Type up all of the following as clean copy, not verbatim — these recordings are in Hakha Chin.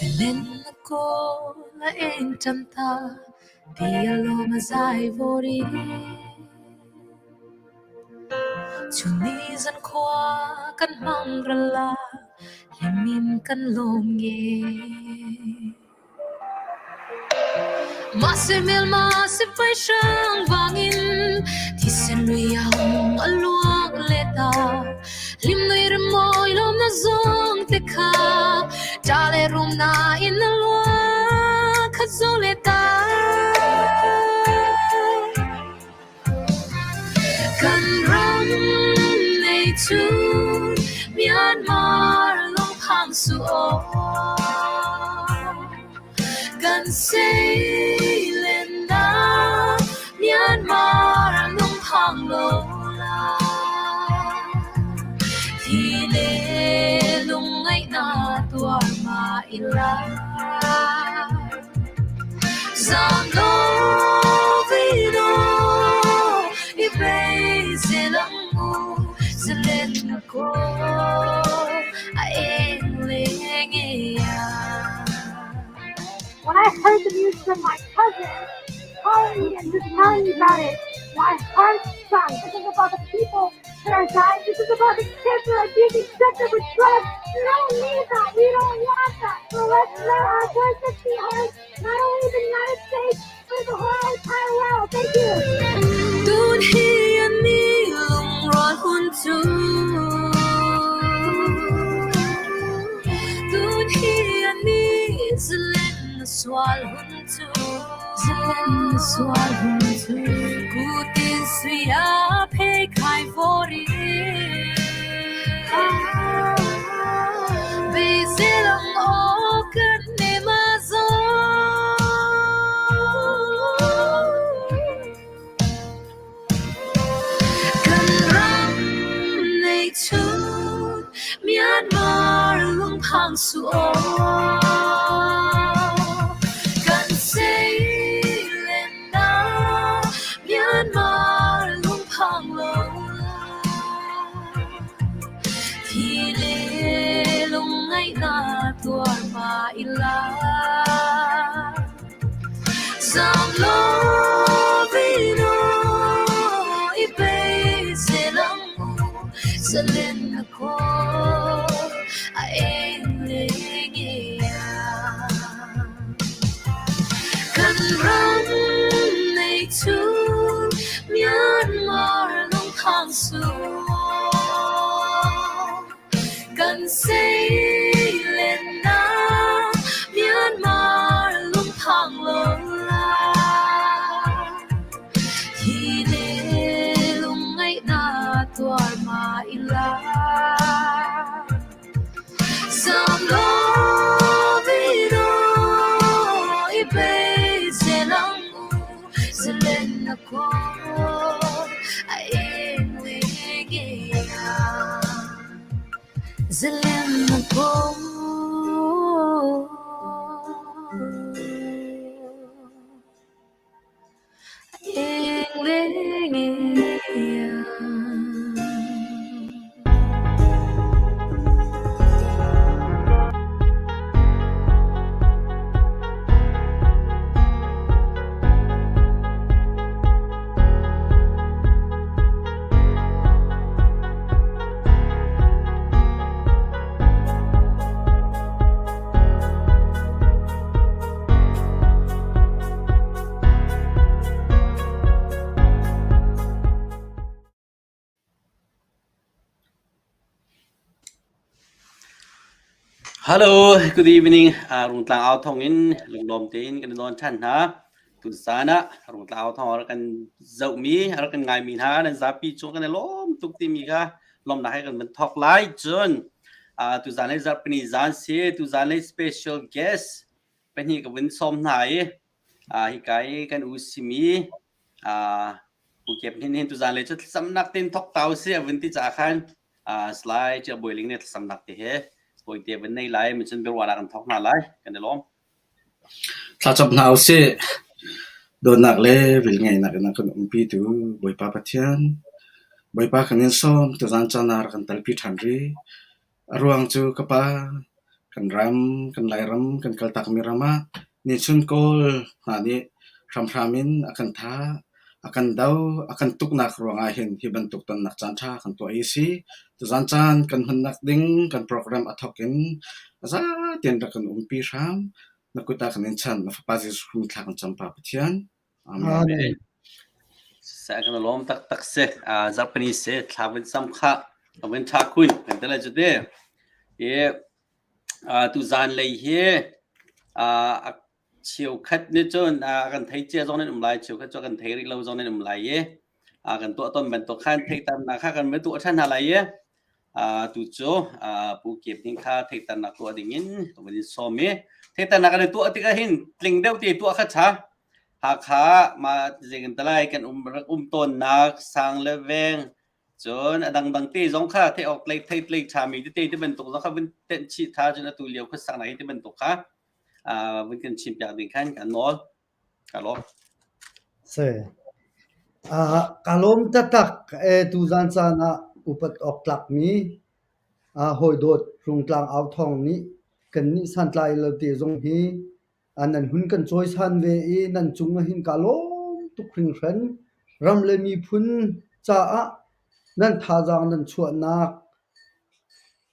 Zalen ko a eng ṭan ta, ti a lawm a zai vawr i. Chun ni zankhua kan hmang ral ah hlim in kan lawm nge. Mahse hmelma sipai hrang vangin thisen lui ang a luang leh ta. Hlim nui rimawi lawmna zawng te kha ṭah leh rumna in a luang khat zo leh ta. Kan ram nei chu Myanmar lungphang suh aw. Kan seilennak Myanmar lungphang lo la. Thi le lungngaihnak tuar ma ila. Zam lo vino i bei zelang u zalen ko a eng le nge When I heard the news from my cousin calling me and just telling me about it, my heart sunk. This is about the people that are dying. This is about the kids that are being injected with drugs. We don't need that. We don't want that. So let's let our voices be heard, not only in the United States, but in the whole entire world. Thank you. Tun hi an ni lungrual hun cu Tun hi an ni zalen na sual hun cu Zalen na sual hun cu Kutin sui a phei khai vawri Beiselang aw kan ne ma zo Kan ram nei chun Myanmar lungphang su aw Kan seilennak Myanmar lungphang lo Thi le lungngaihnak tuar ma ila Zam lo vino i beiselang u zalen na ko a eng le nge Kan ram nei chu Myanmar lungphang su Kan seilennak Myanmar lungphang lo la. Hi le lungngaihnak tuar ma ila. Zam lo vino i beiselang u zalen na ko a eng le nge Zalen na ko. A eng le nge Hello, good evening. Rungtlang au thong in lunglawm tein kan i dawn ṭhan hna. Tuzaan ah Rungtlang au thong a rak kan zohmi, a rak kan ngaimi hna nan zapi cung kan i lawm tuk timi kha lawmnak he kan van thawk lai. Cun tuzaan hi zarhpini zaan si, tuzaan hi special guest pahnih ka vun sawm hna i hika i kan u simi Pu Kep Hnin hin tuzaan lei cu thlacamnak tein thawk ta usih a vun ti caah khan Salai Cia Bawi Ling nih thlacamnak te he tawite van nei lai, cun biaruahnak kan thawk hna lai. Kan i lawm. Thlacam hna usih. Dawtnak le velngeihnak in a kan umpitu Bawipa Pathian, Bawipa kan in sawm, tuzaan caan ah rak kan telpi ṭhan rih. A ruang cu ka Pa, Kan ram, kan Lairam, kan kaltakmi ram ah nichun Kawl hna nih hramhram in a kan thah, a kan do, a kan tuknak ruangah hin hi bantuk tonnak caanṭha kan tuah hi a si. Tuzaan caan kan hmannak ding kan program a thawk in a zatein rak kan umpi hram. Na kut ah kan in chanh. Na Fapa Jesuh Khrih thla kan cam Pa Pathian. Amen. Amen. Sa kan lawm taktak si. Zarhpini si thla vun sam kha a vun ṭha khun kan ti lai cu ti. I tu zan lei hi a cheukhat nih cun kan thei cia zong nan um lai, cheukhat cu kan thei rih lo zong nan um lai i kan tuah tawn bantuk khan theihternak kha kan van tuah ṭhan hna lai i tu cu Pu Kep Hnin kha theihternak tuah ding in ka van in sawm i theihternak kan i tuah tikah hin tling deuh te tuah kha ṭha. Hakha mah zeikan talai kan um rak um tawnnak sang le veng cun a dangdang te zong kha theih awk tlei thei tlei ṭhami tete ti bantuk zong kha vun tenh chih tha cun atu lio khuasak nak hi ti bantuk kha vun kan chim piak ding khan kan nawl. Ka lawm. Si. Ka lawm taktak e tuzan caan ah upat awk tlakmi hawidawt Rungtlang Au Thawng nih kannih santlai lo te zong hi nan hun kan cawisan ve i nan cung ah hin ka lawm tuk hringhran. Ram le miphun caah nan thazaang nan chuahnak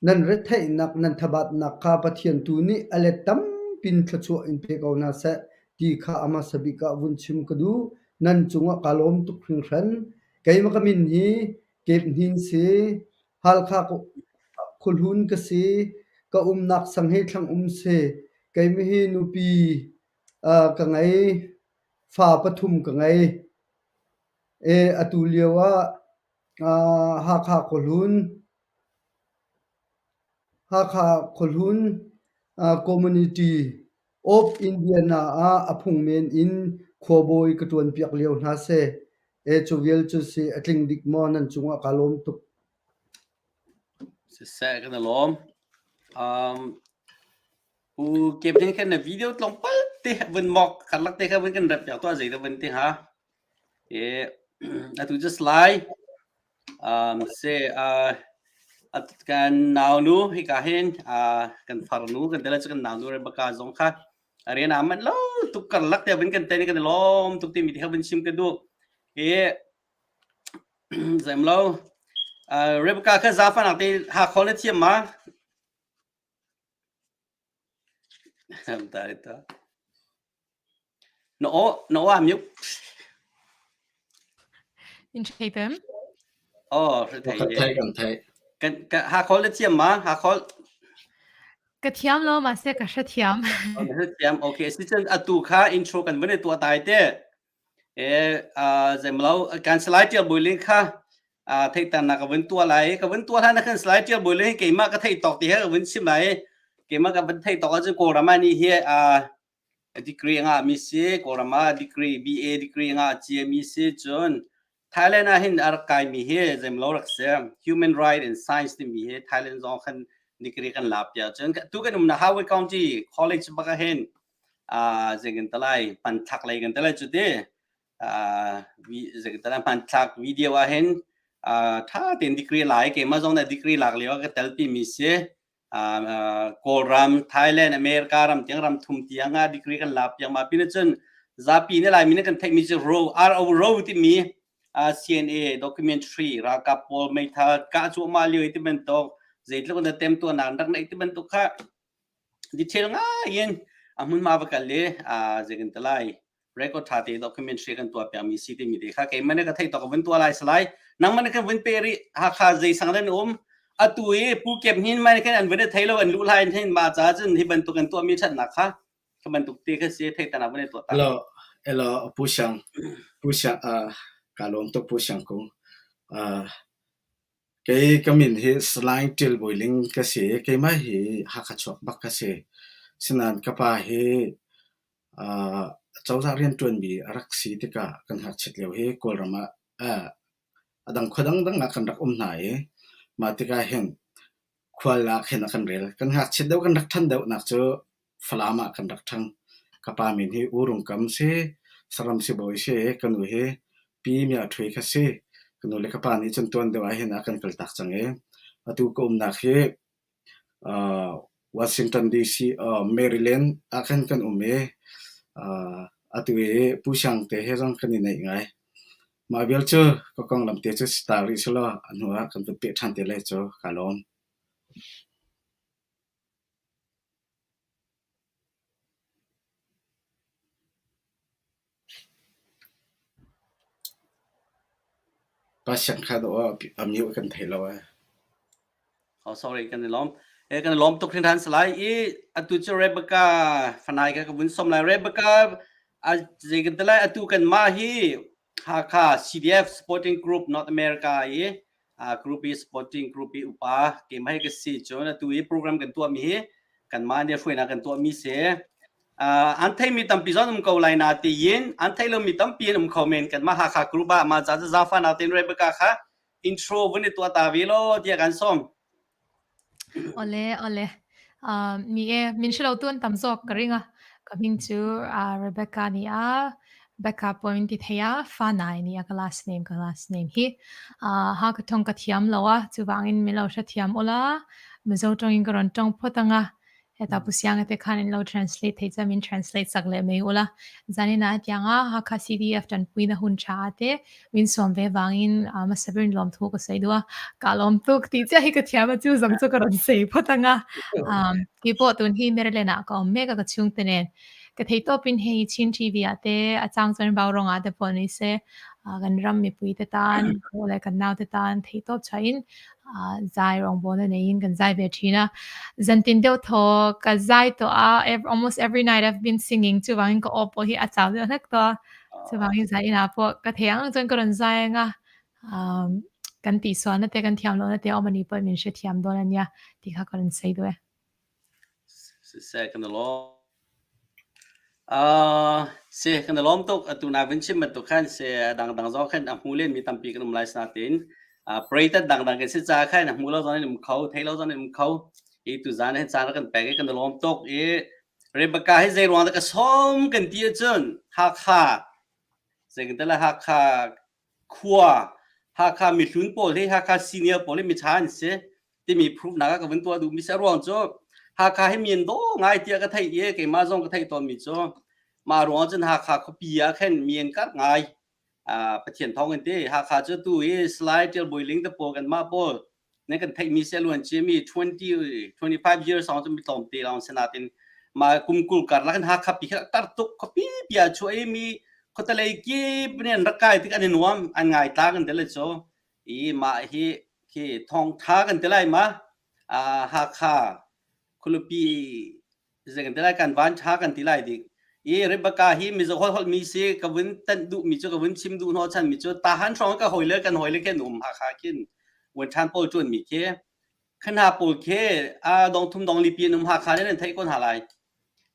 Nan retheihnak nan thabatnak kha Pathian tu nih a let tampin thluachuah in pe ko hna seh ti kha a hmasa bik ah vun chim ka duh. Nan cungah kaa lawm tuk hringhran. Keimah ka min hi Kep Hnin si. Halkha khuahlun ka si. Ka umnak sang hi Thlangum si. Keimah hi nupi ka ngei. Fa pathum ka ngei. Atu lio ah Hakha khuahlun Hakha khuahlun Community of Indiana ah a phungmen in khuabawi ka ṭuanpiak lio hna seh. Cu vial cu si a tling dik maw nan cungah kaa lawm tuk. Siseh kan i lawm. U Kevin khan na video tlawmpal te vun mok karlak te kha vun kan rep piak tuah zei dah vun ti hnga. Atu cu slai. Se kan naunu hika hin kan farnu kan tela cu kan naunu Rebecca zong kha rian aa manh lo tuk karlak te vun kan ten kan i lawm tuk timi te kha vun chim ka duh. Hi zem lo. Rebecca kha zafanak te Hakha na thiam ma? Na aw na aw a mute. In thei Oh, thei Kan thei kan thei. Kan ka Hakha na thiam ma? Hakha Ka thiam lo ma se ka hre thiam. Na hre thiam. Okay, si cun atu kha intro kan van i tuah tai te. Zeimalo kan Salai Ṭial Bawi Ling kha theihternak ka vun tuah lai. Ka vun tuah hlan ah khan Salai Ṭial Bawi Ling hi keimah ka theih tawk ti he ka vun chim lai. Keimah ka vun theih tawk ahcun Kawlram ah nih hi degree a ngahmi si. Kawlram ah degree BA degree a ngah ciami si. Cun Thailand ah hin a rak kaimi hi zeimalo rak si. Human Right and Science timi hi Thailand zong khan degree kan lap piak. Cun tu kan umnak Howard County College bak ah hin zei kan talai hmanthlak lei kan talai cu ti zei kan talai hmanthlak video ah hin tha tein degree lai keimah zong na degree lak lio ka telpi mi si Kawlram Thailand America ram tiang ram thum tiang ah degree kan lak piang ma pin cun zapi ne lai mi ne kan theih mi cu ro RO ro ti mi CNA documentary ralkap pawl meithal kah cuahmah lio ti bantuk zeitluk na tem tuahnak rak neih ti bantuk kha Detail ngai in a hmunhma va kal i zei kan ti lai record ṭha te documentary kan tuah piakmi si timi te kha keimah nih ka theih tawk ka vun tuah lai salai nangmah nih kan vun pe rih Hakha zei sang dah na um atu i Pu Kep Hnin mah nih khan an vun i thei lo an luh lai hin mah caah cun hi bantuk an tuahmi ṭhatnak kha kha bantuk te kha si theihter ah vun i tuah ta. Hello, hello, Pu Siang, Pu Siang, uh, ka lawm tuk Pu Siang Kung. Uh, Kei ka min hi Salai Ṭial Bawi Ling ka si i keimah hi Hakha chuak bak ka si. Sinain ka pa hi cozah rianṭuanmi a rak si tikah kan ngakchiat lio hi Kawlram ah a dang khua dangdang ah kan rak um hna i mah tikah hin khual ah khin a kan rel. Kan ngakchiat deuh kan rak ṭhan deuhnak cu Falam ah kan rak ṭhang. Ka pa min hi U Rung Kam si, saram sibawi si i ka nu hi Pi Mya Ṭhui kha si. Ka nu le ka pa nih cun tuan deuh ah hin a kan kaltak cang i atu ka umnak hi uh, Washington DC, Maryland ah khan kan um i atu i Pu Siang te he zong kan i naih ngai. Mah vial cu ka konglam te cu si ta rih selaw a hnu ah kan vun peh ṭhan te lai cu kaa lawm. Pa Siang kha dawh a mute kan thei lo ee. Oh, sorry, kan i lawm. Eh, kan i lawm tuk hringhran salai. I atu cu Rebecca fanai ka ka vun som lai. Rebecca a zei kan ti lai atu kan mah hi Hakha CDF Supporting Group North America i uh, group i supporting group i upa keimah hi ka si cun atu i program kan tuah mi hi kanmah nih hruainak kan tuah mi si. Uh, an theimi tampi zong um ko lai na tiin an thei lomi tampi an um kho men kanmah Hakha group ah mah ca cu zaangfah nak tein Rebecca kha intro vun i tuah ta ve law tiah kan sawm. Awle, awle. Uh, ni e, min hre lo tu an tam zawk ka ring a. Ka hming chu uh, Rebecca ni a. Rebecca pawh min ti thei a. Fa nai ni a ka last name ka last name hi. Uh, ha ka thong ka thiam lo a. Chuvangin min lo hre thiam ula. Mizo tawngin ka rawn tawng phawt anga. Heta Pu Sianga te khan in lo translate thei chuan min translate sak leh mai ula. Zanin ah hetianga Hakha CDF tanpuina hun tha a te min sawm ve vangin hmasa berin lawmthu ka sawi duh a. Ka lawm tuk tih chiah hi ka thiam a chu zawng chu ka rawn sawi phawt ang a. Keipawh tun hi Maryland ah ka awm mek a ka chhungte nen. Ka thei tawpin hei Chin TV ah te a chang chuan Vaurawng ah te pawh ni se kan ram mipui te tan leh kan naute tan thei tawp chhuahin zai rawngbawlna neiin kan zai ve thin a. Zantin deuh thaw ka zai tawh a, almost every night I've been singing chuvangin ka aw pawh hi a chau deuh hlek tawh a. Chuvangin zai inah pawh ka thei ang ang chuan ka rawn zai ang a, kan tihsualna te kan thiam lohna te a awm anih pawhin min hrethiam dawn ania tih kha ka rawn sawi duh e. Siseh kan i lawm. Uh, si kan i lawm tuk. Atu na vun chim bantuk khan si a dangdang zong khan a hmu len mi tampi kan um lai natin uh, pray tat dangdang kan si ca khan a hmu lo zong in um kho, thei lo zong in um kho. I tu zan hin caan kan pek i kan i lawm tuk. I Rebecca hi zei ruang dah ka sawm kan ti ahcun Hakha zei kan ti lai Hakha khua Hakha mihlun pawl hi Hakha senior pawl hi miṭha an si timi proof nak ah ka vun tuah duhmi si a ruang cu Hakha hi mi an daw ngai tiah ka theih i keimah zong ka theih tawnmi cu mah ruang cun Hakha khuapi ah khin mi an karh ngai Pathian thawng in ti Hakha cu tu hi Salai Ṭial Bawi Ling te pawl kanmah pawl nan kan theihmi si a luan ciami 20 25 years song cu mi tlawmte lawng si natin mah kum 20 karlak in Hakha pi kha tar tuk khuapi pi ah chuah i mi khuatelei kip nih an rak kai tik an i nuam an ngai tlang an ti le cu i mah hi khi thawngtha kan ti lai ma Hakha khualipi zei kan ti lai kan van ṭha kan ti lai dik i Rebecca hi Mizo holh holh mi si ka vun tanh duh mi cu ka vun chim duh hnawh chan mi cu tahan hrawng ka hoi le kan hoi le khin um Hakha khin wan ṭhan pawl ṭuan mi khi khana pawl khi a dong thum dong li pi an um Hakha ne nan theih kon ha lai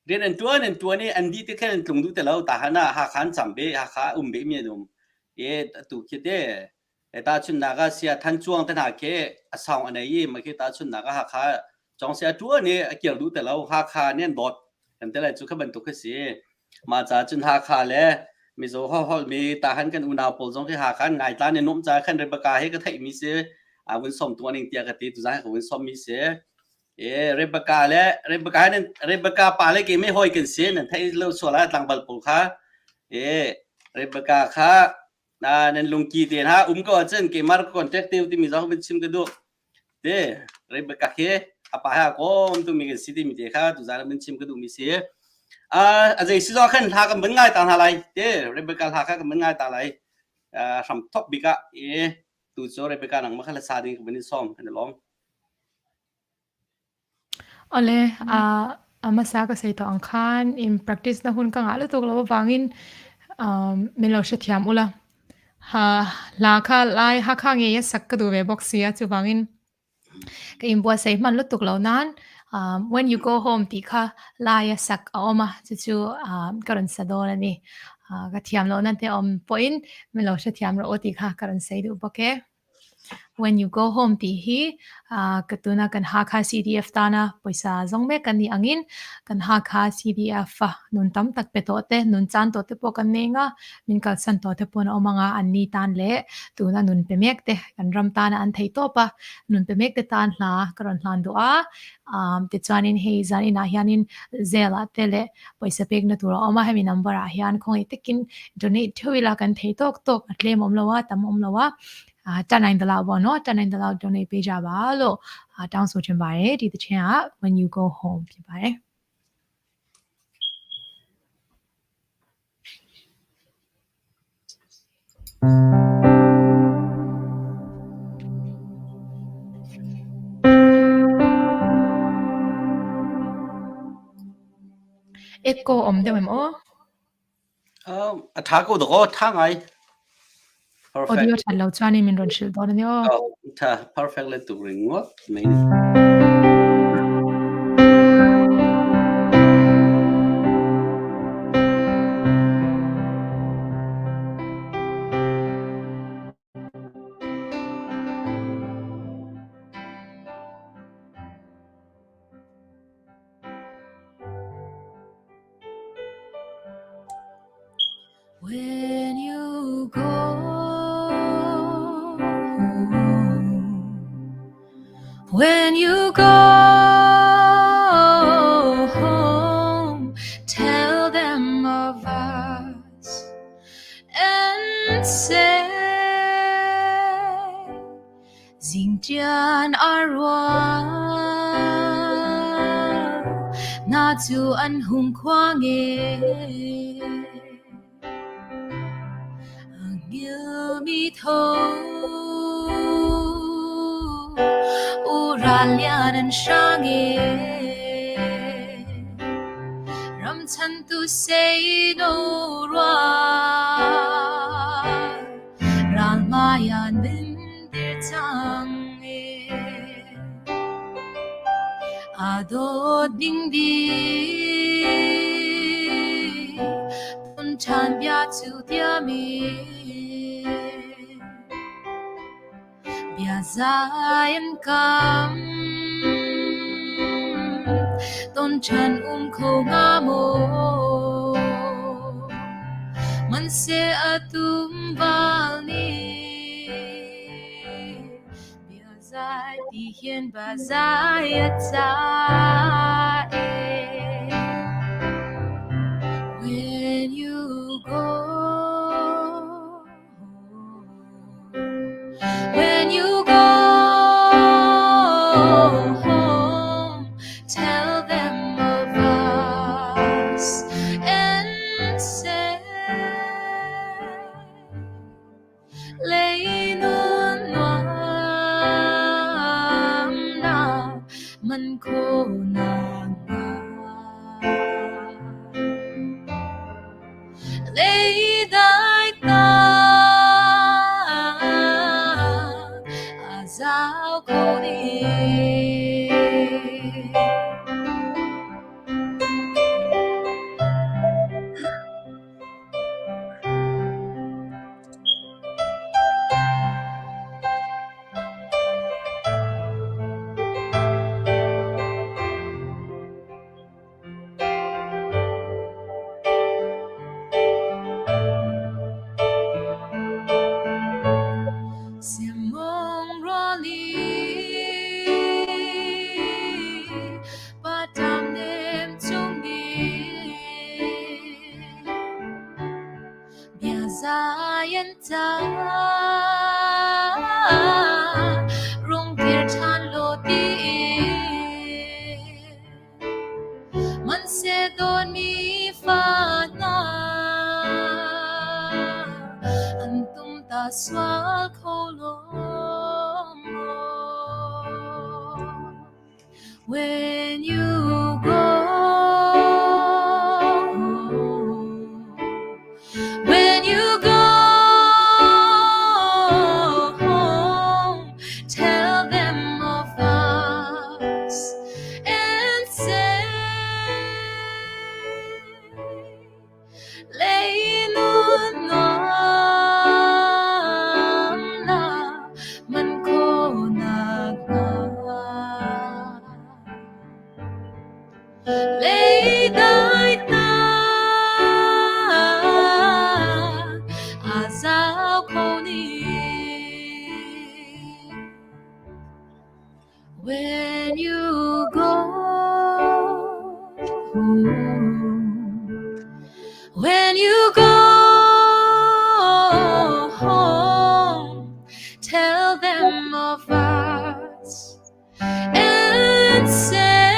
rian an ṭuan an ṭuan i an dih te khin an tlung duh te lo tahan ah Hakha an cam be Hakha um be mi an um i tu khi te Tahchunhnak ah sia than cuang te hna khi a saung a nei i mah khi tahchunhnak ah Hakha cong sia ṭuan i a kir duh ti lo. Hakha nih an dawt kan ti lai cu kha bantuk khi si. Mah caah cun Hakha le Mizo holhmi tahan kan unau pawl zong khi Hakha an ngaitla an i nuamh caah khan Rebecca hi ka theihmi si. A vun sawm tuah ning tiah ka ti. Tuzaan ka vun sawmmi si. E Rebecca le Rebecca nan Rebecca pa le keimah hawi kan si nan theih lo sual ah tlangval pawl kha e Rebecca kha Na nan lungki te hna um ko ahcun keimah rak contact te timi zong vun chim ka duh. Te Rebecca khi a pa he a kawm tumi kan si timi te kha tuzaan vun chim ka duhmi si. Uh, a zei si zong khan hla kan vun ngai ta hna lai. Te Rebecca hla kha kan vun ngai ta lai. Uh, hram thok bik ah e tu cu Rebecca nangmah kha la sa ding ka vun in sawm kan i lawm. Awle, a hmasa ka sawi tawh ang khan in practice na hun ka ngah lutuk loh avangin min lo hrethiam ula. Ha hla kha lai Hakha ngei a sak ka duh ve bawk sia chuvangin ka inbuatsaih hman lutuk lo nan when you go home tih kha lai a sak a awm a chu chu ka rawn sa dawn a ni. Ka thiam lohna te awm pawhin min lo hrethiam rawh u tih kha ka rawn sawi duh bawk e. When you go home ti hi ka tuna kan Hakha CDF tana poisa zong mek kan ni angin kan Hakha CDF nun tam tak pe to te nun chan to te po kan nei nga min kalsan to te pon omanga an ni tan le tuna nun pe mek te kan ram tana an thei to pa nun pe mek te tan hla karon hlan du a ti chuanin hei zan inah hianin Zelle ah te leh pawisa pekna tur a awm a, hemi number ah hian khawngaih takin donate theuh ila kan thei tawk tawk a tlem awm lo a, tam awm lo a, တတ်နိုင်သလောက်ပေါ့နော်တတ်နိုင်သလောက် donate ပေးကြပါလို့တောင်းဆိုချင်ပါတယ်ဒီသီချင်းက When You Go Home ဖြစ်ပါတယ် Echo om deuh em aw? A ṭha ko dawkaw, ṭha ngai. Perfect. Audio ṭhat lo chuan in min rawn hrilh dawn a ni aw. Oh, ṭha, perfect le tuk ringawt mai. When you go When you go home, tell them of us and say, Zingtian arwa na cu an hung khuang e. Ngilmi tho u ral lian an hrang e. Ramchantu sei no rua ral hmai ah nan dir cang e. Aa dawt ding dih ton ṭhan bia cu tiam i bia zai an kam ton ṭhan um kho hnga maw? Hmanhseh a tum bal nih bia zai ti hin bazai a ca e. When you go When you go home, tell them of us and say, Lei nun nuam na man ko na nga. Lei dai ta a zau ko ding. Simong ruali patam nem chung ni bia zayan ta rung kir than lo ti Hmanhseh dawtmi fa hna an tum ta sual kho lo maw? When you go, when you go home, tell them of us and say, Lei nun nuam na man When you go, when you go home, tell them of us and say,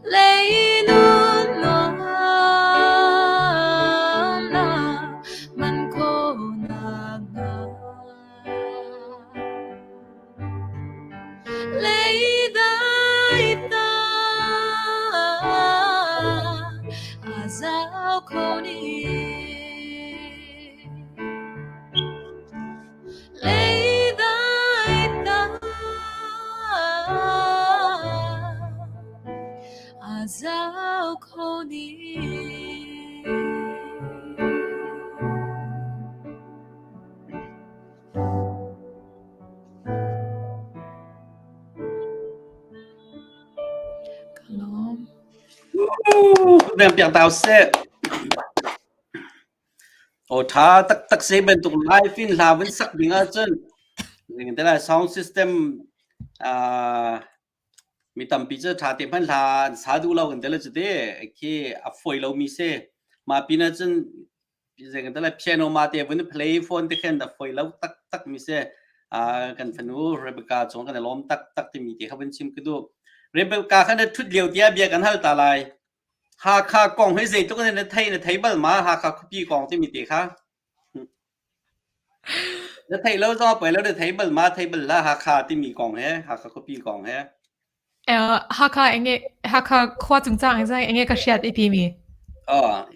Lei nun na man ko na nga. Lei dai ta a zau ko ni. Lei dai ta a zau ko ni. Ka lawm. Beng piak tau seh. Aw ṭha taktak si bantuk live in hla vun sak ding ahcun te lai sound system uh, mi tampi cu ṭha te hmanh hla an sa duh lo kan te le cu te khi a fawi lomi si. Mah pin ahcun zei kan te lai piano ma te vun play phone te khin a fawi lo taktak mi si. Uh, kan fanu Rebecca cung kan i lawm taktak timi te kha vun chim ka duh. Rebecca kha na ṭhut lio tiah bia kan hal ta lai. Hakha kong hi zeitluk in na thei na thei bal ma Hakha khuapi kong timi te kha na thei lo zong poi lo na thei bal ma thei bal la Hakha timi kong he Hakha khuapi kong he Eh, Hakha enge Hakha khua cungcang eng zai enge ka hriat i ti mi. Oh,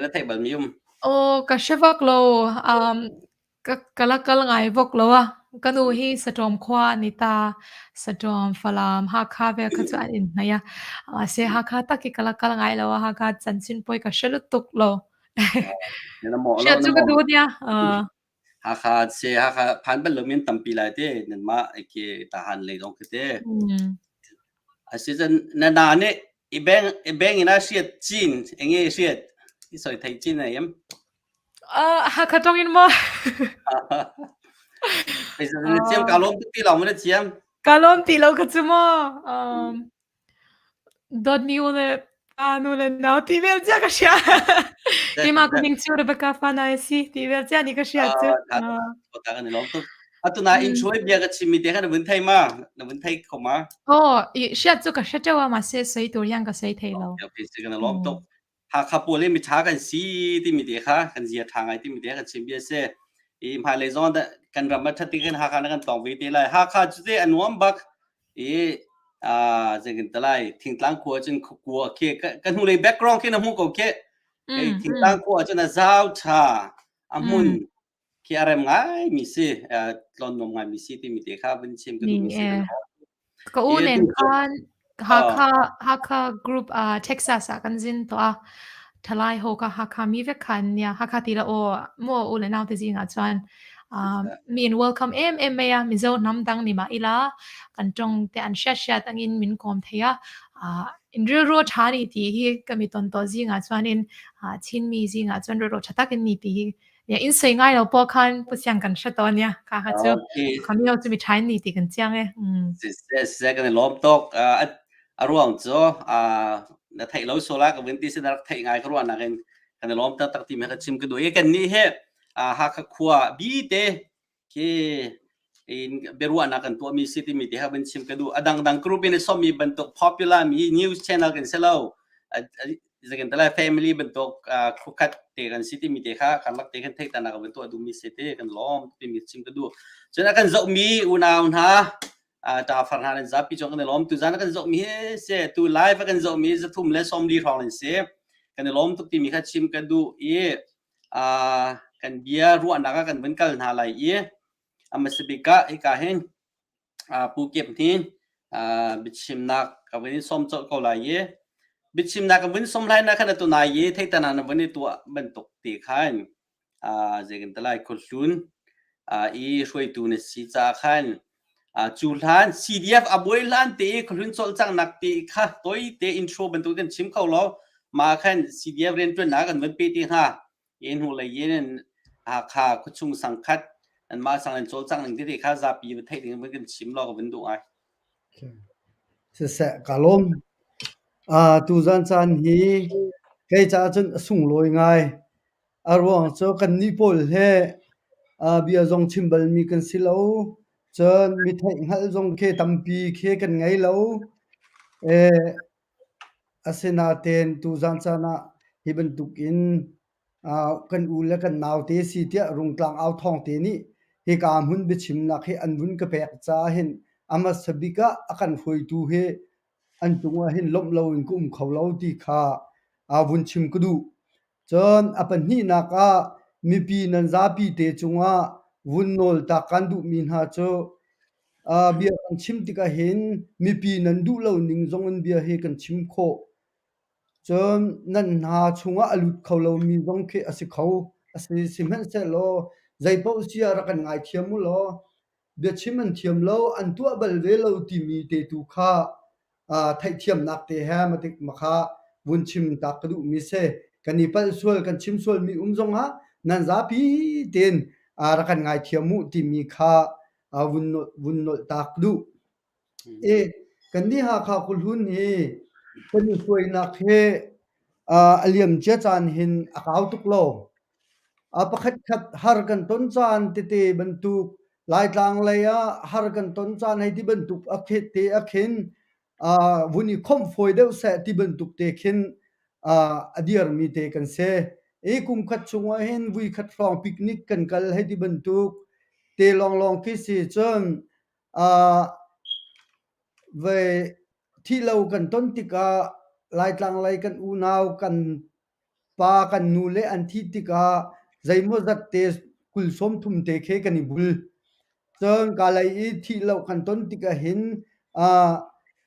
na thei bal mi um. Oh, ka hre vak lo. Um, Ka ka la kal ngai vok lo a. Ka nu hi Saṭawm khua an i ta. Saṭawm, Falam, Hakha vel kha cu an in hnaih a. Mahse Hakha tak hi ka la kal ngai lo a. Hakha chanchin pawh hi ka hre lutuk lo. Na mawh lo, Hriat na cu ka mawh. duh nia. Uh. Hakha se Hakha phan bal lo min tampi lai te nanmah ke tahan lei zong khi te. Mm. Asicun na na nih i beng i beng in a hriat cin enge i hriat i soi thei cin ai em? Uh, Hakha tong in maw? Na thiam ka lawm tuk ti lo maw na thiam? Ka lawm ti lo ka cu maw? Um, dawtmi u le pa nu le nau ti vel cia ka hria. Keimah ka ning cu Rebecca fa na si ti vel cia ni ka hria cu. Ta kan i lawm tuk. Atu na in chuai bia ka chim mi te kha na vun thei ma? Na vun thei kho ma? Oh, i hriat cu ka hre teu a ma se soi tur yang ka soi thei lo. Okay, okay, si kan lawm tuk. Hakha pawl hi miṭha kan si timi te kha kan zia ṭha ngai timi te kan chim bia si. I hmailei zong ah kan ram a ṭhat tik hin Hakha na kan tlawng ve te lai. Hakha cu te a nuam bak. I ah zeitin te lai thingtlang khua cun kua khi ka hnulei background khi na hmu ko khi. Hei thingtlang khua cun a zau ṭha a hmun khi a rem ngai mi si tlon nuam ngai mi si timi te kha vun chim ka duh mi si. Ka u nen khan Hakha Hakha group uh, Texas ah kan zin to a thalai ho ka Hakha mi vek khan nia Hakha ti la o mo u le nau te zing ah chuan um, mi in welcome em em mai a Mizo hnam dang ni ma ila kan tong te an hriat hriat angin min kom theia uh, in rilru tha ni ti hi ka mi ton to zing ah chuan in uh, Chin mi zing ah chuan rilru tha tak in ni ti hi Ya in sei ngai lo pawh khan pu siang kan hre tawn ya kha kha cu khamio cu mi ṭha in ni ti kan chiang e. Siseh siseh kan i lawm tuk. A ruang cu na theih lo sual ah ka vun ti sin rak theih ngai ka ruah nakin kan i lawm taktak ti me ka chim ka duh i kan nih hi Hakha khua bi te khi in biaruahnak kan tuahmi si timi te ha van chim ka duh. A dangdang group in a sawmmi bantuk popular mi news channel kan si lo. Zakin talai family bantuk khukhat te kan si timi te kha karlak te kan theih tanak van tuah duhmi si te kan lawm timi chim ka duh. Cun a kan zohmi unau hna ta far hna nan zapi chung kan i lawm tu zan kan zohmi hi se tu live kan zohmi zathum le sawmli hrawng nan si kan i lawm tuk timi kha chim ka duh i kan bia ruahnak ah kan vun kal hna lai i a hmasa bik ah hika hin Pu Kep Hnin biachimnak ka vun in sawm colh ko lai i biachimnak ka vun sawm lai na khan atu nai i theitana na vun i tuah bantuk te khan zei kan ti lai khuahlun i hruaitu na si caah khan Cu hlan CDF a buai hlan te i khuahlun cawlcanghnak ti kha tawite intro bantuk kan chim kho lo. Mah khan CDF rianṭuannak kan van pe ti hnga. I hnulei in Hakha khuachung sangkhat. Anmah sang nan cawlcangh ning tete kha zapi va theih ding van kan chim law ka van duh ngai. Siseh, ka lawm. Uh, tuzan caan hi kei caah cun a sunglawi ngai. A ruang cu kannih pawl he uh, bia zong chim balmi kan si lo. Cun mi theih hngalh zong khi tampi khi kan ngei lo. Eh, asinain tuzan caan ah hi bantukin kan u le kan nau te si tiah Rungtlang au thawng te nih hika hmun biachimnak hi an vun ka pek caah hin a hmasa bik ah a kan hruaitu hi an cungah hin lawmh loin ka um kho lo ti kha vun chim ka duh. Cun a pahnihnak ah mipi nan zapi te cungah vun nawl tak kan duhmi hna cu bia kan chim tikah hin mipi nan duh lo ning zong in bia hi kan chim khawh. Cun nan hna chungah a lut kho lomi zong khi a si kho. A si sihmanhsehlaw zeipaoh si ah rak kan ngaithiam u law biachim an thiam lo, an tuah bal ve lo timi te tu kha uh, theihthiamnak te he matik makha vun chim tak ka duhmi si. Kan i palh sual, kan chim sualmi um zongah nan zapi tein uh, rak kan ngaithiam u timi kha uh, vun vun nolh tak ka duh. I kannih Hakha khuahlun hi kan i hruainak hi a liamcia caan hin a kau tuk lo. Pakhatkhat har kan ton caan tete bantuk Laitlang lei ah har kan ton caan hei ti bantuk a te ah khin vun i khawmh fawi deuh seh ti bantuk te khin a dirmi te kan si. I kum khat chungah hin vuikhat hrawng picnic kan kal hei ti bantuk te lawnglawng khi si cun Thihlo kan ton tikah Laitlang lei kan unau kan pa kan nu le an thih tikah zeimawzat te kul 30 te khi kan i bul. Cun kalay i thihlo kan ton tikah hin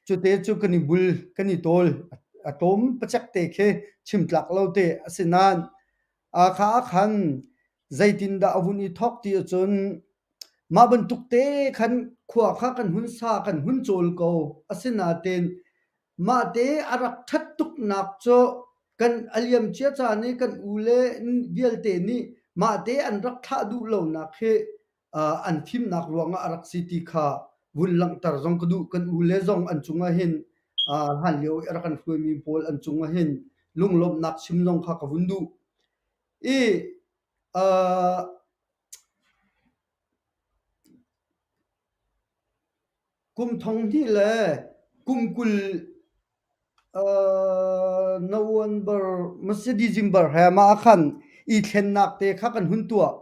cute cu kan i bul, kan i tawl. A tlawm pacek te khi chim tlak lo te a si nain kha ah khan zeitindah a vun i thawk ti ahcun Mah bantuk te khan khua kha kan hun sa kan hun cawl ko. Asinain mahte a rak ṭhat tuknak cu kan a liamcia caan i kan u le vialte nih mahte an rak thlah duh lonak hi an fimnak ruangah a rak si ti kha vun langhter zong ka duh. Kan u le zong an cungah hin hlanlio i a rak kan hruaimi pawl an cungah hin lunglawmhnak chim zong kha ka vun duh. I Kum thong hnih le kum 20 November December he mah ah khan i thlennak te kha kan hun tuah.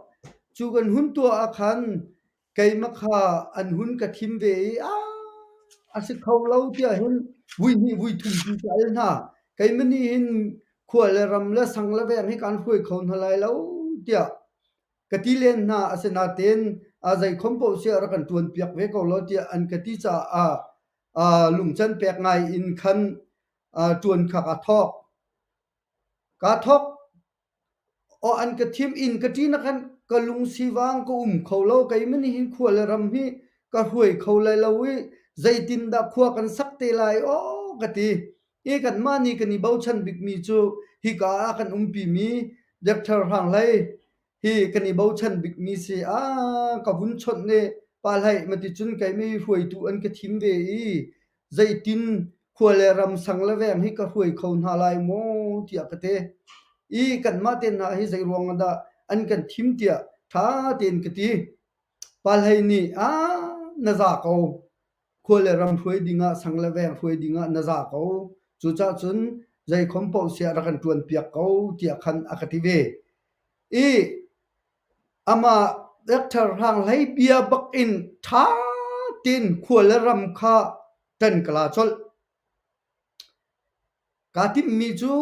Cu kan hun tuah ah khan keimah kha an hun ka thim ve i a si kho lo tiah hin vui hnih vui thum ti ka al hna. Keimah nih hin khua le ram le sang le veng hi kaan hruai kho hna lai lo tiah ka ti len hna. Asinain zeikhom paoh siah rak kan ṭuanpiak ve ko law tiah an ka ti caah lungcan pek ngai in khan ṭuan kha kaa thawk. Kaa thawk. Aw an ka thim inn ka ṭin ah khan ka lung sivang ka um kho lo. Keimah nih hin khua le ram hi ka hruai kho lai lo i zeitindah khua kan sak te lai aw ka ti. Hi kanmah nih kan i bochan bikmi cu hika ah kan umpimi Doctor Hrang Hlei hi kan i bochan bikmi si. Ah ka vun chawnh ne pa hlei maticun keimah hi hruaitu an ka thim ve i zeitin khua le ram sang le veng hi ka hruai kho hna lai maw tiah ka ti. I kanmah te hna hi zei ruang ah dah an kan thim tiah ṭha tein ka ti. Pa hlei nih ah na za ko. Khua le ram hruai dingah sang le veng hruai dingah na za ko. Cucaah cun zeikhom paoh siah rak kan ṭuan piak ko tiah khan a ka ti ve. I amah Doctor Hrang Hlei bia bak in ṭha tein khua le ram kha ṭan ka la colh. Kaa timhmi cu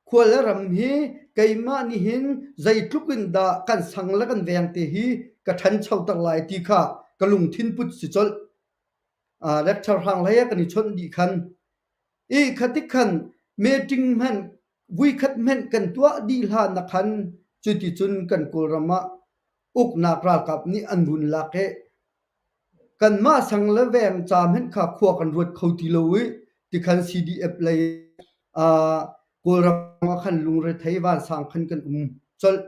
khua le ram hi keimah nih hin zeitluk in dah kan sang le kan veng te hi ka ṭhanchoter lai ti kha ka lungthin put si colh. Uh, lecture hrang hlei ah kan i chawnh dih khan. I khatik khan meeting hmanh vuikhat hmanh kan tuah dih hlan ah khan cuticun kan Kawlram ah uknak ralkap nih an vun lak i Kanmah sang le veng ca hmanh kha khua kan ruat kho ti lo i tikhan CDF lei uh, Kawlram ah khan lungrethei vansang khan kan um colh.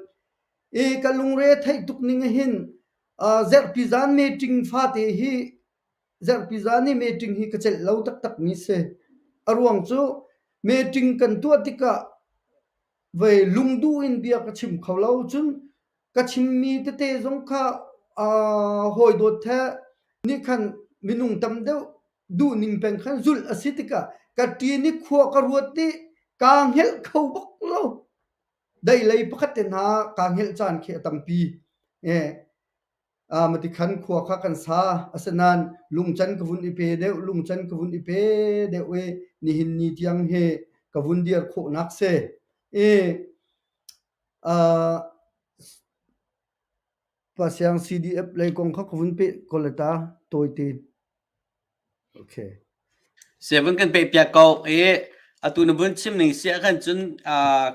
I ka lungre theih tuk ning hin. Zarhpi zan meeting fate hi zarhpi zan i meeting hi ka celh lo taktakmi si. A ruang cu meeting kan tuah tikah vei lungduh in bia ka chim kho lo. Cun ka chimmi tete zong kha hawi dawt he nih khan minung tam deuh duhning peng khan zulh a si tikah ka ṭin i khua ka ruat i kaa hngelh kho bak lo. Dei lei pakhat te hna kaa hngelh caan khi a tampi. Matikhan khua kha kan sa. Asinain lungcan ka vun i pe deuh, lungcan ka vun i pe deuh i nihin ni tiang hi ka vun dir khawhnak si. I Pasiang CDF lei kong kha ka vun peh ko le ta tawite. Okay. Seven kan peh piak ko i atu na vun chim ning si ahkhan cun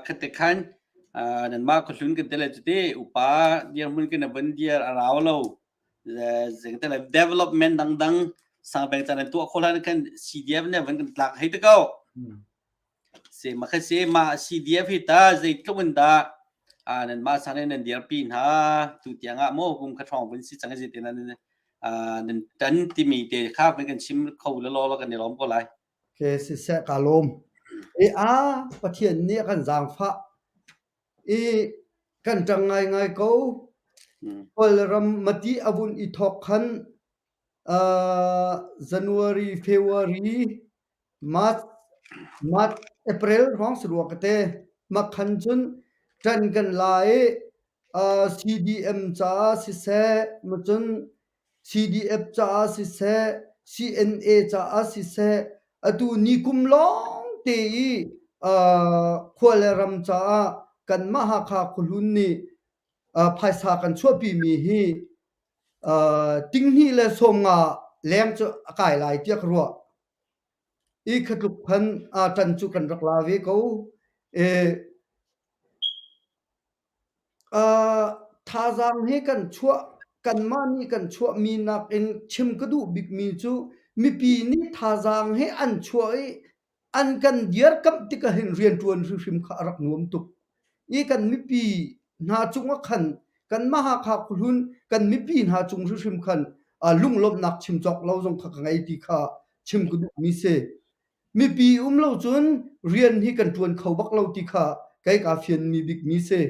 khate khan nanmah khuahlun kan ti le cuti upa dirhmun kan na vun dir a rau lo zeng te le development dangdang sangbeng caan an tuah khawh hlan khan CDF ne van kan tlak hei te ko. Si ma kha si mah CDF hi ta zeitluk in dah nanmah sang in nan dirpi hna tu tiang ah maw kum kha ṭhawng vun si cang zeitin nan nan ṭan timi te kha van kan chim kho lelaw law kan i lawm ko lai. Okay, siseh ka lawm. E a Pathian nih a kan zaangfah i kan ṭang ngaingai ko. Kawlram mati a vun i thawk khan January, February March, March, April hrawng si rua ka te. Makhan cun ṭan kan la i CDM caah siseh, macun CDF caah siseh, CNA caah siseh, atu nikum lawngte i khua le ram caah kanmah Hakha khuahlun nih phaisa kan chuahpimi hi tinghnih le 50 leng cu a kai lai tiah ka ruah. I kha tluk khan ṭan cu kan rak la ve ko. Thazaang hi kan chuah kanmah nih kan chuahmi nakin chim ka duh bikmi cu mipi nih thazaang hi an chuah i an kan dirkamh tikah hin rianṭuan hrimhrim kha a rak nuam tuk. I kan mipi hna cungah khan kanmah Hakha khuahlun kan mipi hna cung hrimhrim khan lunglawmhnak chim cawk lo zong kha ka ngei ti kha chim ka duhmi si. Mipi um lo cun rian hi kan ṭuan kho bak lo ti kha kei kaa fianmi bikmi si.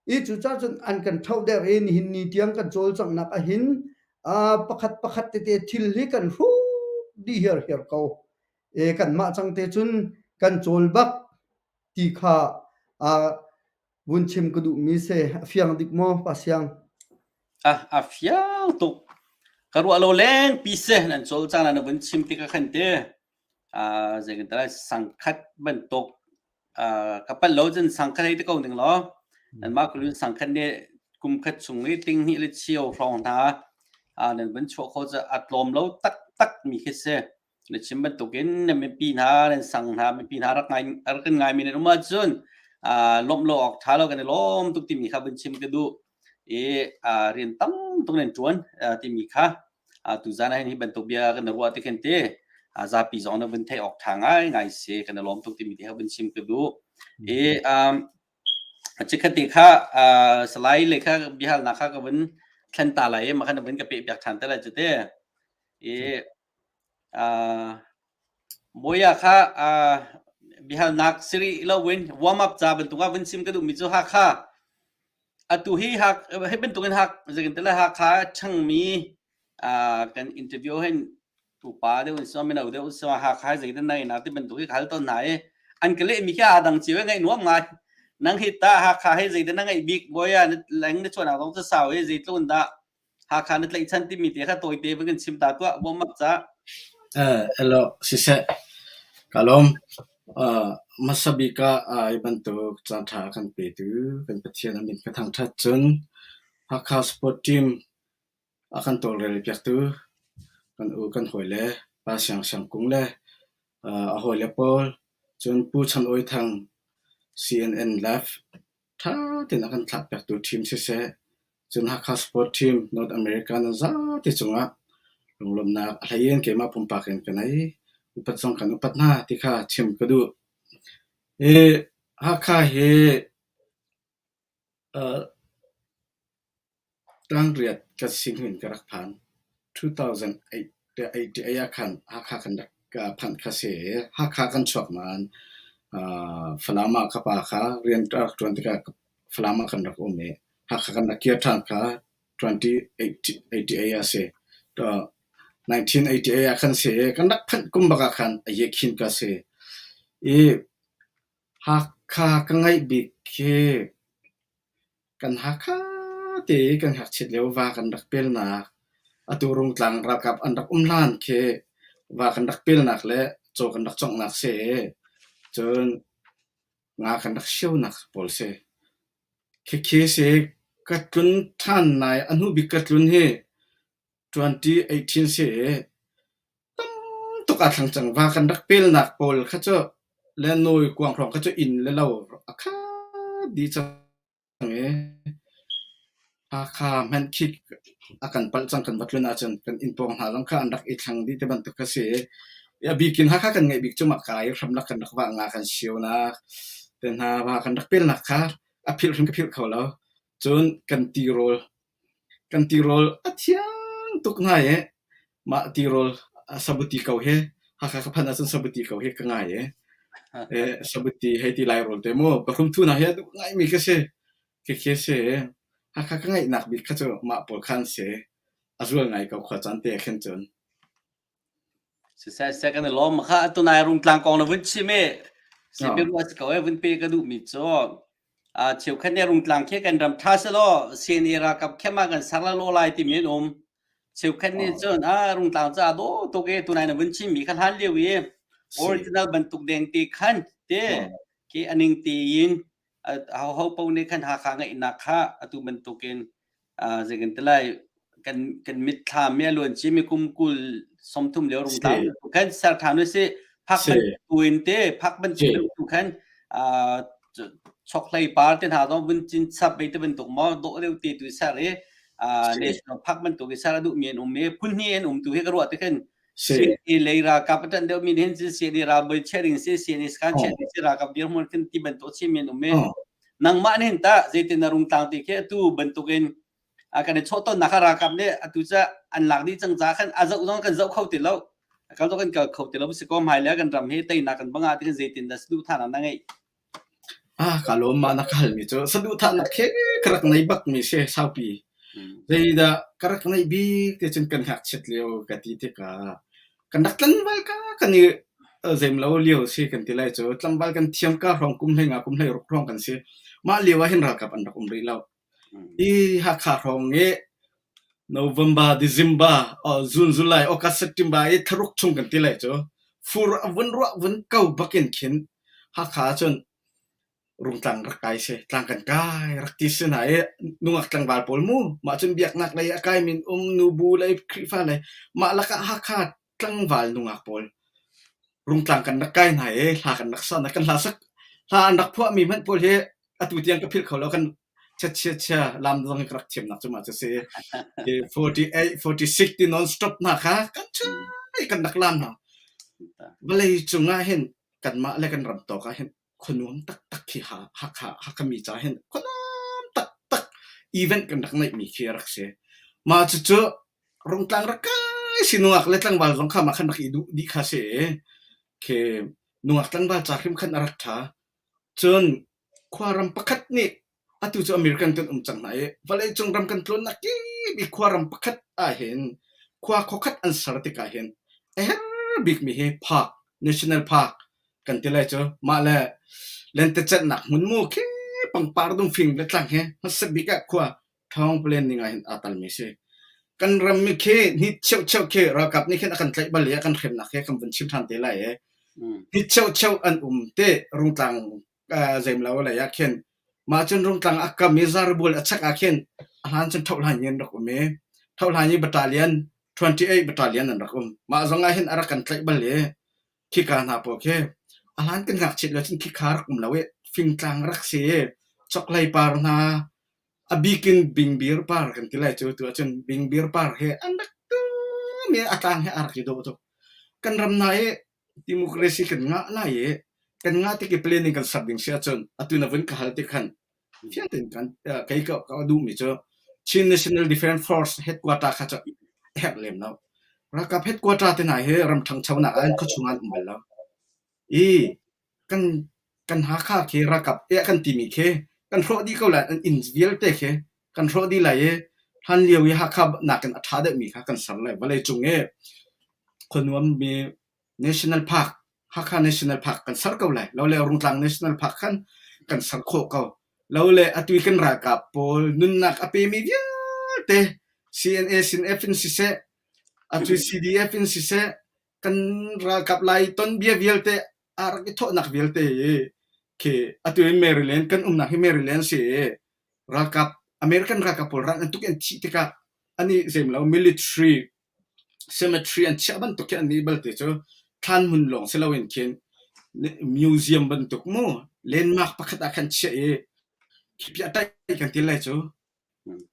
I cucaah cun an kan ṭhohder i nihin ni tiang kan cawlcanghnak ahhin pakhat pakhat tete thil hi kan hruk dih hiarhiar ko. E kanmah cang te cun kan cawl bak ti kha vun chim ka duhmi si. A fiang dik maw, Pa Siang? A fiang tuk. Ka ruah lo lengpi si nan cawlcang na vun chim tikah khan te zei kan ti lai sangkhat bantuk ka palh lo cun sangkhat hei ti ko ning law nanmah kulun sangkhat nih kum khat chung i ting hnih le chio hrawng hna nan vun chuah khawh cu a tlawm lo taktak mi khi si. Na chim bantukin na mipi hna nan sang hna mipi hna rak ngai rak kan ngaimi nan um ahcun lawmh lo awk ṭha lo kan i lawm tuk timi kha vun chim ka duh i rian tam tuk nan ṭuan timi kha tuzan ah hin hi bantuk bia kan ruah ti khin te zapi zong na vun theih awk ṭha ngai ngai si kan i lawm tuk timi te kha vun chim ka duh i chikkhat te kha Salai le kha biahalnak kha ka vun thlen ta lai i mah kha na vun ka peh piak ṭhan te lai cu te i Bawia kha biahalnak si rih loin warm up ca bantuk ah vun chim ka duhmi cu Hakha. Atu hi Hak hi bantukin Hak zeitin Hakha ṭhangmi kan interview hin upa deuh in si mino deuh si Hakha hi zeitin na na ti bantuk hi ka hal tawn hna i an ka lehmi khi aa dang cio i ngaih nuam ngai. Nang hi tah Hakha hi zeitin na ngaih bik Bawia na leng na chuahnak zong cu sau i zeitluk in dah Hakha na tlaihchan timi te kha tawite van kan chim ta tuah bawm mak ca. Eh, hello, siseh. Ka lawm. Uh, hmasa bik ah hi bantuk caanṭha a kan petu kan Pathian a min ka thangṭhat cun Hakha Sport Team a kan tawlrel piaktu kan u kan hawile Pa Siang Siang Kung le uh, a hawile pawl cun Pu Chan Awi Thang CNN Live ṭha tein a kan thlah piaktu team siseh Cun Hakha Sport Team North America nan zapi cungah lunglawmhnak a hlei in keimah pumpak in ka nei. Upat zong kan upat hna ti kha chim ka duh. Hi Hakha hi uh, tlangriat Ka si hnu in ka rak phan. 2008 ah khan Hakha kan rak phanh kha si. Hakha kan chuak nain Falam ah ka pa kha rian ka rak ṭuan tikah Falam ah kan rak um i Hakha kan rak kir ṭhan kha 2088 ah si. 1988 ah khan si i kan rak phanh kum bak ah khan a yekhin ka si. I Hakha ka ngaih bik hi Kan Hakha te i kan ngakchiat lio va kan rak pelnak, atu Rungtlang ralkap an rak um hlan khi va kan rak pelnak le caw kan rak cawnghnak si i cun nga kan rak sionak pawl si. Khikhi si ka tlun ṭhan nai a hnu bik ka tlun hi 2018 si i tam tuk aa thlang cang. Va kan rak pelnak pawl kha cu le nawi kuang hrawng kha cu inn le lo a khat dih cang i Hakha hmanh khi a kan palh cang kan va tlun ahcun kan inn pawng hna zong kha an rak i thlang dih ti bantuk kha si i a bik in Hakha kan ngeih bik cu maka i hramlak kan rak vah nga kan sionak te hna va kan rak pelnak kha a philh hrim ka philh kho lo. Cun kan tirawl Kan tirawl a thiang tuk ngai i mah tirawl sabuti ko hi Hakha ka phanh ahcun sabuti ko hi ka ngai i sabuti hei ti Lairawl te mu ka hrumthu hna hi a duh ngaimi ka si. Khikhi a si i Hakha ka ngaihnak bik kha cu mah pawl kha an si. A zual ngai ko khua caan te ah khin cun. Siseh seh kan i lawm. Kha tunai Rungtlang kong na vun chim i sipin ruah si ko e vun pe ka duhmi cu cheukhat nih Rungtlang khi kan ram ṭha selaw CNA ralkap khem ah kan ser la law lai timi an um. Cheukhat nih cun ah Rungtlang cu aa dawh tuk i tunai na vun chimmi kha hlan lio i original bantuk deng te khan te khi a ning tein hoho paoh nih khan Hakha ngeihnak kha atu bantukin zei kan ti lai kan kan mitthlam mi a luan ci mi kum kul 30 lio rungtlang khan ser ṭhan u si phak bantuk in te phak bantuk tu khan chokhlei par te hna zong vun cin chap ve te bantuk maw dawh deuh te tu ser i national park bantuk i ser a duh mi an um i phun hnih an um tu hi ka ruah te khin CNA lei ralkap a ṭanh deuhmi nih hin cun CNA ralbawi chiah ding si CNA sakhan chiah ding si ralkap dirhmun khin ti bantuk chimmi an um i nangmah nih hin tah zeitin na rungtlang ti khi atu bantukin kan i chawh tawnnak kha ralkap nih atu ca an lak dih cang ca khan a zoh zong kan zoh kho ti lo kal zong kan kal kho ti lo si ko hmai le kan ram hi teinak kan banga ti khin zeitin dah saduhthahnak na ngeih Ah, kaa lawm mah na ka halmi cu saduhthahnak he ka rak nei bakmi si saupi. Zeidah ka rak neih bik ti cun kan ngakchiat lio ka ti tikah kan rak tlangval ka kan i zemlo lio si kan ti lai cu tlangval kan thiam ka hrawng kum hlei nga kum hlei ruk hrawng kan si. Mah lio ah hin ralkap an rak um rih lo. Hi Hakha hrawng i November, December, June, July, August, September i thlaruk chung kan ti lai cu fur a vun ruah vun ko bakin khin Hakha ahcun Rungtlang rak kai si, tlang kan kai rak ti si hna i nungak tlangval pawl mu mah cun biaknak lei a kaimi um nubu lei Khrihfa lei mah lakah Hakha tlangval nungak pawl Rungtlang kan rak kai hna i hla kan rak sa hna kan hla sak hla an rak phuahmi hmanh pawl hi atu tiang ka philh kho lo kan chia chia lam zong hi ka rak thiamnak cu mah cu si 48 46 ti non stop hna kha kan chai kan rak lam hna vawlei cung ah hin kanmah le kan ram tawk ah hin khuanuam taktak khi Hakha Hakha mi ca hin khuanuam taktak event kan rak ngeihmi khi a rak si. Mah cucu Rungtlang rak kai si nungak le tlangval zong kha mah khan rak i duh dih kha si i khi nungak tlangval ca hrim khan a rak ṭha. Cun khuaram pakhat nih atu cu American kan um cang hna i vawleicung ram kan tlawnnak kip i khuaram pakhat ahhin khua khuakhat an ser tikah hin a herh bikmi hi park, national park kan ti lai cu mah le lentecelhnak hmun mu khi pangpar dum fing le tlang hi hmasa bik ah khua thawng palen ning ah hin aa talmi si. Kan ram mi khi ni cheucheu khi ralkap nih khin a kan tlaih bal i a kan hremnak hi kan vun chim ṭhan te lai i ni cheucheu an um te Rungtlang zeimlo lei ah khin mah cun Rungtlang a kam i Zarbual a chak ah khin a hlan cun Thohhlan in rak um i Thohhlan i battalion 28 battalion an rak um. Mah zong ah hin a rak kan tlaih bal i khika hna pawl khi a hlan kan ngakchiat lio cun khikha rak um lo i fingtlang rak si i chokhlei par hna a bik in bingbir par kan ti lai cu tu ahcun bingbir par he an rak tum i a tlang he a rak i dawh tuk. Kan ram hna i democracy kan ngah lai i kan ngah tik i planning kan ser ding si ahcun atu na vun ka hal tik khan fiang tein kan kei ka, ka duhmi cu. Chin National Defence Force headquarter kha cu a herh lem lo. Ralkap headquarter te hna hi ram ṭhangchonak ah hin khuachung ah an um bal lo. I kan kan Hakha khi ralkap eh kan timi khi kan hrawh dih ko lai an inn vialte khi kan hrawh dih lai i hlan lio i Hakha nakin a ṭha deuhmi kha kan ser lai. Vawleicung i khuanuam mi National Park Hakha National Park kan ser ko lai. Lo le Rungtlang National Park khan kan ser khawh ko. Lo le atu i kan ralkap pawl nunnak a pemi vialte CNA, CNF in siseh, atu CDF in siseh, kan ralkap lai tonbia vialte a rak i thawhnak vialte i khi atu i Maryland kan umnak hi Maryland si i ralkap American ralkap pawl ral an tuk i an thih tikah an i zem lo military cemetery an chiah bantuk khi an nih balte cu thlan hmun lawng si loin khin museum bantuk mu landmark pakhat ah khan chiah i khi piah taih kan ti lai cu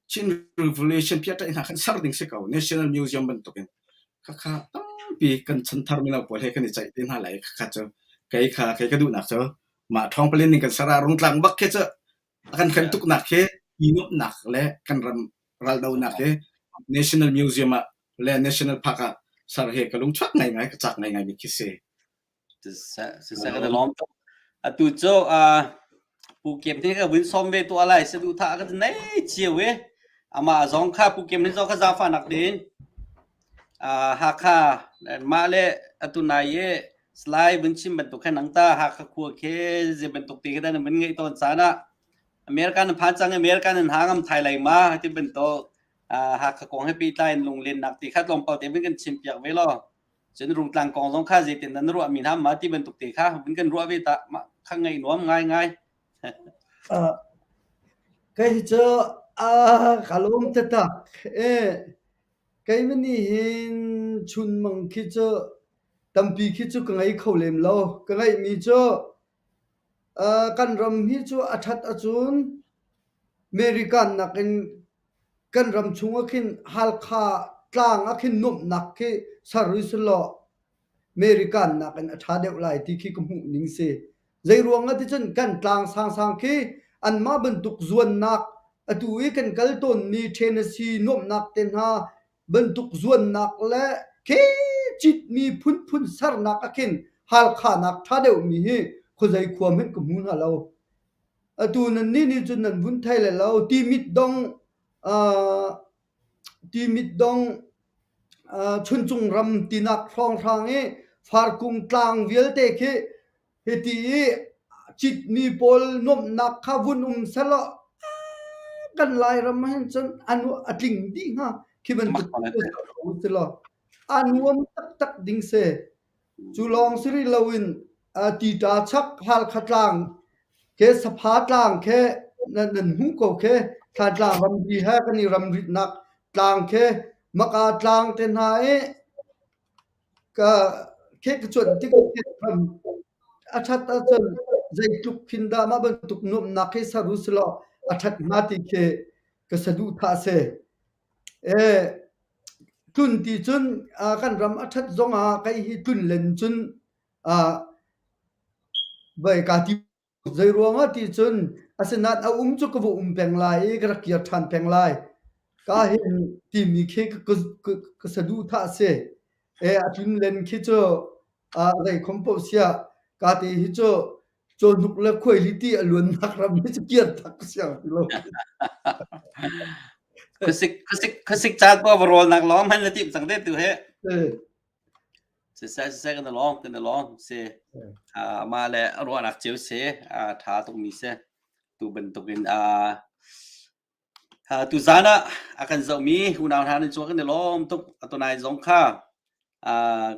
Chin Revolution piah taih hna khan ser ding si ko National Museum bantuk in khakha tampi kan chanthar mino pawl he kan i ceih te hna lai khakha cu kei kha kei ka duhnak cu mah ṭhawngpalin ning kan ser ah rungtlang bak khi cu a kan hrem tuknak hi i nuamhnak le kan ram raldonak hi National Museum ah le National Park ah ser hi ka lungchuak ngaingai ka cak ngaingai mi khi si. Siseh kan i lawm tuk. Atu cu uh, Pu Kem hi ka vun sawm ve tuah lai saduhthah ka nei cio i amah zong kha Pu Kem hi zong kha zaangfahnak tein uh, Hakha mah le atu nai i Salai vun chim bantuk khan nang ta Hakha khua khi zei bantuk ti khi dah nan vun ngeih tawn caan ah America nan phan cang i America nan ha ngam thai lai ma ti bantuk uh, Hakha kong he pehtlai in lunglennak ti kha tlawmpal te vun kan chim piak ve law cun Rungtlang kong zong kha zeitin nan ruah mi hna ma ti bantuk te kha vun kan ruah ve ta ma kha ngaih nuam ngai ngai. Uh, kei cu uh, ka lawm taktak. Eh, Keimah nih hin chunmang khi cu tampi khi cu ka ngei kho lem lo. Ka ngeihmi cu uh, kan ram hi cu a ṭhat ahcun American nakin kan ram chung ah khin Halkha tlang ah khin nuamhnak khi ser usih law American nakin a ṭha deuh lai ti khi ka hmuh ning si. Zeiruang ah ticun kan tlang sangsang khi anmah bantuk zuannak atu i kan kal tawnmi Tennessee nuamhnak te hna bantuk zuannak le khi citmi phunphun sernak ah khin Halkha nak ṭha deuhmi hi khuazei khua hmanh ka hmu hna lo. Atu nannih nih cun nan vun thei lai lo. Timit dong uh, Timit dong Chuncung ram tinak hrawnghrang i farkung tlang vialte khi hiti i citmi pawl nuamhnak kha vun um sehlaw kan Lairam ah hin cun a tling dih hnga khi bantuk si law a nuam taktak ding si. Cu lawng si rih loin Tita chak Halkha tlang khi Sapha tlang khi nan hmuh ko khi Thantlang ramri he kan i ramritnak tlang khi Maka tlang te hna i ka khi ka cuanh tik a ṭhat ahcun zeitluk khin dah mah bantuk nuamhnak hi ser u silaw a ṭhat hnga ti khi ka saduhthah a si. Ee, tlun ti cun kan ram a ṭhat zongah kei hi tlun len cun vei kaa ti. Zeiruangah ti cun asinain a um cu ka va um peng lai i ka rak kir ṭhan peng lai. Ka hin timi khi ka saduhthah a si. Ee, a tlun len khi cu zeikhom paoh siah ka te hi cu cawhnuk le khuaihli a luannak ram hi cu kir tak ka siang ti lo. Khuasik khuasik khuasik caan pa va rawlnak lawng hman na tim cang te tu he. Siseh siseh kan lawng kan lawng si. Amah le ruahnak cio si a tha tuk mi si. Tu bantukin a Tuzaan ah a kan zohmi unau hna nan cung ah kan i lawm tuk. Atunai zong kha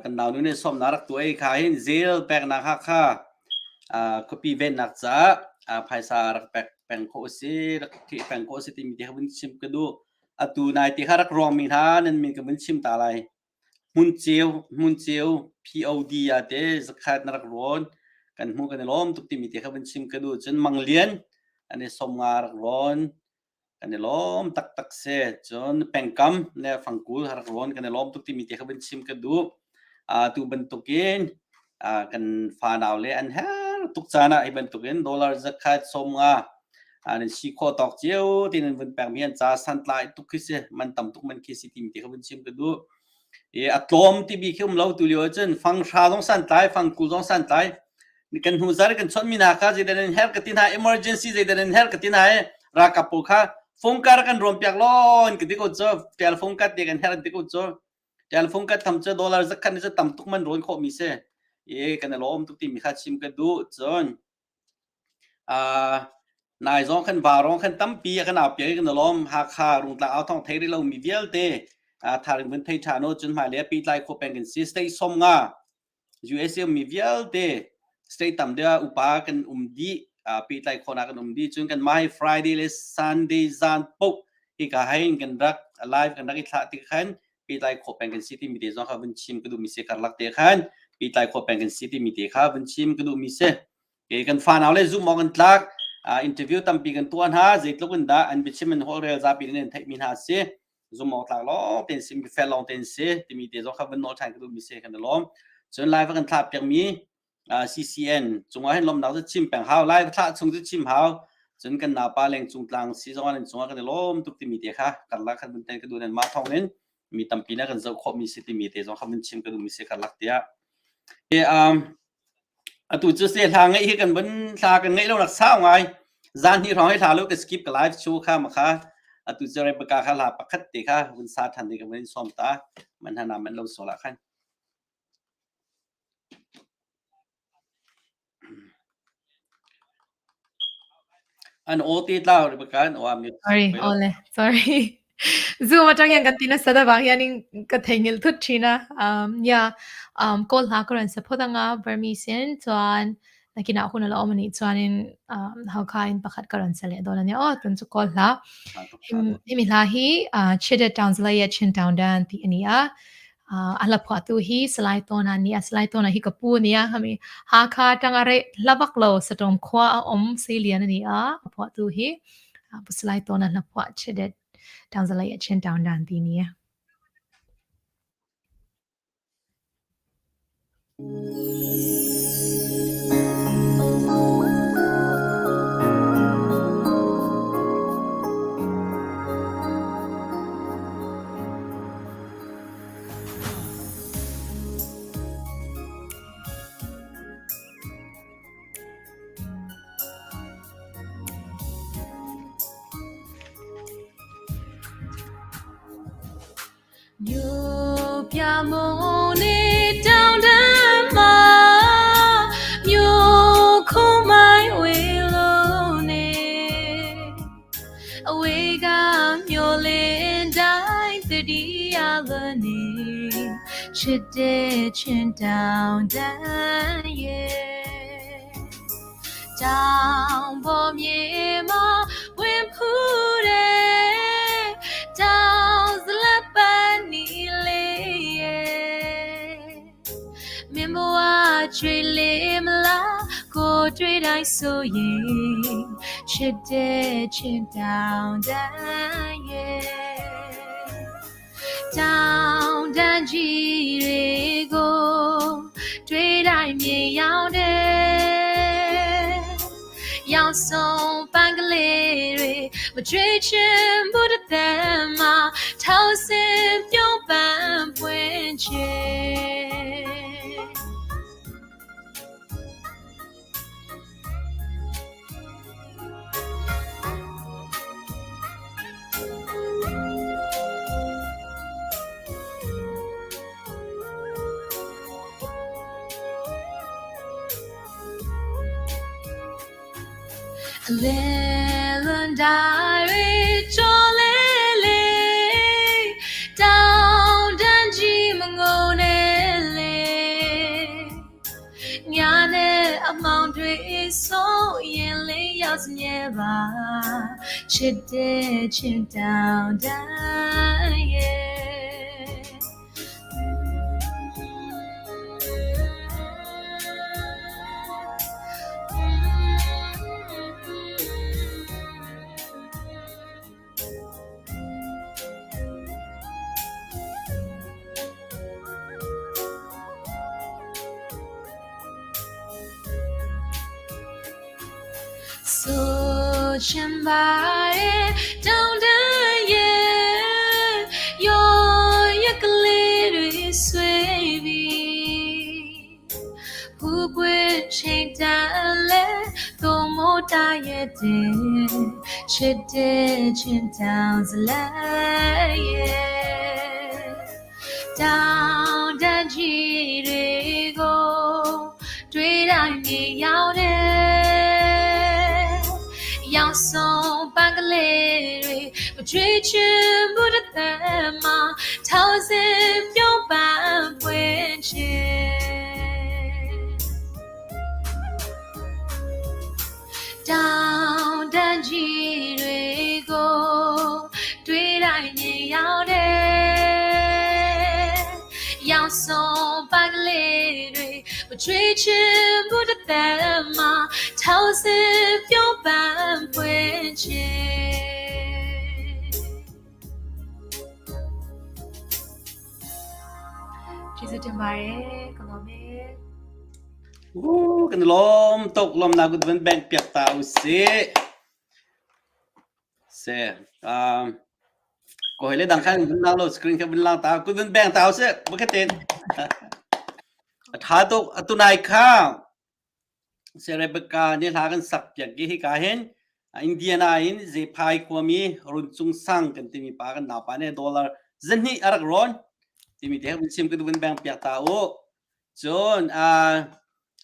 kan naunu nih sawmnak rak tuah i kha hin zel peknak Hakha khuapi vennak caah phaisa rak pek peng khawh a si, rak khih peng khawh a si timi te kha vun chim ka duh. Atu nai te kha rak ruangmi hna nan min ka vun chim ta lai. Hmunceu, Hmunceu POD ah te zakhat na rak rawn. Kan hmuh kan i lawm tuk timi te kha vun chim ka duh. Cun Manglian an i 50 rak rawn. Kan i lawm taktak si. Cun pengkam le fangkul rak rawn kan i lawm tuk timi te kha vun chim ka duh. Uh, tu bantukin uh, kan fanau le an her tuk caan ah hi bantukin dollar zakhat 50. Nan si khawh tawk cio ti nan vun pekmi an ca santlai tuk khi si man tam tuk man khi si timi te kha vun chim ka duh. I a tlawm timi khi um lo tu lio ahcun fang hra zong santlai, fang kul zong santlai. Kan hnu zar kan chawnh mi hna kha zeidah nan herh ka ti hna emergency zeidah nan herh ka ti hna i ralkap pawl kha phone kar kan ruam piak law ka ti ko cu telephone kat te kan herh an ti ko cu telephone kat tham cu dollar zakhat ni cu tam tuk man rawn khawh mi si i kan i lawm tuk timi kha chim ka duh cun Nai zong khan vaurawng khan tampi a kan aupiak i kan i lawm. Hakha Rungtlang au thawng thei rih lomi vialte tharing vun thei ṭhan u. Cun hmailei ah pehtlai khawh peng kan si. State 50 USA ummi vialte state tam deuh ah upa kan um dih. Pehtlai khawhnak kan um dih. Cun kanmah hi Friday le Sunday zan paoh hika hein kan rak live kan rak i thlah tik khan pehtlai khawh peng kan si timi te zong kha vun chim ka duhmi si karlak te khan pehtlai khawh peng kan si timi te kha vun chim ka duhmi si. Ke kan fanau le zumh awk an tlak. Interview tampi kan tuah hna. Zeitluk in dah an biachim an holhrel zapi in an theihmi hna a si. Zumh awk tlak lawng tein si, mifel lawng tein si timi te zong kha van nawl ṭhan ka duhmi si kan i lawm. Cun live kan thlah piakmi CCN cungah hin lawmnak cu chim peng hau. Live thlah chung cu chim hau. Cun kan naupa leng cung tlang si zong ah nan cungah kan i lawm tuk timi te kha karlak khan vun ten ka duh nan mah thawng in mi tampi na kan zoh khawhmi si timi te zong kha vun chim ka duhmi si karlak tiah. Atu cu se hla ngeih hi kan vun hla kan ngeih lo nak sau ngai. Zan hnih hrawng hi hla lo ka skip ka live show kha ma kha. Atu cu Rebecca kha hla pakhat te kha vun sa than ding ka vun in sawm ta. Man hana man lo so la khan. An aw te tlau Rebecca an aw am Sorry, ole, sorry. Zoom atang hian kan ti nasa da bang hian in ka theingil thut thin a. Yeah, kawl hla ka ran sa phot anga Burmese in chuan nakinah hun ala awm ani chuan in Hakha in pakhat ka ran sa leh dawn ania aw tun chu kawl hla. Hemi hla hi Chide Town Zalaya Chin Town Dan ti ani a. A hla phuahtu hi Salai Tawna a ni a. Salai Tawna hi ka pu a ni a. Hemi Hakha atanga rei hla vak lo Satawm khua a awm seilian a ni a. A phuahtu hi Pu Salai Tawna hla phuah Chidet Tangzalei a Chin Town Dan ti ni a.မြို့ပြမုံနေတောင်တန်းမှာမြို့ခုံးမိုင်းဝေလို့နေအဝေးကမြို့လင်းတိုင်းတတိယလနေချစ်တဲ့ချင်းတောင်တန်းရဲ့တောင်ပေါ်မြေမှာဝင်ဖူးတဲ့တောင်စလပန်းနီလေးရဲ့မင်းဘဝချွေလေးမလားကိုတွေ့တိုင်းဆိုရင်ချစ်တဲ့ချင်းတောင်တန်းရဲ့တောင်တန်းကြီးတွေကိုတွေ့တိုင်းမြင်ရောက်တယ်ရောင်စုံပန်းကလေးတွေမကြွေချင်ဘူးတဲ့တမ်းမှာထောက်စင်ပြုံးပန်းပွင့်ချေ အလင်းလွန်တာတွေကြော်လဲလေတောင်တန်းကြီးမငုံနဲ့လေညာနဲ့အမောင်တွေဆုံးရင်လေးရောက်စမြဲပါချစ်တဲ့ချင်းတောင်တန်းရဲ့ ဆို ချင်ပါတယ်တောင်းတရဲ့ရောရက်ကလေးတွေဆွေးပြီးဖူးပွင့်ချိန်တန်လဲသုံးမိုးတာရဲ့တဲ့ချစ်တဲ့ချင်းတောင်စလဲရဲ့တောင်တန်းကြီးတွေကိုတွေ့တိုင်းမြင်ရောက်တယ်ရောင်စုံပန်းကလေးတွေမကြွေးချင်ဘူးတဲ့တဲ့မှာထောင်စင်ပြုံးပန်းပွင့်ချင်တောင်တန်းကြီးတွေကိုတွေ့တိုင်းမြင်ရောက်တယ်ရောင်စုံပန်းကလေးတွေမကြွေးချင်ဘူးတဲ့တဲ့မှာထောင်စင်ပြုံးပန်းပွင့်ချင်ကျေးဇူးတင်ပါတယ်ကလောမေ Woo, kan lom tok lom na kut van bank piak ta u si. Se um ko hele dang khan vun lang lo screen kha vun lang ta kut van bank ta u si bu kha ten. A tha tuk atunai kha se Rebecca nih hla kan sak piak i hika hin Indiana in Zephai khuami Run Cung Sang kan timi pa kan naupa nih dollar zahnih a rak rawn timi te vun chim ka vun bang piak ta u. Cun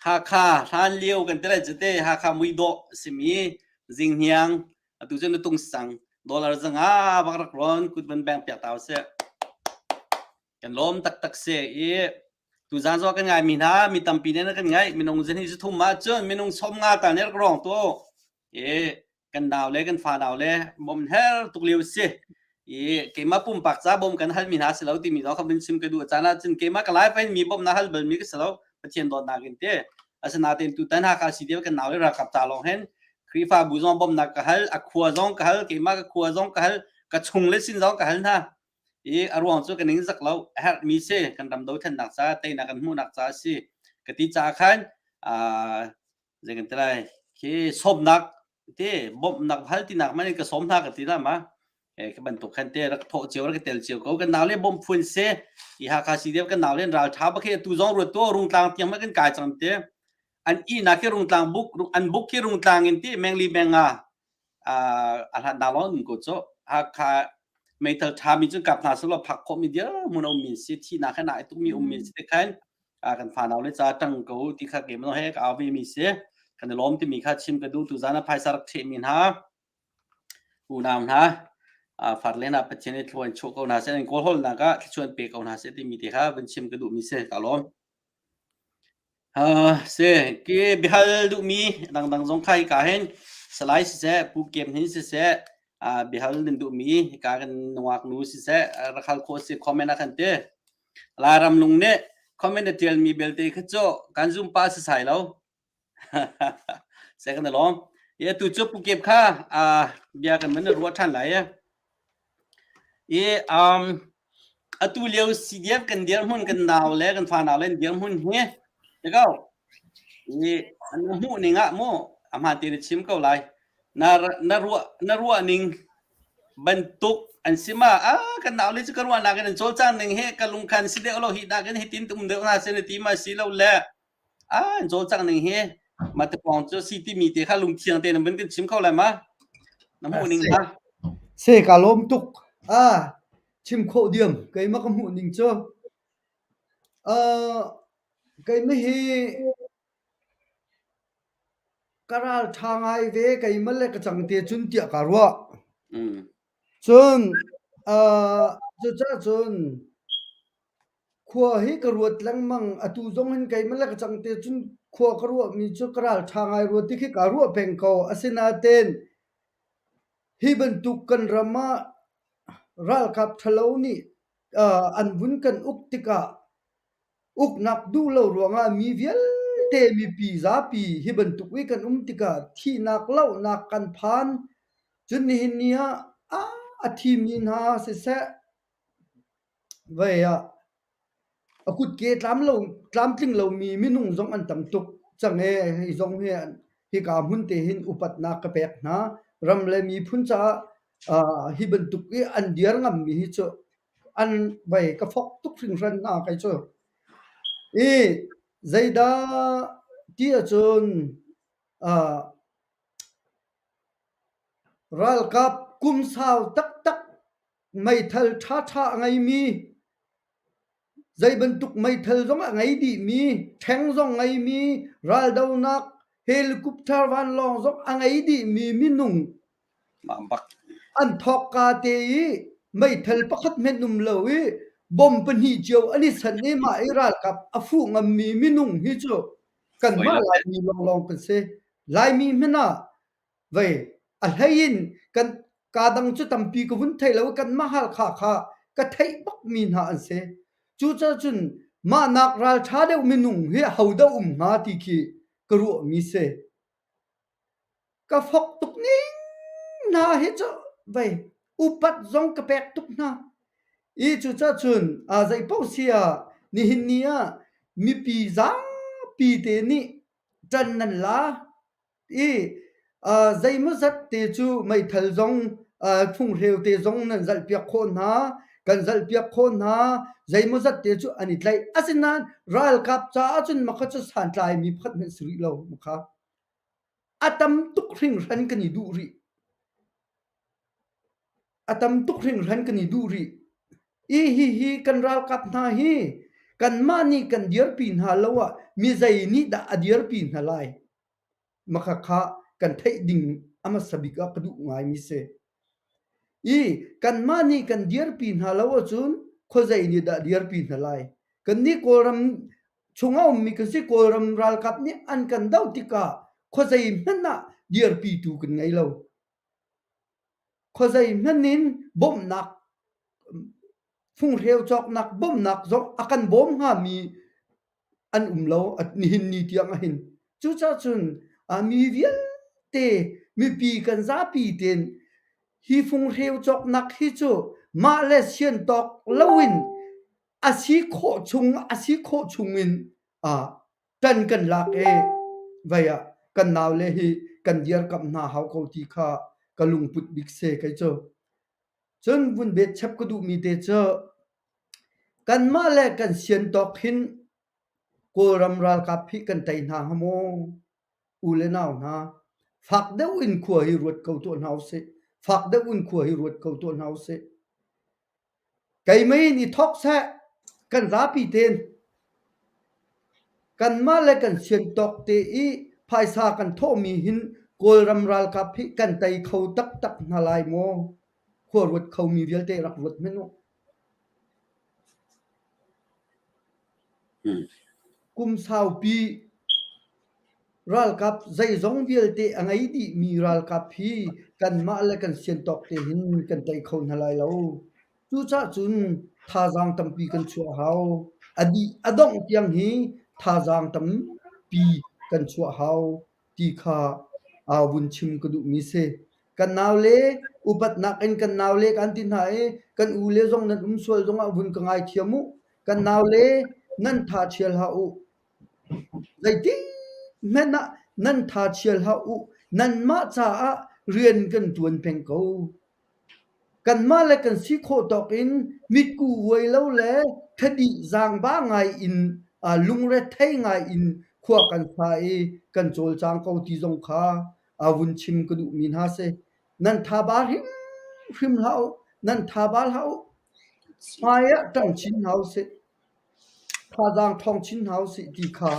Hakha hlan lio kan ti lai cu te Hakha muidawh simi Zinghniang atu cu Nutung Sang dollar zanga bak rak rawn kut vun bang piak ta u sih. Kan lawm taktak si i tuzaan zong kan ngaimi hna mi tampi nih an kan ngaih minung zan hi zu thum ahcun minung 50 tal nih rak rawng tu i kan nau le kan fa nau le bom her tuk lio si i keimah pumpak ca bom kan hal mi hna si lo timi zong kha vun chim ka duh caan ahcun keimah ka life in mi bom na hal bal mi ka si lo Pathian dawtnak in te asinain tutan Hakha CDF kan nau le ralkap ca lawng hin Khrihfabu zong bawmhnak ka hal a khua zong ka hal keimah ka khua zong ka hal ka chung le sin zong ka hal hna i a ruang cu ka ning zak lo a herhmi si kan ram dothlennak ca teinak kan hmuhnak ca a si ka ti caah khan zei kan ti lai khi sawmnak ti bawmhnak hal tinak man in ka sawm hna ka ti la ma e ka bantuk khan te rak thawh cio rak tel cio ko kan nau le bawmh phun se i Hakha CDF kan nau le ral tha ba khi tu zong ruat to rungtlang tiang ma kan kai cang te an i na khi rungtlang buk an buk khi rungtlang in ti mengli menga a hlat nak lawng um ko cu Hakha meithal ṭha mi cun kap hna selaw phak khawh mi dir hmun a um mi si thihnak he nai tuk mi um mi si te khan kan fanau le ca ṭang ko ti kha keimah he ka au ve mi si kan i lawm timi kha chim ka duh tu zan ah phaisa rak ṭheh mi hna unau hna far le hna Pathian i thlua in chuah ko hna seh an kawl hawlnak ah thluachuah pe ko hna seh timi te kha vun chim ka duh mi si ka lawm. Si, ki biahal duhmi dangdang zong kha hika hin Salai siseh, Pu Kem Hnin siseh, biahal nan duhmi hika kan nungak nu siseh, rak hal khawh si comment ah khan ti. Lairam lung nih comment a ṭialmi belte kha cu kan zum pah sasai lo. Seh kan i lawm. I atu cu Pu Kep kha bia kan van i ruah ṭhan lai. I um, atu lio CDF kan dirhmun kan nau le kan fanau le dirhmun hi ko i an hmuh ning ah mu a hmaan te na chim ko lai na na ruah na ruah ning bantuk an si ma a kan nau le cu ka ruah nak in an cawlcang ning he ka lungkhan si deuh lo hi nakin hi tin tum deuh hna se na ti ma si lo le a an cawlcangh ning hi mah te kong cu si timi te kha lungthiang te na vun kan chim kho lai ma na hmuh ning kha Se ka lawm tuk. Ah, chim khawh diam. Keimah ka hmuh ning cu. Uh, keimah hi ka ral ṭha ngai ve keimah le ka cang te cun tiah ka ruah. Mm. Cun, uh, cucaah cun Khua hi ka ruat lengmang. Atu zong hin keimah le ka cangte cun khua ka ruahmi cu ka ralṭha ngai rua ti khi kaa ruah peng ko. Asinain hi bantuk kan ram ah ralkap ṭhalo nih an vun kan uk tikah uknak duh lo ruangah mi vialte mipi zapi hi bantuk i kan um tikah thihnak lohnak kan phan. Cun nihin ni ah a thimi hna siseh, Vei ah a kutke tlamtling lomi minung zong an tam tuk cang i hi zong hi hika hmun te hin upatnak ka pek hna. Ram le miphun caah hi bantuk i an dir ngammi hi cu an vei ka fok tuk hringhran hna kei cu. I zeidah ti ahcun ralkap kum sau taktak meithal ṭhaṭha a ngeimi Zei bantuk meithal zong a ngei dihmi, ṭheng zong ngeimi, raldonak helicopter vanlawng zong a ngei dihmi minung an thawkka te i meithal pakhat hmenh um lo i bom pahnih cio an i sanh i mah i ralkap a fuh ngammi minung hi cu kanmah Laimi lawnglawng kan si. Laimi hmanh ah Vei, a hlei in kan kaa dang cu tampi ka vun thei lo i kanmah Halkha kha ka theih bakmi hna an si. Cucaah cun mahnak ralṭha deuh minung hi hodah um hnga ti khi ka ruahmi si. Ka fok tuk ning hna hi cu vei upat zong ka pek tuk hna. I cucaah cun aa zei paoh si ah nihin ni ah mipi zapi te nih ṭan nan la. I zeimawzat te cu meithal zong funghreu te zong nan zalhpiak khawh hna, kan zalhpiak khawh hna, zeimawzat te cu an i tlaih. Asinain ralkap caah cun makha cu santlaimi pakhat hmanh si rih lo makha. A tam tuk hringhran kan i duh rih. A tam tuk hringhran kan i duh rih. I hihi kan ralkap hna hi kanmah nih kan dirpi hna lo ah mi zei nih dah a dirpi hna lai? Makhakha kan theih ding a hmasa bik ah ka duh ngaimi si. I kanmah nih kan dirpi hna lo ahcun khuazei nih dah dirpi hna lai? Kannih Kawlram chung a ummi kan si. Kawlram ralkap nih an kan doh tikah khuazei hmanh ah dirpitu kan ngei lo. Khuazei hmanh in bawmhnak funghreu cawknak bawmhnak zong a kan bawm hngami an um lo nihin ni tiang ahhin. Cucaah cun mi vialte mipi kan zapi tein hi funghreu cawknak hi cu mah le sian tawk loin a si khawh chung a si khawh chung in ṭan kan lak i vei ah kan naule hi kan dirkamh hna hau ko ti kha ka lungput bik si kei cu. Cun vun bet chap ka duhmi te cu kanmah le kan sian tawk hin Kawlram ralkap hi kan tei hna hnga maw? U le nau hna, fak deuh in khua hi ruat ko tuah hna usih. Fak deuh in khua hi ruat ko tuah hna usih. Keimah in i thawk seh, kan zapi tein. Kanmah le kan sian tawk te i phaisa kan thawhmi hin Kawlram ralkap hi kan tei kho taktak hna lai maw? Khua ruat khomi vialte rak ruat hmanh u. Kum saupi ralkap zeizong vialte a ngei dihmi ralkap hi kanmah le kan sian tawk te hin kan tei kho hna lai lo. Cucaah cun thazaang tampi kan chuah hau. A dih a dongh tiang hi thazaang tampi kan chuah hau ti kha aa vun chim ka duhmi si. Kan naule upatnak in kan naule kan ti hna i kan ule zong nan um sual zongah vun ka ngaithiam u. Kan naule nan tha chial hlah u. Zeitik hmanh ah nan tha chial hlah u. Nanmah caah rian kan ṭuan peng ko. Kanmah le kan si khawh tawk in mitku vuai lo le thadih zaangba ngai in lungrethei ngai in khua kan sa i kan cawlcang ko ti zong kha vun chim ka duhmi hna si. Nan thaba hrimhrim hlah u. Nan thaba hlah u. Hmai ah ṭang chin hna usih. Thazaang ṭhawng chin hna usih ti kha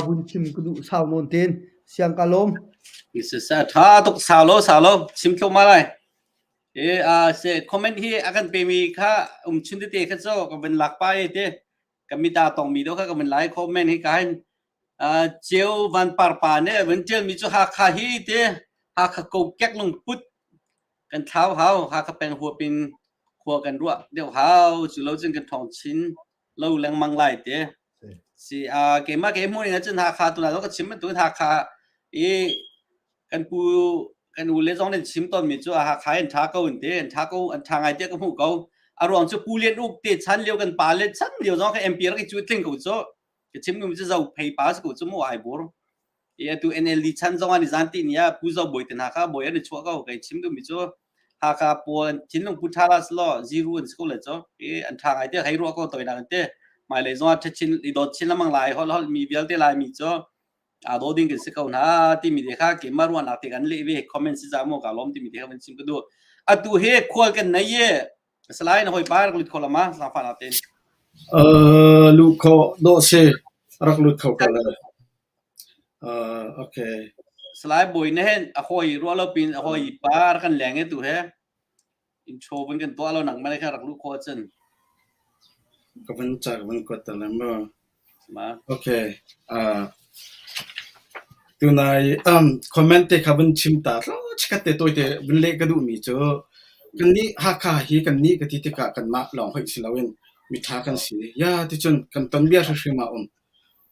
vun chim ka duh sau nawn tein. Siang ka lawm. Ṭha tuk sau lo sau lo chim thluahmah lai. E a se comment hi a kan pemi kha um chin tete kha cu ka van lak pa e te ka mita tong mi do kha ka van lai comment hi ka hin ceu van par pa ne van tial mi cu Hakha hi te Hakha kokek lungput kan thlau hau Hakha peng huapin khua kan ruah deuh hau cu lo cun kan thong chin lo lengmang lai te si a keimah ke hmu ning cun Hakha tu na ka chim tu Hakha i kan pu kan u le zong nan chim tawn mi cu Hakha in tha ko in te an tha ko an tha ngai te ka hmuh ko a ruang cu Pu Lian Uk te chan lio kan pa le chan lio zong kha MP rak i cu tling ko cu ka chim mi cu zo phei pa ko cu mu ai bur. I atu NLD chan zong ah nizan ti ni ah Pu Zo Bawi te hna kha bawi an i chuah ko. Kai chim duhmi cu Hakha pawl an thinlung pu ṭha la selaw ziru an si ko le cu. I an ṭha ngai te hei ruah ko toinak an ti. Hmailei zong ah ṭhachin i dawt chin lengmang lai holh holh mi vialte Laimi cu aa daw ding kan si ko hna timi te kha keimah ruahnak te kan leh ve comment si za maw ka lawm timi te kha van chim ka duh. Atu hi khual kan nei i Salai na hawipa rak lut kho lama zaangfah nak tein. Luh khawh dawh si rak lut kho ko le. Okay. Salai Bawi na hen a hawi ruah lo pin a hawi pa rak kan leng e tu he. Intro vun kan tuah lo nang mane kha rak luh khawh cun. Ka van ca ka van kuat ta le mu. Ma. Okay. Tunai comment te kha vun chim ta tlo chikat te tawi te vun leh ka duhmi cu kannih Hakha hi kannih ka ti tikah kanmah lawng hoih si loin miṭha kan si. Ya ticun kan ton bia hrimhrim ah um.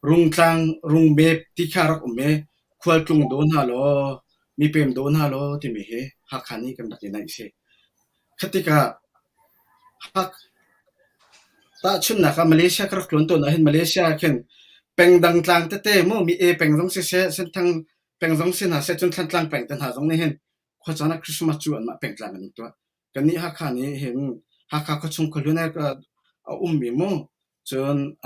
Rungtlang rungmep ti kha rak um i khualtlung daw hna law mipem daw hna law timi hi Hakha nih kan rak i naih si. Kha tikah Tahchunhnak ah Malaysia ka rak tlawn tawn ahhin Malaysia ah khin pengdang tlang tete maw mi e peng zong siseh, Senthang peng zong si hna seh, cun Thlantlang peng te hna zong nih hin khuacaan ah Christmas cu anmah pengtlang in an tuah. Kannih Hakha nih hin Hakha khuachung khuahlun a ummi mu cun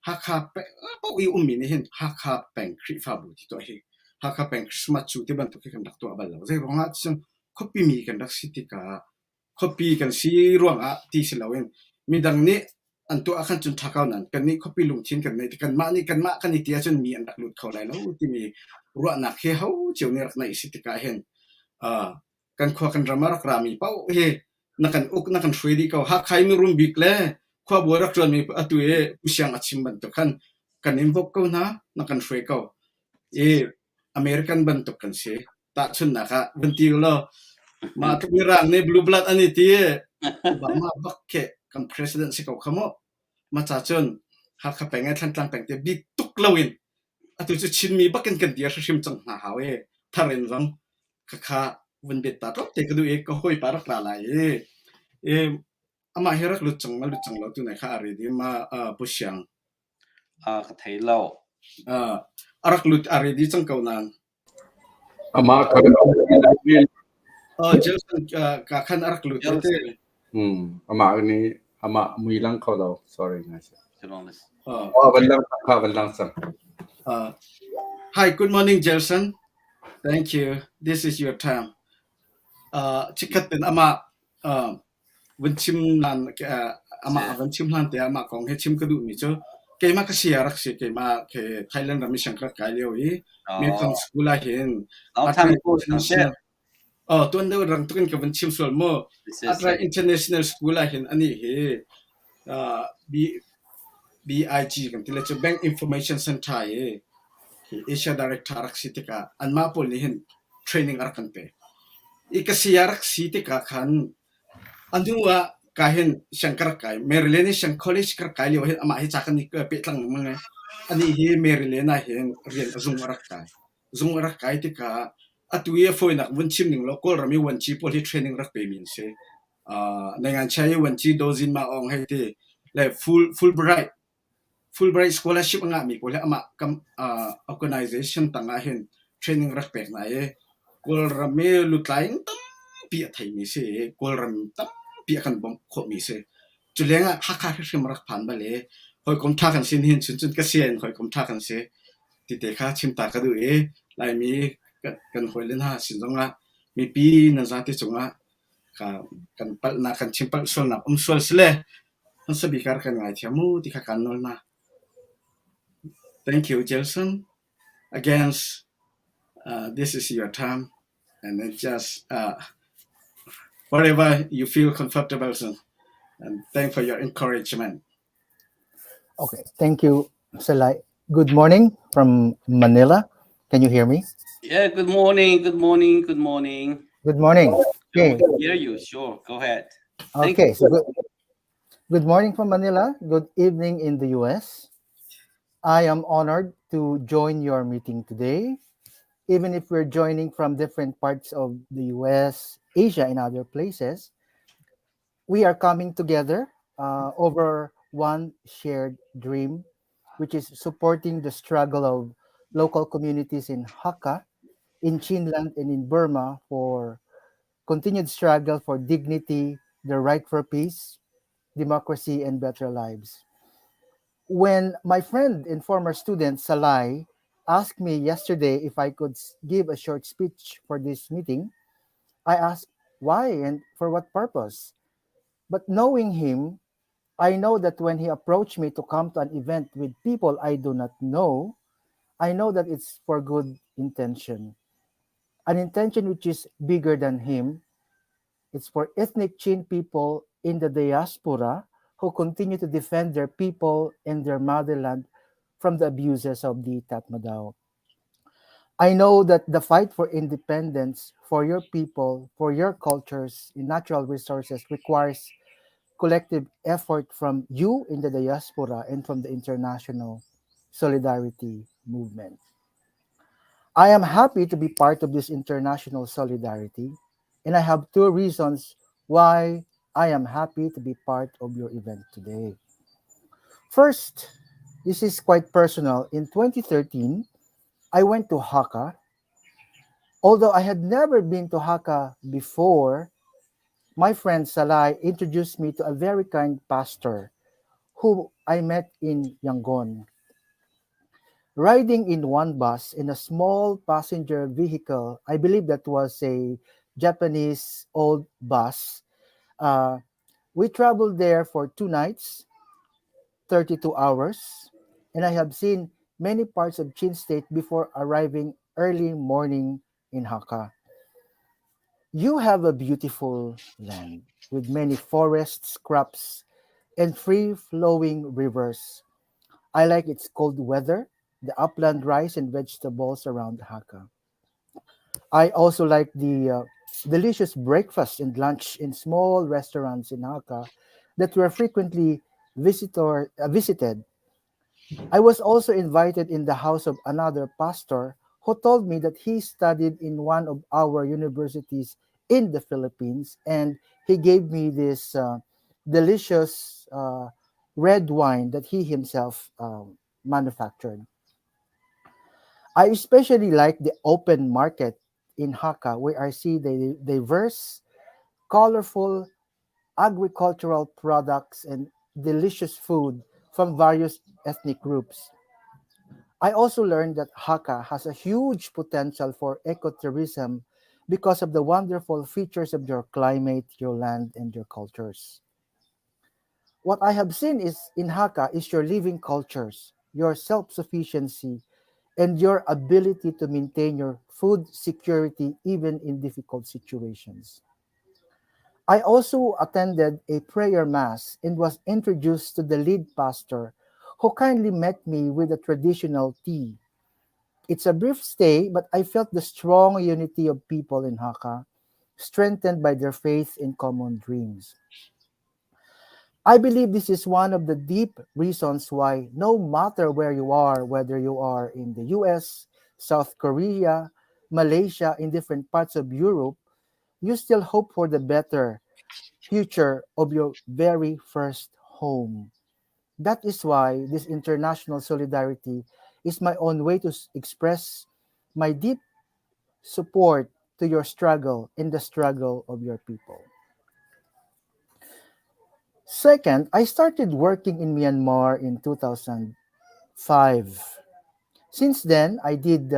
Hakha peng paoh i ummi nih hin Hakha peng Khrihfabu ti tuah hi Hakha peng Christmas cu ti bantuk hi kan rak tuah bal lo. Zeiruang ah cun khuapi mi kan rak si tikah Khuapi kan si ruangah ti si loin midang nih an tuah ahkhan cun ṭha ko nain kannih khuapi lungthin kan neih tik kanmah nih kanmah kan i ti ahcun mi an rak lut kho lai lo timi ruahnak hi ho cio nih rak neih a si tikah hin kan khua kan ram ah rak rami paoh hi na kan uk na kan hruai dih ko. Hakha i mirum bik le khuabawi rak ṭuanmi atu i Pu Siang a chim bantuk khan kan in bawk ko hna, na kan hruai ko. I American bantuk kan si. Tahchunhnak ah vun ti ulaw mah tluk Mirang nih blue blood an i ti i Obama bak khi kan president si ko kha mu. Mah ca cun Hakha peng le Thlantlang peng te bi tuk loin atu cu Chinmi bak in kan dir hrimhrim cang hna hau i thar in zong khakha vun bet ta tlawp te ka duh i ka hawipa rak ra lai i i amah hi rak lut cang ma lut cang lo tu nai kha a re di ma Pu Siang Ka thei lo. A rak lut a ready cang ko nain. Amah ka Jelson ka khan a rak lut te. Amah nih amah mui lang kho lo. Sorry ngai si. Oh, van lang kha van lang cang. Hi, good morning, Jelson. Thank you. This is your time. Chikkhat ten amah Vun chim hlan amah a van chim hlan te amah kong he chim ka duhmi cu keimah ka sia rak si keimah ke Thailand ram i siang ka rak kai lio i Mekong school ah hin Oh tuan deuh rang tuk in ka van chim sual mu. Atrai International School ah hin anih hi B BIG kan ti le cu Bank Information Center i Asia Director rak si tikah anmah pawl nih hin training a rak kan pek. I ka saya rak si tikah khan a hnu ah ka hin siang ka rak kai. Maryland i siang college ka rak kai lio hin amah hi ca kan i pehtlang lengmang i anih hi Maryland ah hin rian a zung a rak kai. Zung a rak kai tikah atu i a fawinak vun chim ning law Kawlram i vuanci pawl hi training rak pemi an si. Uh, Nangan i vuanci Dozin Ma Aung hei ti le full Fulbright Fulbright scholarship a ngahmi pawl hi amah kam organization tangah hin training rak pek hna i Kawlram i lutlai in tampi a theimi si i Kawlram tampi a kan bawmh khawhmi si. Cu lengah Hakha hrimhrim a rak phan bal i hawikom ṭha kan si nihin chun cun ka sia in hawikom ṭha kan si ti te kha chim ta ka duh i Laimi kan hawile hna sin zongah mipi nan zate cungah kan palhnak kan chim palh sualnak um sual sile Hmasa bik ah rak kan ngaithiam mu ti kha kaan nawl hna. Thank you, Jelson. Again, this is your time, and then just whatever you feel comfortable in. And thank for your encouragement. Okay, thank you, Salai. Good morning from Manila. Can you hear me? Yeah, good morning, good morning, good morning. Good morning. Okay. We can hear you. Sure, go ahead. Thank Okay, you. so good, good morning from Manila. Good evening in the US. I am honored to join your meeting today. Even if we're joining from different parts of the US, Asia, and other places, we are coming together uh, over one shared dream, which is supporting the struggle of local communities in Hakha, in Chinland, and in Burma for continued struggle for dignity, the right for peace, democracy, and better lives. When my friend and former student Salai asked me yesterday if I could give a short speech for this meeting, I asked why and for what purpose. But knowing him, I know that when he approached me to come to an event with people I do not know, I know that it's for good intention. An intention which is bigger than him. It's for ethnic Chin people in the diaspora who continue to defend their people and their motherland from the abuses of the Tatmadaw. I know that the fight for independence for your people, for your cultures, in natural resources requires collective effort from you in the diaspora and from the international solidarity movement. I am happy to be part of this international solidarity, and I have two reasons why I am happy to be part of your event today. First, this is quite personal. In 2013, I went to Hakha. Although I had never been to Hakha before, my friend Salai introduced me to a very kind pastor who I met in Yangon. Riding in one bus in a small passenger vehicle, I believe that was a Japanese old bus. We traveled there for 2 nights, 32 hours, and I have seen many parts of Chin State before arriving early morning in Hakha. You have a beautiful land with many forests, crops, and free-flowing rivers. I like its cold weather, the upland rice and vegetables around Hakha. I also like the delicious breakfast and lunch in small restaurants in Hakha that were frequently visited. I was also invited in the house of another pastor who told me that he studied in one of our universities in the Philippines, and he gave me this delicious red wine that he himself manufactured. I especially like the open market in Hakha, where I see the diverse, colorful agricultural products and delicious food from various ethnic groups. I also learned that Hakha has a huge potential for ecotourism because of the wonderful features of your climate, your land, and your cultures. What I have seen is in Hakha is your living cultures, your self-sufficiency, and your ability to maintain your food security even in difficult situations. I also attended a prayer mass and was introduced to the lead pastor, who kindly met me with a traditional tea. It's a brief stay, but I felt the strong unity of people in Hakha, strengthened by their faith in common dreams. I believe this is one of the deep reasons why no matter where you are, whether you are in the US, South Korea, Malaysia, in different parts of Europe, you still hope for the better future of your very first home. That is why this international solidarity is my own way to express my deep support to your struggle and the struggle of your people. Second, I started working in Myanmar in 2005. Since then, I did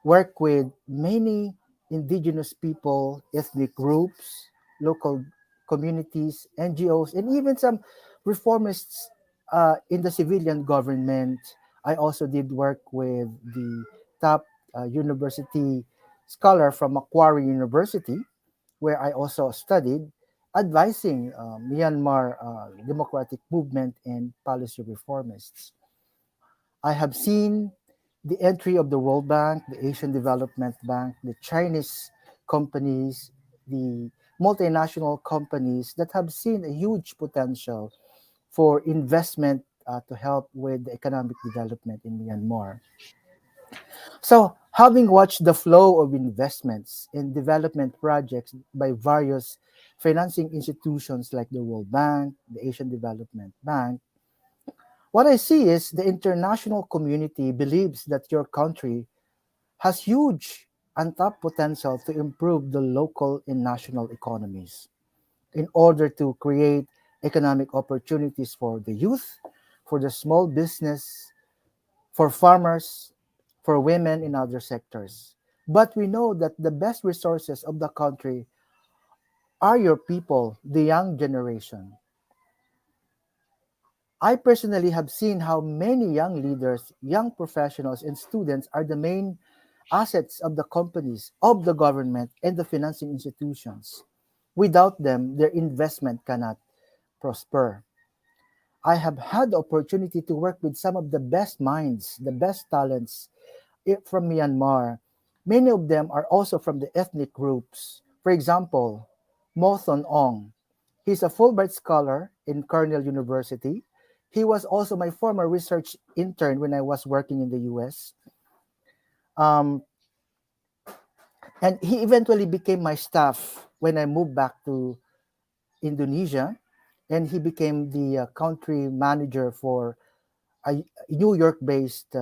work with many indigenous people, ethnic groups, local communities, NGOs, and even some reformists in the civilian government. I also did work with the top university scholar from Macquarie University, where I also studied, advising Myanmar democratic movement and policy reformists. I have seen the entry of the World Bank, the Asian Development Bank, the Chinese companies, the multinational companies that have seen a huge potential for investment to help with the economic development in Myanmar. So, having watched the flow of investments in development projects by various financing institutions like the World Bank, the Asian Development Bank, What I see is the international community believes that your country has huge untapped potential to improve the local and national economies in order to create economic opportunities for the youth, for the small business, for farmers, for women in other sectors. But we know that the best resources of the country are your people, the young generation. I personally have seen how many young leaders, young professionals, and students are the main assets of the companies, of the government, and the financing institutions. Without them, their investment cannot prosper. I have had the opportunity to work with some of the best minds, the best talents from Myanmar. Many of them are also from the ethnic groups. For example, Mo Thon Ong. He's a Fulbright scholar in Cornell University. He was also my former research intern when I was working in the US. And he eventually became my staff when I moved back to Indonesia, and he became the country manager for a New York-based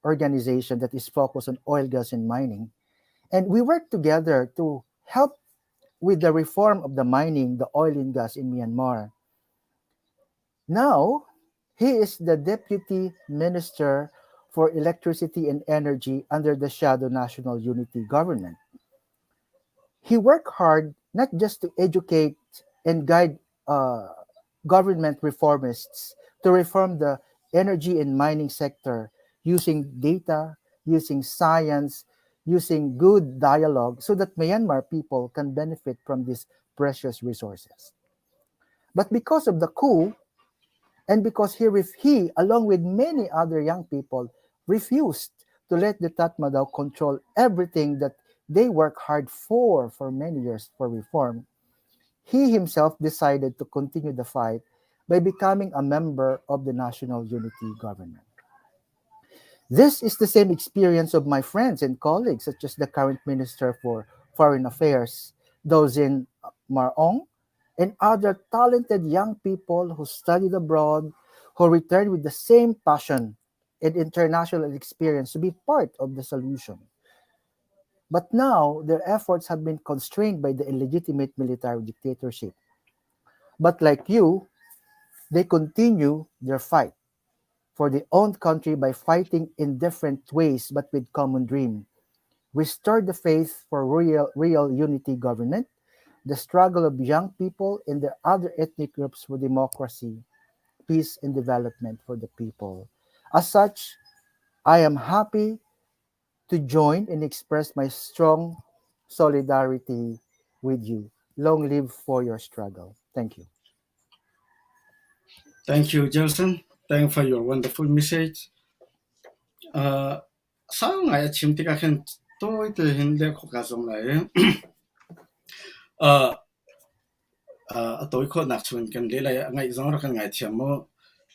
organization that is focused on oil, gas, and mining. And we worked together to help with the reform of the mining, the oil and gas in Myanmar. Now, he is the deputy minister for electricity and energy under the Shadow National Unity Government. He worked hard not just to educate and guide government reformists to reform the energy and mining sector using data, using science, using good dialogue so that Myanmar people can benefit from these precious resources. But because of the coup, and because he, he along with many other young people, refused to let the Tatmadaw control everything that they work hard for many years for reform, he himself decided to continue the fight by becoming a member of the National Unity Government. This is the same experience of my friends and colleagues, such as the current Minister for Foreign Affairs, Daw Zin Mar Aung, and other talented young people who studied abroad, who returned with the same passion and international experience to be part of the solution. But now their efforts have been constrained by the illegitimate military dictatorship. But like you, they continue their fight for their own country by fighting in different ways but with common dream. Restore the faith for real, real unity government, the struggle of young people and the other ethnic groups for democracy, peace, and development for the people. As such, I am happy to join and express my strong solidarity with you. Long live for your struggle. Thank you. Thank you, Jelson. Thank for your wonderful message. Sau ngai a chim tikah khin tawi te hin leh khawh kaa zuam lai. A tawi khawhnak chungin kan leh lai. A ngaih zong rak kan ngaithiam mu.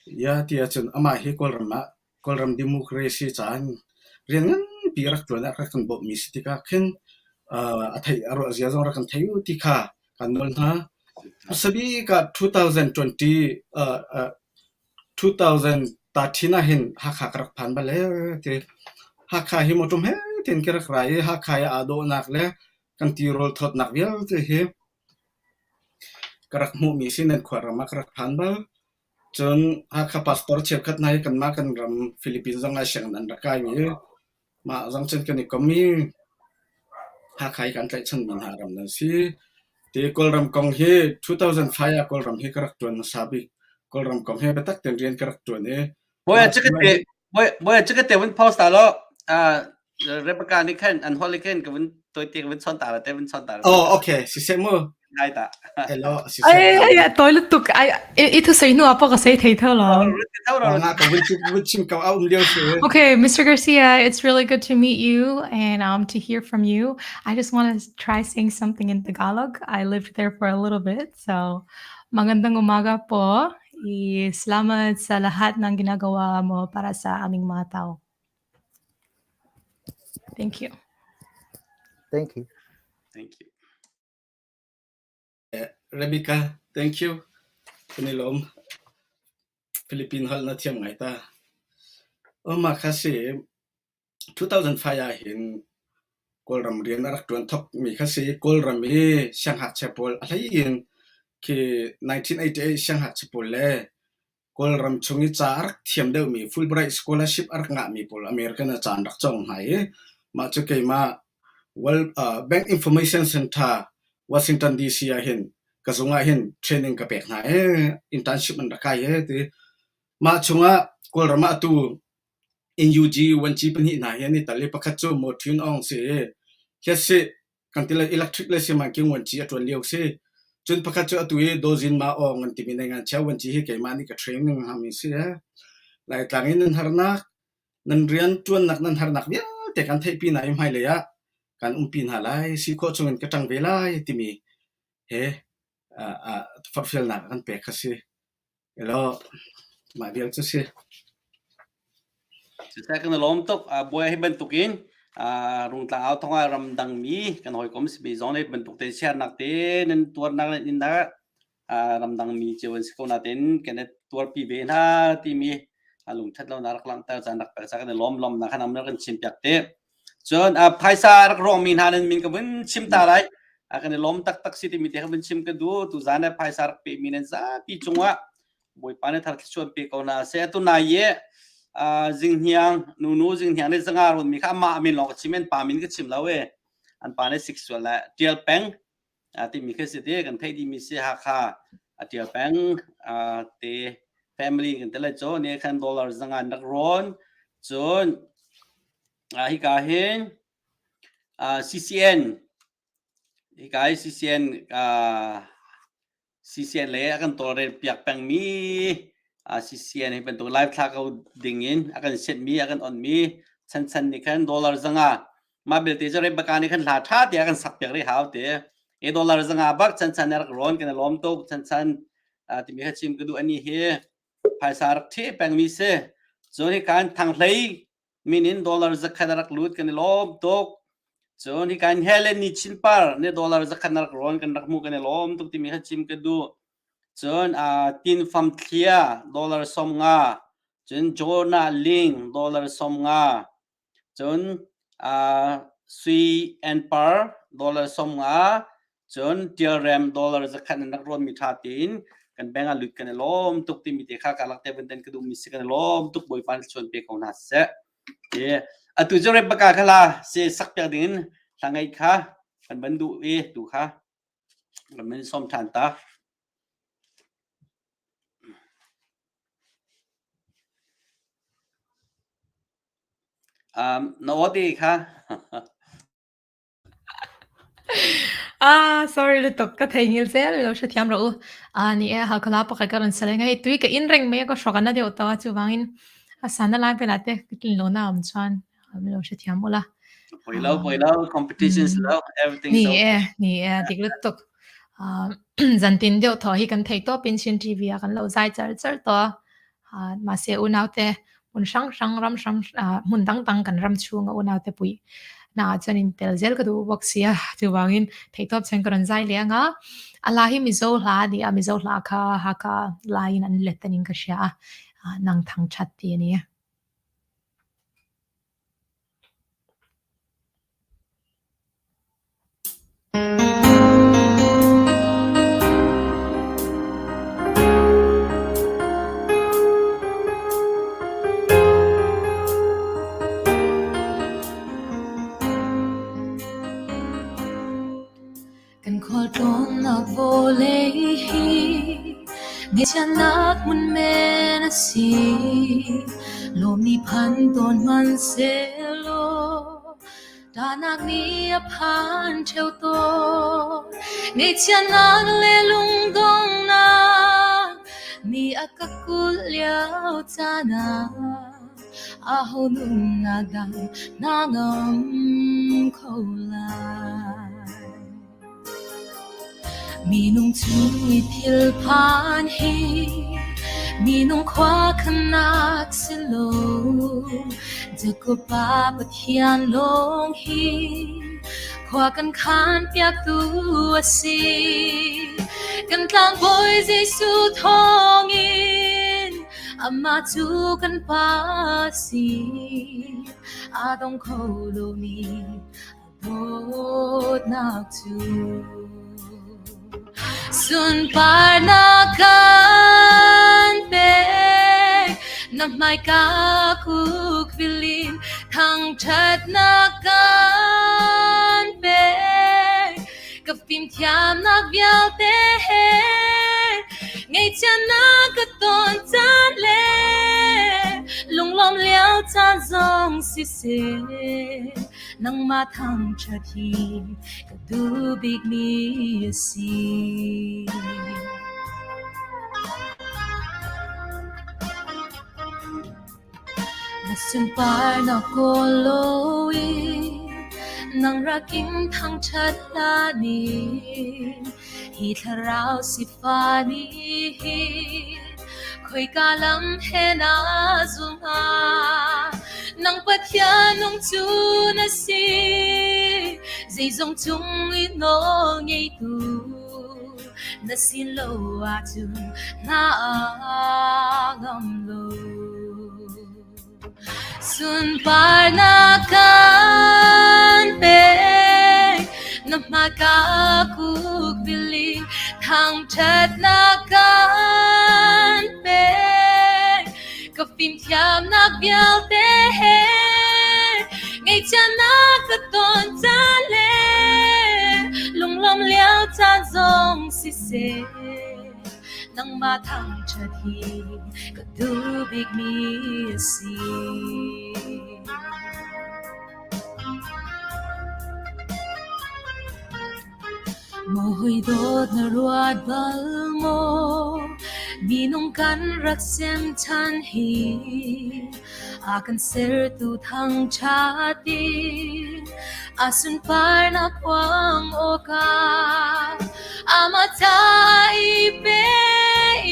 Ya ti ahcun amah hi Kawlram ah Kawlram democracy caan rian nganpi rak ṭuan ah rak kan bawmhmi si tikah khin a theih a ruah zia zong rak kan thei u ti kha kan nawl hna. Hmasa bik ah 2020 2013 ah hin Hakha ka rak phan bal ee ti. Hakha hi mawṭaw hme tein ka rak ra i Hakha i aa dawhnak le kan tirawl thawtnak vialte hi ka rak hmuhmi si nan khuaram ah ka rak phan bal. Cun Hakha pastor cheukhat hna hi kanmah kan ram Philippines zong ah sianginn an rak kaimi i mah zong cun kan i kom i Hakha hi kan tlaihchanmi hna ram nan si. Ti Kawlram kong hi 2005 ah Kawlram hi ka rak ṭuan hmasa bik. Kawlram kong hi biatak tein rian ka rak ṭuan i Bawi cakate bawi cakate vun post ta lo. Rebecca nih khan an hol khan ka vun toite ka vun chon ta la te vun chon ta la. Oh okay siseh mu. Ngai ta. Hello siseh. Ai ai toi lutuk ai i thu sei nu apa ka sei thei tho lo. Nga ka vun chim vun chim ka um lio si. Okay, Mr. Garcia, it's really good to meet you and to hear from you. I just want to try saying something in Tagalog. I lived there for a little bit, so magandang umaga po. I salamat sa lahat ng ginagawa mo para sa aming mga tao. Thank you. Thank you. Thank you. Rebecca, thank you. Kan i lawm. Philippine holh na thiam ngai ta. Aw mah kha si 2005 ah hin Kawlram rian a rak ṭuan thokmi kha si. Kawlram i siangngakchia pawl a hlei in khi 1988 siangngakchia pawl le Kawlram chung i ca a rak thiam deuhmi Fulbright scholarship a rak ngahmi pawl American ah ca an rak cawng hna i mah cu keimah World uh, Bank Information Center Washington DC ah hin ka zung ah hin training ka pek hna i internship an rak kai he ti. Mah chungah Kawlram ah atu NUG vuanci pahnih hna hi an i tel i pakhat cu Maw Htun Aung si i hiasih kan ti lai electric le simanking vuanci a ṭuan lio si. Cun pakhat cu atu i Daw Zin Ma Aung an timi Nainganchia vuanci hi keimah nih ka training hngami si. Laitlang in nan harnak, nan rian ṭuannak nan harnak vialte kan theihpi hna i hmailei ah kan umpi hna lai, si khawh chungin ka ṭang ve lai timi he forhfialnak a kan pek kha si. Elaw, mah vial cu si. Siseh kan i lawm tuk. Buai hi bantukin rungtlang au thong ah ramdang mi kan hawikom simi zong nih bantuk te siarnak te nan tuarnak nan innak ramdang mi cio an si ko natin kan i tuarpi ve hna timi lungthat lonak rak langhter caan rak pek ca kan i lawm lawmnak kha nam kan chim piak te. Cun phaisa rak rawngmi hna nan min ka vun chim ta lai. Kan i lawm taktak si timi te ka vun chim ka duh. Tuzan ah phaisa rak pemi nan zapi cungah Bawipa nih thar thluachuah pe ko hna seh. Atu nai i zinghniang nunu zinghniang nih zanga rawnmi kha amah min lawng ka chim an pa min ka chim lo e. An pa nih sik sual le tial peng timi khi si ti kan theih dihmi si Hakha a tial peng te family kan te le cu ne khan dollar zanga an rak rawn. Cun hika hin CCN hika hi CCN CCN le a kan tawlrel piak pengmi CCN hi bantuk live thla ko ding in a kan setmi a kan onmi chanchan nih khan dollar zanga mah belte cu Rebecca nih khan hla tha te a kan sak piak rih hau te e dollar zanga bak chanchan rak rawn kan lawm tuk chanchan timi kha chim ka duh ani hi phaisa rak ṭhe pengmi si cun hi kan thanghlei min in dollar zakhat a rak lut kan i lawm tuk cun hi kan Helen ni chinpar ne dollar zakhat na rak rawn kan rak hmu kan i lawm tuk timi kha chim ka duh cun tin fam thlia dollar 50 cun Jonah Ling dollar 50 Cun sui and par dollar 50 cun tialrem dollar 100 an rak rawnmi ṭha tein kan bank ah lut kan i lawm tuk timi te kha ka lak te van ka duhmi si kan i lawm tuk Bawipa nih chuan pe ko hna seh. Atu cu Rebecca kha la si sak piak ding in hla ngeih kha kan van duh i tu kha kan van sawm ṭhan ta. Um, na aw te kha. Ah, sorry lutuk ka thei ngil zel lo hrethiam ro u. Ah ni e hakhala pakhat ka ron sale ngai tui ka in reng mai ka hroka na deuh ta chu wangin a sana lai pe la te tlin lo na am chuan mi lo hrethiam ula. Poi lo, poi lo, competitions lo, everything Ni e, ni e, dik lutuk. Ah, zantin deuh tho hi kan thei to pin Chin TV a kan lo zai char char to. Mahse unaute hmun hrang hrang ram hrang hmun dangdang kan ram chhunga unaute puih naah chuan in tel zel ka duh bawk sia chuvangin theihtawp chuan ka rawn zai leh anga a hla hi Mizo hla a ni a Mizo hla kha Hakha laiin an let anin ka hria a nang thang that tih a ni. Kan khualtlawnnak vawlei hi ngaihchiatnak hmun men a si. Lawmmi phan tawn hmanhsehlaw Ṭahnak nih a phan ṭheo tawn. Ngaihchiatnak le lungdonghnak mi a ka kulh lio caan ah aho nunnak dah na ngam kho lai? Minung chung i thil phan hi minung khuakhannak si lo. Jakob pa Pathian lawng hi khua kan khan piaktu a si. Kan tlangbawi Jesuh thawngin. Amah cu kan Pa a si. Aa dong kho lomi a dawtnak cu. Sunparnak kan pek, na hmaika kukbil in thangṭhatnak kan pek. Ka fimthiamnak vialte he ngaihchiatnak ka ton caan le lunglawm lio caan zong siseh nangmah thangṭhat hi ka duh bikmi a si. Na sunparnak kawl loin nang rak in thangṭhat hlan in hi thlarau sifah nih hin khoika lam he na zul hnga? Nang Pathian nung cu na si, zeizong cung i nawl ngeitu na si lo ahcun na ngam lo. Sunparnak kan pek, na hmaika kukbil in thangṭhatnak kan pek. Ka fimthiamnak vialte he ngaihchiatnak ka ton caan le lunglawm lio caan zong siseh nangmah thangṭhat hi ka duh bikmi a si. Maw hawi dawt na ruat bal maw? Minung kan rak sem ṭhan hi a kan sertu thangṭhat in a sunparnak phuang awkah amah ca i pe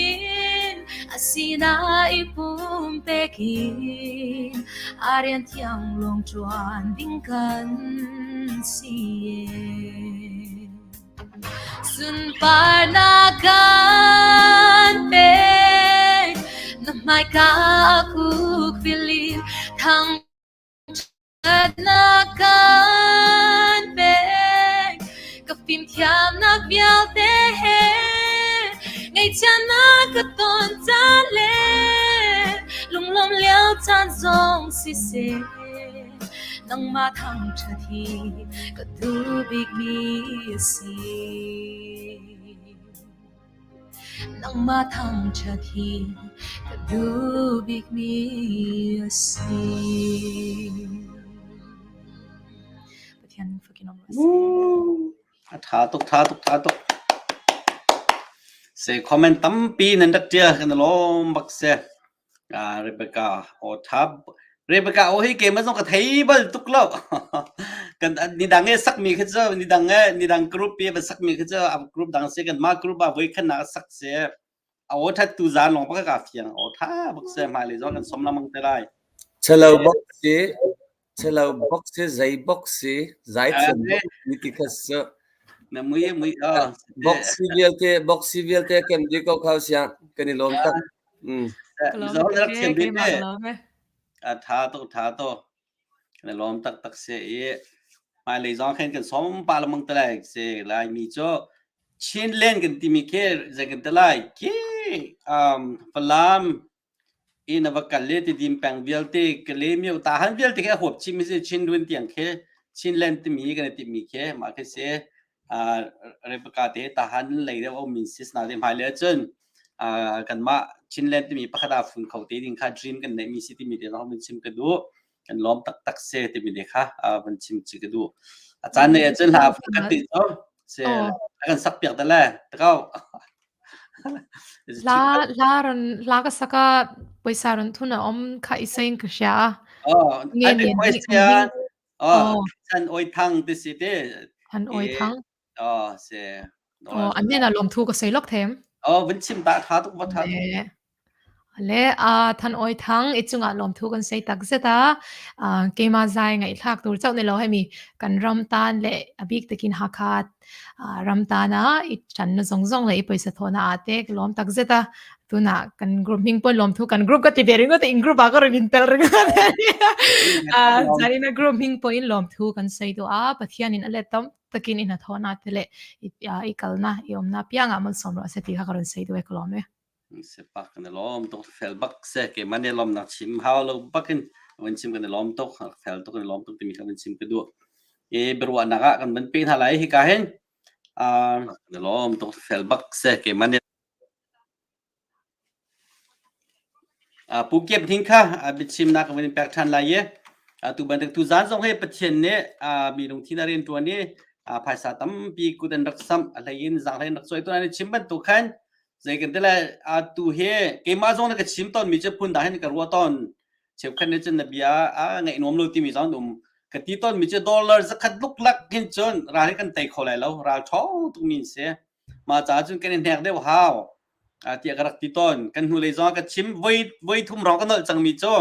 in a sinah i pumpek in a rian thiang lawng ṭuan ding kan si. Sunparnak kan pek, na hmaika kukbil in thangṭhatnak kan pek. Ka fimthiamnak vialte he ngaihchiatnak ka ton caan le lunglawm lio caan zong siseh nangmah thangṭhat hi ka duh bikmi a si. Nangmah thangṭhat hi ka duh bikmi a si. Pathian fakin um A ṭha tuk, ṭha tuk, ṭha tuk. Se comment tampi nan rak ṭial kan i lawm bak si. Rebecca aw ṭha Rebecca aw hi keimah zong ka thei bal tuk lo. Kan nidang e sakmi kha cu nidang e nidang group i va sakmi kha cu a group dang si kan mah group ah voi khat nak a sak si. A aw ṭhat tu zan lawng bak ka fiang. Aw ṭha bak si hmailei zong kan som lengmang te lai. Chelo bok si chelo bok si zei bok si zaithiam bok si ti kha su. Na mui mui ah. Bok si vialte bok si vialte kan di ko khau siang kan i lawm tak. Mm. Mizo rak thiam bik e. A tha to tha to. Kan lawm tak tak se i hmailei zong khen kan som pa lamang te lai se lai mi cu Chinland kan timi khi zei kan te lai ki um Falam in a va kal le Tidim peng vialte Kalaymyo tahan vialte khi a huap chih mi si Chinrun tiang khi Chinland timi kan i timmi khi mah khi si Rebecca te tahan lei deuh a ummi si na te hmailei ahcun kanmah Chinland timi pakhat ah fun kho te ding kha dream kan neihmi si timi te zong van chim ka duh. Kan lawm taktak si timi te kha van chim chi ka duh. A caan nei ahcun hla kan ti cu si a kan sak piak te le te ko. La la ron la ka saka poisa ron thun a om kha isain ka hria a. Oh, an request ya. Oh, Chan Oi Thang ti si te. Chan Oi Thang. Oh, si. Oh, an nen a lom thu ka sei lok them. Oh, vun chim ta tha tuk va tha tuk. Le a than oi thang i chungah lawmthu kan sei tak zet a. Keimah zai ngaihthlak tur chauh ni lo hemi kan ram tan le a bik takin Hakha ram tan a i ṭan na zong zong le i poisa thawhna ah te ka lawm tak zet a. Tunah kan group hming pawn lawmthu kan group ka ti ve ringawt a in group ah ka rawn intel ringawt. Zanin a group hming pawhin lawmthu kan sawi duh a, Pathianin a let tam takin i hnathawhna te leh i kalna i awmna piangah malsawm rawh se tih kha ka rawn sawi duh e ka lawm e. Sepak kan i lawm tuk fel bak se keimah nih lawmnak chim hau lo bakin van chim kan i lawm tuk fel tuk kan i lawm tuk timi kha van chim ka duh. I biaruahnak ah kan van pe hna lai hika hin kan i lawm tuk fel bak se keimah nih Pu Kiap Hning kha biachimnak ka van in pek ṭhan lai i tu bantuk tu zan zong hi Pathian nih mi lungthin a rian ṭuan i phaisa tampi kut an rak samh a hlei in zaanghlei an rak cawi tu an chim bantuk khan zei kan ti lai atu hi keimah zong na ka chim tawn mi cu phun dang hin ka ruah tawn cheukhat nih cun na bia a ngaih nuam lo timi zong um ka ti tawn mi cu dollar zakhat luklak hin cun ral hi kan tei kho lai lo ral ṭhawng tuk mi an si mah caah cun kan i hnek deuh hau tiah ka rak ti tawn. Kan hnulei zong ah ka chim voi voi thum hrawng ka nolh cangmi cu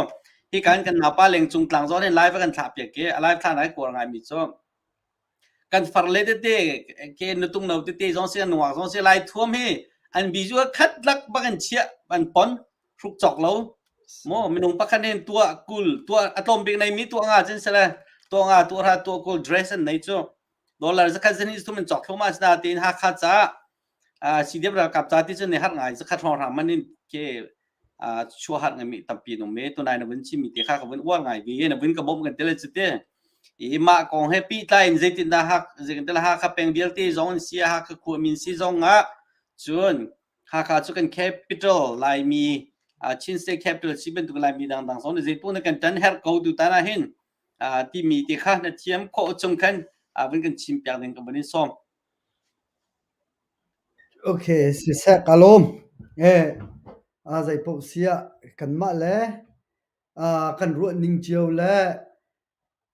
hi kan kan naupa leng cung tlang zawn hin live a kan thlah piak i a live thlah nai kuar ngaimi cu kan far le tete ke nutung no tete zong si nungak zong si lai thuam hi an bizu khat lak bak an chiah an pon hruk cawk lo mo minung pakhat hin tua kul tua a tlawm bik nei mi tua nga chin sele tua nga tua ra tua kul dress an nei cu dollar zakhat zan hi thum in cawk thluma sina tin Hakha ca CDF ralkap ca ti cun ne har ngai zakhat hrawng hrang man in ke chua har ngai mi tampi nung me tunai na vun chim mi te kha ka vun uar ngai vi na vun ka bom kan tele chite i ma kong he pi tlai in zeitin da hak zeitin tele Hakha peng vialte zong in si Hakha khua min si zong ah cun Hakha cu kan capital Laimi Chin State capital si bantuk Laimi dangdang zong nih zeitu na kan tan her ko tu tan ah hin timi te kha na thiam khawh chung khan vun kan chim piak ding ka vun in sawm. Okay, siseh ka lawm. Eh, a zei paoh si ah kanmah le ah kan ruah ning cio le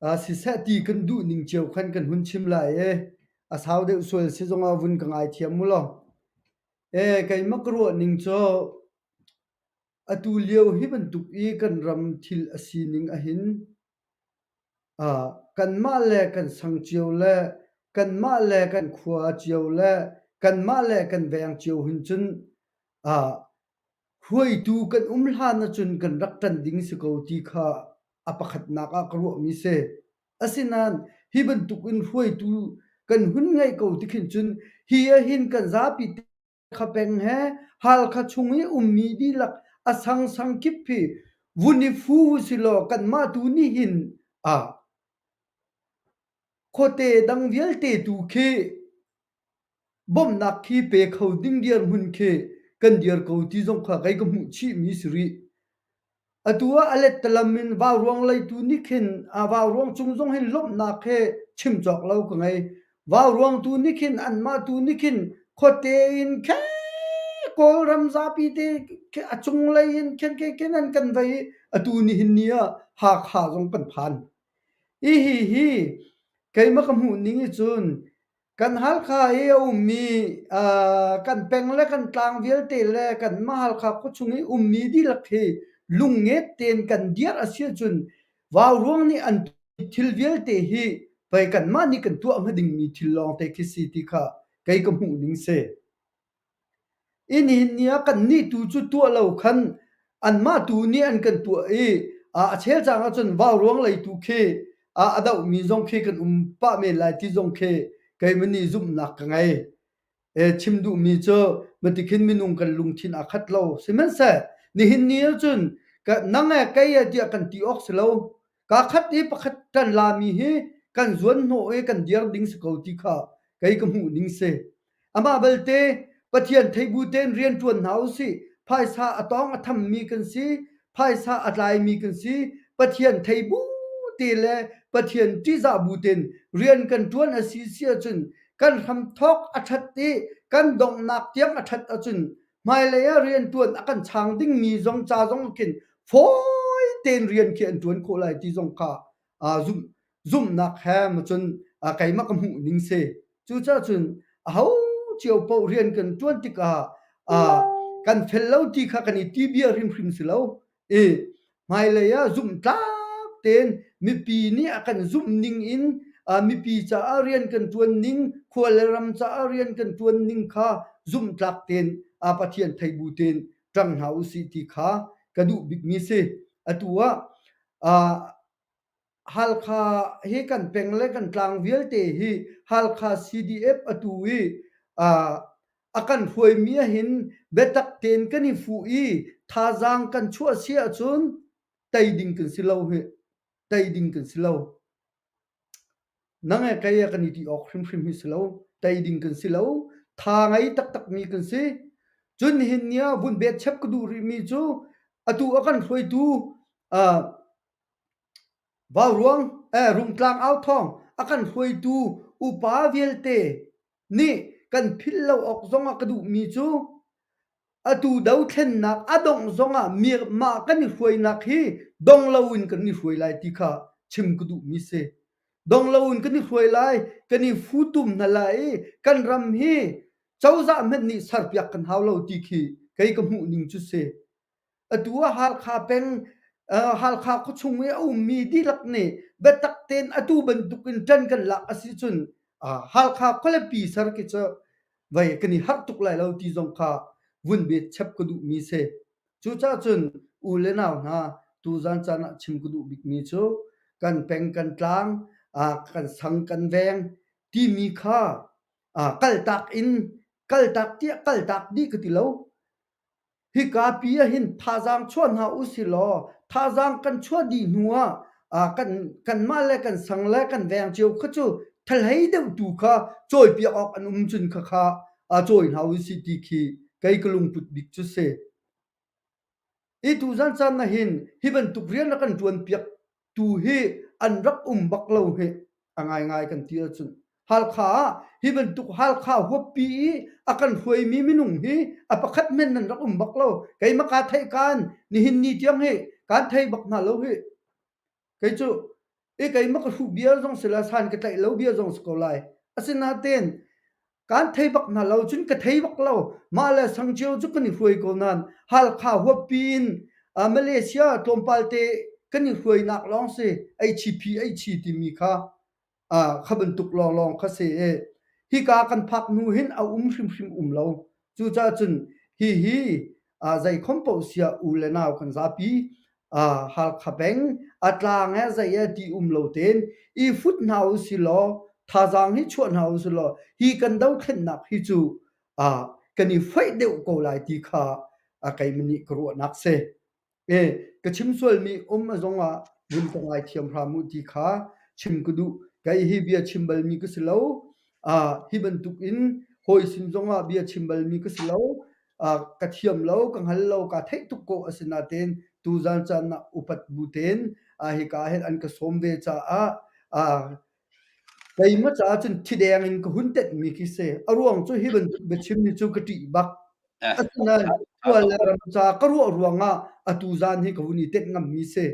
ah siseh ti kan duh ning cio khan kan hun chim lai i a sau deuh sual si zongah vun ka ngaithiam mu law. Eh, keimah ka ruah ning cu atu lio hi bantuk i kan ram thil a sining ahhin Kanmah le kan sang cio le kanmah le kan khua cio le kanmah le kan veng cio hin cun hruaitu kan um hlan ahcun kan rak ṭan ding si ko ti kha a pakhatnak ah ka ruahmi si. Asinain hi bantukin hruaitu kan hun ngeih ko ti khin cun hi ahhin kan zapi Kha peng he Halkha chung i ummi dihlak a sangsang kip hi vun i fu usilaw kanmah tu nih hin ah khuate dang vialte tu khi bawmhnak khi pe kho ding dirhmun khi kan dir ko ti zong kha kei ka hmuh chihmi si rih. Atu ah a lettalam in vauruang leitu nih khin vauruang cung zong hin lawmhnak he chim cawk lo ka ngei. Vauruang tu nih khin anmah tu nih khin khuate in khe Kawlram zapi te a cunglei in khin khin khin an kan vei i atu nihin ni ah Hakha zong kan phan. Hihi hi keimah ka hmuh ning i cun Kan Halkha i a ummi kan peng le kan tlang vialte le kanmah Halkha khuachung i ummi dihlak hi lungnget tein kan dirh a si ahcun vauruang nih an thil vialte hi pei kanmah nih kan tuah hnga dingmi thil lawngte khi si ti kha kei ka hmuh ning si. I nihin ni ah kannih tu cu tuah lo khan anmah tu nih an kan tuah i a chel cang ahcun vauruang lei tu khi a dohmi zong khi kan um pah men lai ti zong khi keimah nih zumhnak ka ngei. E, chim duhmi cu matikhin minung kan lungthin aa khat lo. Sihmanhseh nihin ni ahcun nang e kei e tiah kan ti awk si lo. Kaa khat i pakhat kan lami hi kan zuan hnawh i kan dir ding si ko ti kha kei ka hmuh ning si. Amah belte Pathian theih bu tein rianṭuan hna usih. Phaisa a tawng a thammi kan si, phaisa a tlaimi kan si. Pathian thei bu te le Pathian ṭihzah bu tein rian kan ṭuan a si si ahcun kan hramthawk a ṭhat i kan donghnak tiang a ṭhat ahcun hmailei ah rianṭuan a kan chang dingmi zong ca zong khin fawi tein rian khi an ṭuan khawh lai ti zong kha aa zumh zumhnak he cun keimah ka hmuh ning si. Cucaah cun aho cio paoh rian kan ṭuan tikah uh, Kan fel lo ti kha kan i ti bia hrimhrim si lo. I hmailei ah zumhtlak tein mipi nih a kan zumh ning in mipi caah rian kan ṭuan ning, khua le ram caah rian kan ṭuan ning kha zumhtlak tein Pathian thei bu tein ṭang hna usih ti kha ka duh bikmi si. Atu ah Halkha hi kan peng le kan tlang vialte hi Halkha CDF atu i a kan hruaimi ahhin biatak tein kan i fuh i thazaang kan chuah si ahcun tei ding kan si lo hi. Tei ding kan si lo. Nang he kei he kan i ti awk hrimhrim hi si lo. Tei ding kan si lo. Tha ngei taktakmi kan si. Cun nihin ni ah vun bet chep ka duh rihmi cu atu a kan hruaitu uh, Vauruang eh, Rungtlang authawng a kan hruaitu upa vialte nih kan philh lo awk zong ah ka duhmi cu atu dothlennak a dongh zongah mah kan i hruainak hi dong loin kan i hruai lai ti kha chim ka duhmi si. Dong loin kan i hruai lai, kan i futum hna lai i kan ram hi cozah hmanh nih serpiak kan hau lo ti khi kei ka hmuh ning cu si. Atu ah Halkha peng Halkha khuachung i a ummi dihlak nih biatak tein atu bantukin ṭan kan lak a si cun Halkha khualipi ser khi cu vei kan i harh tuk lai lo ti zong kha vun bet chap ka duhmi si. Cucaah cun u le nau hna tuzan caan ah chim ka duh bikmi cu kan peng kan tlang kan sang kan veng timi kha kaltak in kaltak tiah kaltak dih ka ti lo. Hika pi ahhin thazaang chuah hna usih law thazaang kan chuah dih hnu ah kan kanmah le kan sang le kan veng cio kha cu thalhei deuh tu kha cawipiak awk an um cun khakha cawi hna usih ti khi kei ka lungput bik cu si. Hi tuzan caan ahhin hi bantuk rian a kan ṭuanpiak tu hi an rak um bak lo hi a ngaingai kan ti ahcun Halkha ah hi bantuk Halkha huappi i a kan hruaimi minung hi a pakhat men nan rak um bak lo. Keimah kaa theih kaan nihin ni tiang hi kaan thei bak hna lo hi. Kei cu i keimah ka hruh bia zong si la san ka tlaih lo bia zong si ko lai. Asinain kaan thei bak hna lo cun ka thei bak lo. Mah le sang cio cu kan i hruai ko nain Halkha huappi in Malaysia tlawmpal te kan i hruainak lawng si HP HC timi kha kha bantuk lawnglawng kha si i hika kan phak hnu hin a um hrimhrim um lo. Cucaah cun hihi zeikhom paoh siah u le nau kan zapi Halkha peng a tlang he zei he ti um lo tein i fut hna u si law thazaang hi chuah hna u si law hi kan dothlennak hi cu kan i foih deuh ko lai ti kha keimah nih ka ruahnak si. E, ka chim sualmi um a zong ah vun ka ngaithiam hram u ti kha chim ka duh. Kei hi bia chim balmi ka si lo. Ah, hi bantuk in hawi sin zong ah bia chim balmi ka si lo. Ah, ka thiam lo, ka hngal lo, kaa theih tuk ko asinain tuzan caan ah upat bu tein ah hika hin an ka sawm ve caah ah keimah caah cun thideng in ka hun tenhmi khi si. A ruang cu hi bantuk biachim hi cu ka ṭih bak. Asinain khual le ram ca ka ruah ruangah atu zan hi ka hun i tenh ngammi si.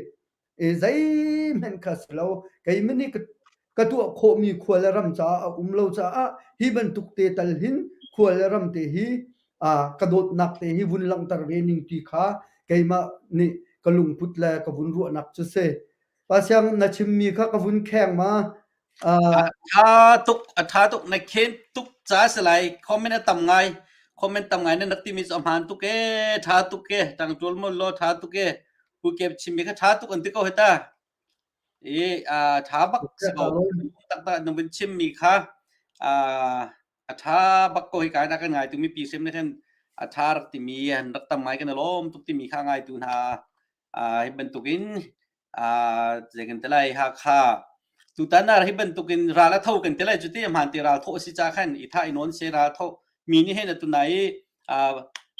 E zeihmanh kha si lo. Keimah nih ka, ka tuah khawhmi khua le ram caah a um lo caah hi bantuk te tal hin khua le ram te hi uh, ka dawtnak te hi vun langhter ve ning ti kha keimah nih ka lungput le ka vun ruahnak cu si. Pasiang na chimmi kha ka vun kheng ma. A ṭha tuk, a ṭha tuk. Na khen tuk ca si lai. Comment a tam ngai. Comment tam ngai na rak timi cu a hmaan tuk ee. Ṭha tuk ee. Ṭang ṭul maw law ṭha tuk ee. Pu Kep chimmi kha ṭha tuk an ti ko hi ta. I ṭha bak si ko. Taktak na vun chimmi kha a ṭha bak ko hi ka na kan ngaitu mipi sem na khan a ṭha rak timi an rak tam ngai kan i lawm tuk timi kha ngaitu hna hi bantukin zei kan ti lai Hakha tutan ah hi bantukin ral a tho kan ti lai cu ti hmaan ti ral thawh a si ca khan i tha i nawn se ral tho mi nih hin atu nai i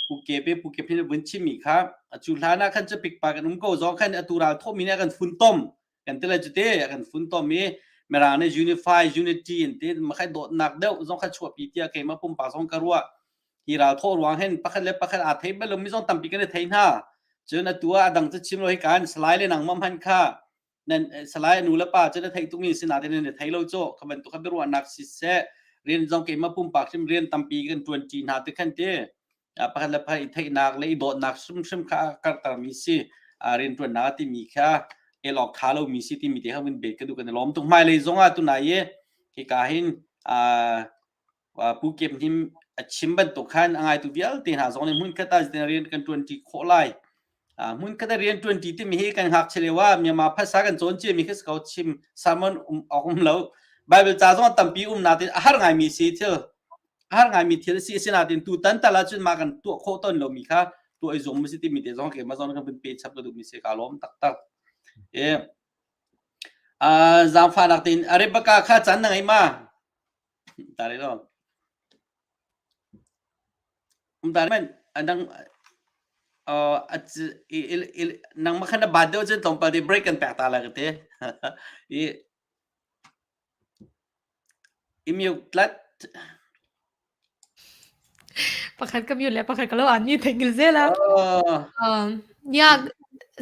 pu ke pe pu ke phin vun chimmi kha cu hlan ah khan cu pikpa kan um ko zong khan atu ral thawh mi nih a kan fun tom kan ti lai cu te a kan fun tom i mirang nih unify unity in ti makhai dawtnak deuh zong kha chuahpi tiah keimah pumpak zong ka ruah hi ral thawh ruang hin pakhat le pakhat aa thei bal lomi zong tampi kan i thei hna. Cun atu ah a dang cu chim lo hi kan Salai le nangmah hmanh kha nan Salai nu le pa cu na theih tukmi si nain nan i thei lo cu kha bantuk kha biaruahnak siseh rian zong keimah pumpak hrim rian tampi kan ṭuanṭi hna ti khan ti. Pakhat le pakhat i theihnak le i dawtnak hrimhrim kha a karhtermi si. Rianṭuannak timi kha el awk ṭha lomi si timi te kha vun bet ka duh kan i lawm tuk. Hmailei zongah tunai i hika hin Pu Kep Hnim a chim bantuk khan a ngaitu vialte hna zong nih hmunkhat ah zeitin rian kan ṭuanṭi khawh lai. Hmunkhat ah rian ṭuanṭi timi hi kan ngakchia lio ah Myanmar phaisa kan cawn ciami khi si ko chim sermon um awk um lo. Bible ca zong tampi um natin a har ngaimi si thil a har ngaimi thil si asinain tutan tal ahcun mah kan tuah khawh tawn lomi kha tuah i zuam si timi te zong keimah zong kan vun pe chap ka duhmi si ka lawm taktak. E zaangfahnak tein Rebecca kha caan na ngei ma? Tari lo. Um tari man nang nang ma khan na bat deuh cun tlawmpal te break kan pek ta la ka te. I I mute tlat. Pakhat ka mute le pakhat ka lo an mute thei ngil zel a. Oh. Um, ya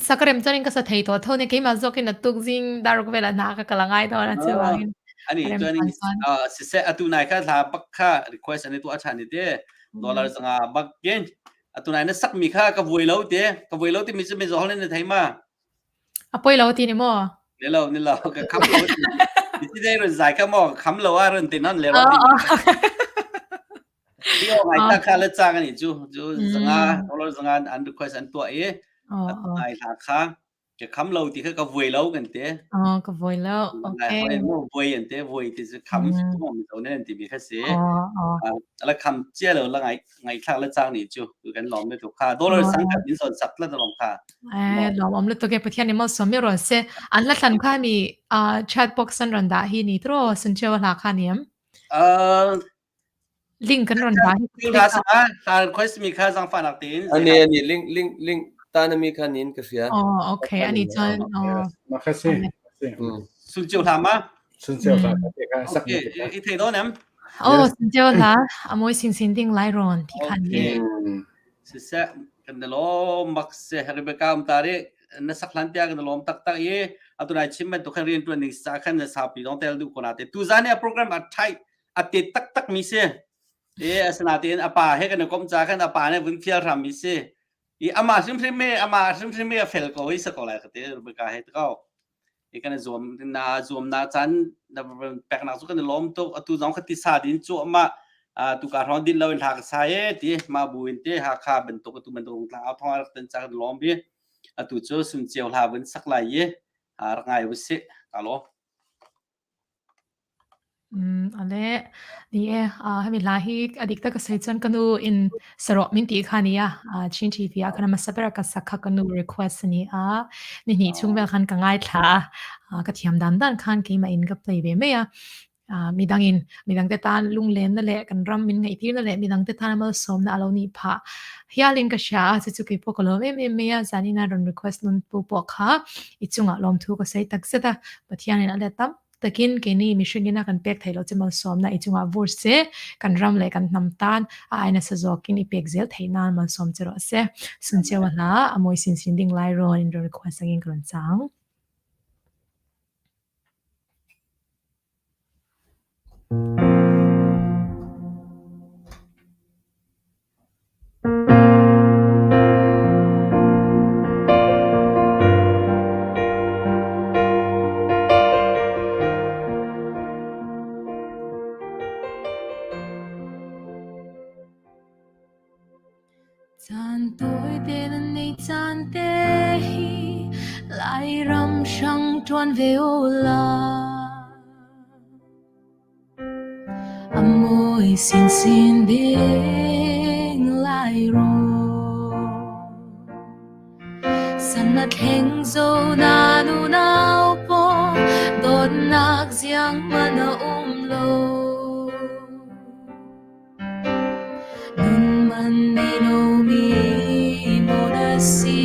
sakarem chuan in ka sa thei tawh tho ne keimah zawkin a tuk zing daruk velah hna ka kala ngai dawn a chu wangin. Ani chuan in siseh atu nai kha thla bak kha request ani tu a than te dollar zanga bak gen atu nai na sak mi kha ka vui lo te ka vui lo ti mi chu mi zo ne thei ma A poi lo ti ni maw? Ni lo, ni lo, ka kham lo. Ti dei run zai ka maw kham lo a run ti non le ron ti. Ti o ngai ta kha le chang ani chu chu zanga dollar zanga an request an tua i ai hla kha ka kham lo ti kha ka vui lo kan te. Oh, ka vui lo. Okay. Ai mo vui an te vui ti chu kham mo mi zo ne an ti mi kha si. La kham chia lo la ngai ngai thlak le chang ni chu kan lom le tu kha dollar sang khat min son sak la lom kha Eh, lawm awm lutuk e Pathian in malsawm mi rawn se. An la thlan kha mi ah chat box an rawn dah hi ni tiraw Suncheu hla kha ni em? Uh, Link kan rawn dah hi. Thil hla sanga hla request mi kha zangfah nak tein. Ani ani link link link ta na mi kha nin ka hria. Oh, okay. Ani chuan oh. Ma kha si. Suncheu hla ma? Suncheu hla te kha sak mi. I thei do nem? Oh, Suncheu hla amoi sing sin ding lai ron ti khan ni. Siseh, kan na lawm bak si. Rebecca um ta ri na sak hlan tiang kan na lawm taktak i atu nai chim bantuk khan rian tuan ning sa khan na saupi zong tel duh ko na te. Tu zan i a program a thai a te taktak mi si. E asinain a pa he kan i komh ca khan a pa nih vun fial hram mi si. I amah hrimhrim he amah hrimhrim he a fel ko i sa ko lai ka te Rebecca he te ko. I kan i zuam na zuam na caan na peknak cu kan i lawm tuk atu zong kha tisa din cuahmah tu ka hrawng din lo in hla ka sa e ti ma bu in te Hakha bantuk atu bantuk rungtlang au thong rak tan ca kan lawm bi atu cu sun ceu hla vun sak lai i rak ngai u sih ka lawm Ale, ni e, hemi hla hi a dik tak ka sawi chuan ka nu in sarawh min tih kha ania, Chin TV ah khan a hmasa ber a ka sak kha ka nu request a ni a, ni hnih chhung vel khan ka ngaithla a, ka thiam dan dan khan keimah in ka play ve mai a, midang in midang te tan lunglenna leh kan ram min ngaihtirna leh midang te tan malsawmna a lo nih phah hialin ka hria a, chu chu keipawh ka lawm em em mai a, zanin a rawn request nun tu pawh kha i chungah lawmthu ka sawi takzet a, Pathianin a let tam takin keini mihringin a kan pek theih loh che malsawmna i chungah vur se, kan ram leh kan hnam tan a aina sa zawkin i pek zel theih nan malsawm che rawh se. Suncheu a hla a mawi sin sin ding lai rawn in rawn request angin ka rawn chang. Caan tawite na nei caan te hi Lairam hrang ṭuan ve u la. A mawi sinsin ding lai rawn. San na thleng zo na nunau pawl dawtnak ziang man a um lo. Nun man nei lomi maw na si?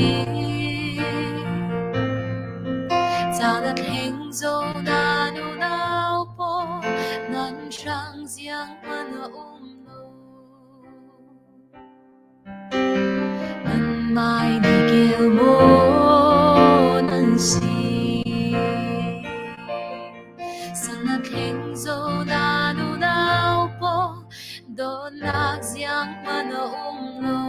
Caan a thleng zo na nunau pawl nan hrang ziang man a um lo. Nan mai ni kel maw nan si? San a thleng zo na nunau pawl dawtnak ziang man a um lo.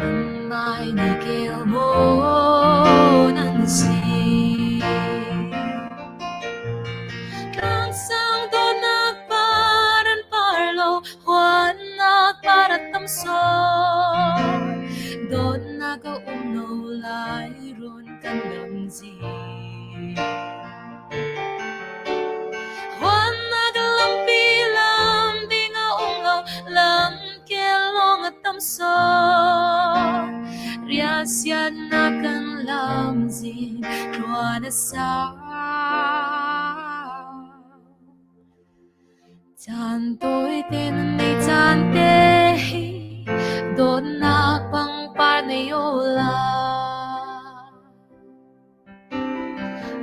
Nangmai ni kel maw nan si? Tlangsang dawtnak par an par lo, huatnak par a tam sawh. Dawtnak a um lo lai rawn kan lam zi. Huatnak lampi lam ding a um lo, lamkel lawng a tam sawh. Riansiannak kan lam zing tluan a sau. Caan tawite nan nei caan te hi dawtnak pangpar nei aw la.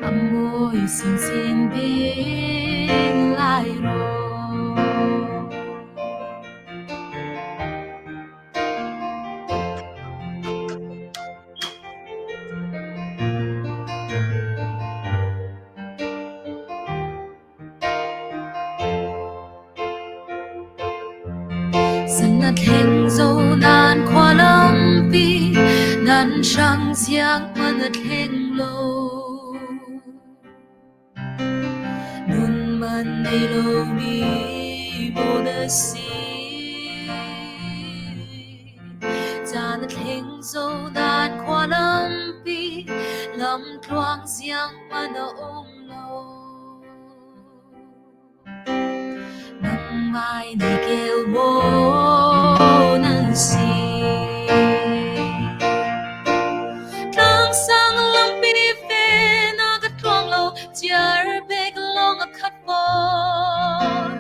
A mawi sinsin ding lai raw. San na thleng zo nan khua lampi nan hrang siang man a thleng lo. Nun man nei lomi maw na si? Caan a thleng zo nan khua lampi lamtluang siang man a um lo. Nangmai ni kel maw nan si? Tlangsang lampi fe na ka tluang lo, chiar bek lawng a khat fawn.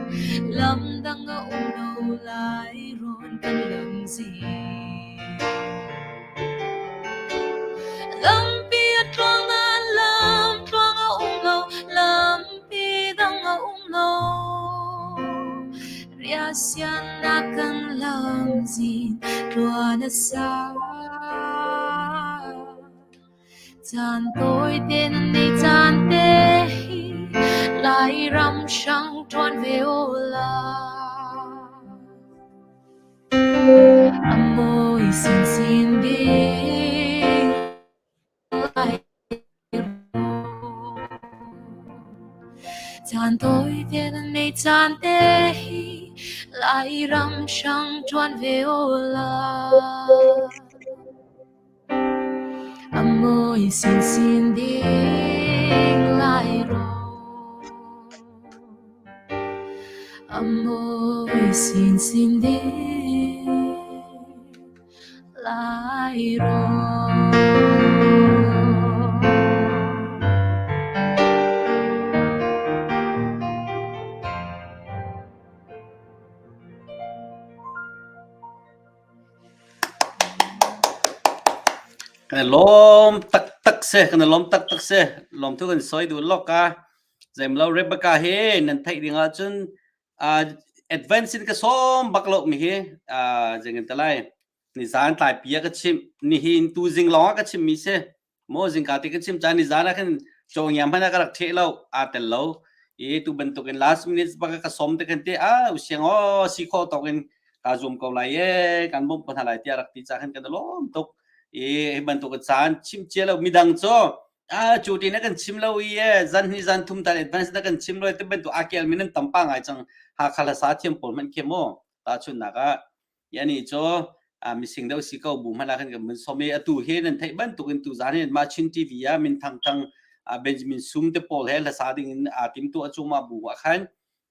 Lam dang a um lo lai rawn kan lam zi. Lampi a tluang na lam tluang a um lo, lampi dang a um lo. Riasiannak kan lam zin tluan a sau. Caan tawite nan nei caan te hi Lairam hrang ṭuan ve u la. A mawi sinsin ding lai Caan tawite nan nei caan te hi Lairam hrang ṭuan ve u la. A mawi sinsin ding lai raw. A mawi sinsin ding lai raw. Kan i lawm taktak si, kan i lawm taktak si. Lawmthu kan sawi duh lawk a. Zeimlo Rebecca hi nan theih ding ahcun uh, advance in ka sawm bak lo mi hi uh, zingin talai nizan tlai pi a ka chimh nihin tu zing lawng ah ka chim mi si Maw zingka te ka chim caan ni zan ah khan cawngiam hmanh ah ka rak ṭheh lo aa tel lo i tu bantukin last minute bak ka som te khan te a usiang aw si khawh tawk in kaa zuam ko lai e kan bawmh ko hna lai tiah rak ti ca khan kan i lawm tuk i hi bantuk caan chim cia lo midang cu a cu ti na kan chim lo i e zan hni zan thum tan advance na kan chim lo ti bantuk a kel min an tam pa ngai cang Hakha hlasa thiam pawl hmanh khi mu tahchunhnak ah Yani cu mising deuh si ko bu hmanh ah khan kan vun som i atu hi nan theih bantuk in tuzan hin mah Chin TV ah min thangthang Benjamin Sum te pawl he hlasa ding in aa timtuah cuahmah bu ah khan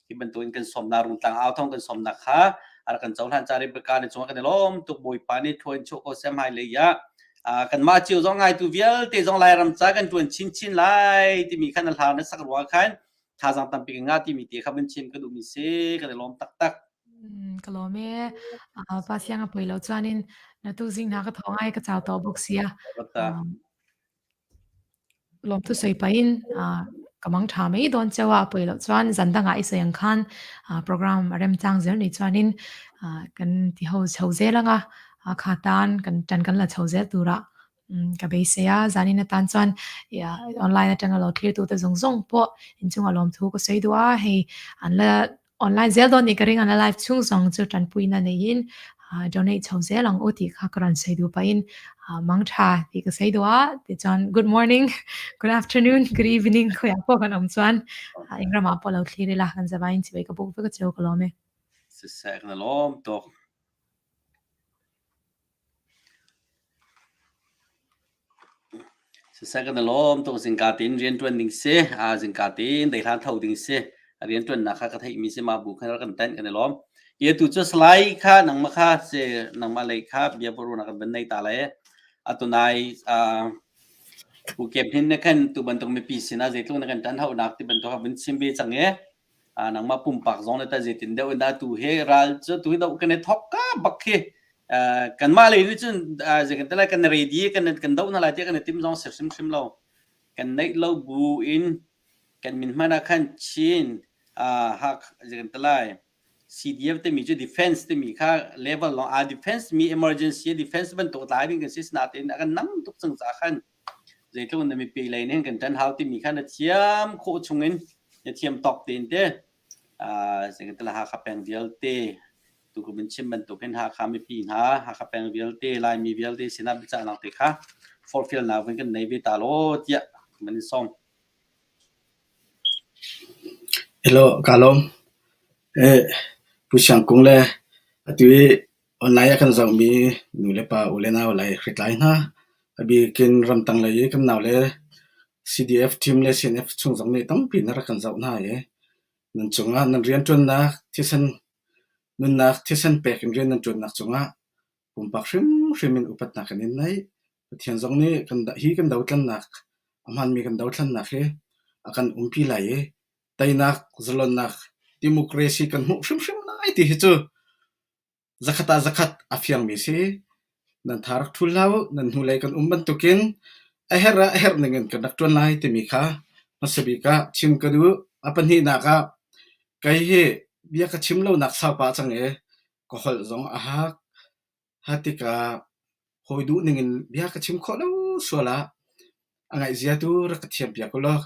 hi bantuk in kan sawmnak rungtlang au thawng kan sawmnak kha a rak kan cohlan ca Rebecca na cungah kan i lawm tuk Bawipa nih thlua in chuah ko seh hmailei ah kanmah cio zong ngaitu vialte zong Lairam ca kan ṭuan chinchin lai timi khan a hla na sak ruangah khan thazaang tampi kan ngah timi te kha van chim ka duhmi si kan i lawm taktak. Ka lawm e. Pa siang a poi lo chuan in na tu zing na ka thawng ai ka chau to bawk sia. Lawm tu soi pa in ka mang tha mai don chewa poi lo chuan zan danga i sayang khan program a rem chang zel ni chuan in kan ti ho chho zel anga kha tan kan tan kan la chho zel tura Ka beisei a, zanin atan chuan online atanga lo thlir tute zawng zawng pawh inchungah lawmthu ka sawi duh a, hei an la online zel dawn nih ka ring an la live chhung zawng chu tanpuina neiin. Donate chho zel ang u tih kha ka rawn sawi duh pahin mangtha tih ka sawi duh a. Tichuan good morning, good afternoon, good evening khawiah pawh kan awm chuan eng ramah pawh lo thlir ila kan zavaiin chibai ka buk vek a cheu ka lawm e. Siseh kan lawm tawk. Siseh kan lawm tuk zingka tein rianṭuan ding si. Aa zingka tein deihlan tho ding si. A rianṭuannak kha ka theihmi si mah bu khan rak kan tanh kan i lawm. Hi atu cu Salai kha nangmah kha si nangmah lei kha bia ruahnak kan van nei ta lai. Atu nai aa Pu Kep Hnin na khan tu bantuk mipi sinah zeitluk na kan ṭan hauhnak ti bantuk kha vun chim ve cang i nangmah pumpak zong le ta zeitin deuh in dah tu hi ral cu tu hi do kan i thok ka bak khi kanmah lei nih cun zei kan ti lai kan ready kan kan doh hna lai tiah kan i tim zong si hrimhrim lo kan neih lo bu in kan min hmanh ah khan Chin hak zei kan ti lai CDF timi cu defense timi kha level long a defense mi emergency defense bantuk tlai ding kan si natein a kan nam tuk cang ca khan Zeitluk in na mipi lei nih kan ṭan hau timi kha na thiam khawh chungin na thiam tawk tein te uh, Hakha peng vialte tu kum in chim bantukin Hakha mipi hna Hakha peng vialte Laimi vialte sinah biachahnak te kha forhfialnak vun kan nei ve ta law tiah kan in sawm. Hello, ka lawm. Eh, Pu Siang Kung le atu i Online ah kan zohmi nulepa u le nau lei hritlai hna, a bikin ramtang lei i kan naule CDF team le CNF chung zong nih tampi na rak kan zoh hna i nan cungah nan rianṭuannak thisen nunnak thisen pek in rian nan ṭuannak cungah pumpak hrimhrim in upatnak kan in neih. Pathian zong nih kan hi kan dothlannak a hmaanmi kan dothlannak hi a kan umpi lai i teinak, zalonnak, democracy kan hmuh hrimhrim lai ti hi cu zakhat ah zakhat a fiangmi si. Nan tha rak ṭhul hlah u, nan hnulei kan um bantukin a herh ah a herh ningin kan rak ṭuan lai timi kha hmasa bik ah chim ka duh. A pahnihnak ah kei hi bia ka chim lonak sau pah cang i ka holh zong a hak. Ha tikah hawi duh ningin bia ka chim khawh lo sual ah a ngaihzia tu rak ka thiampiak u law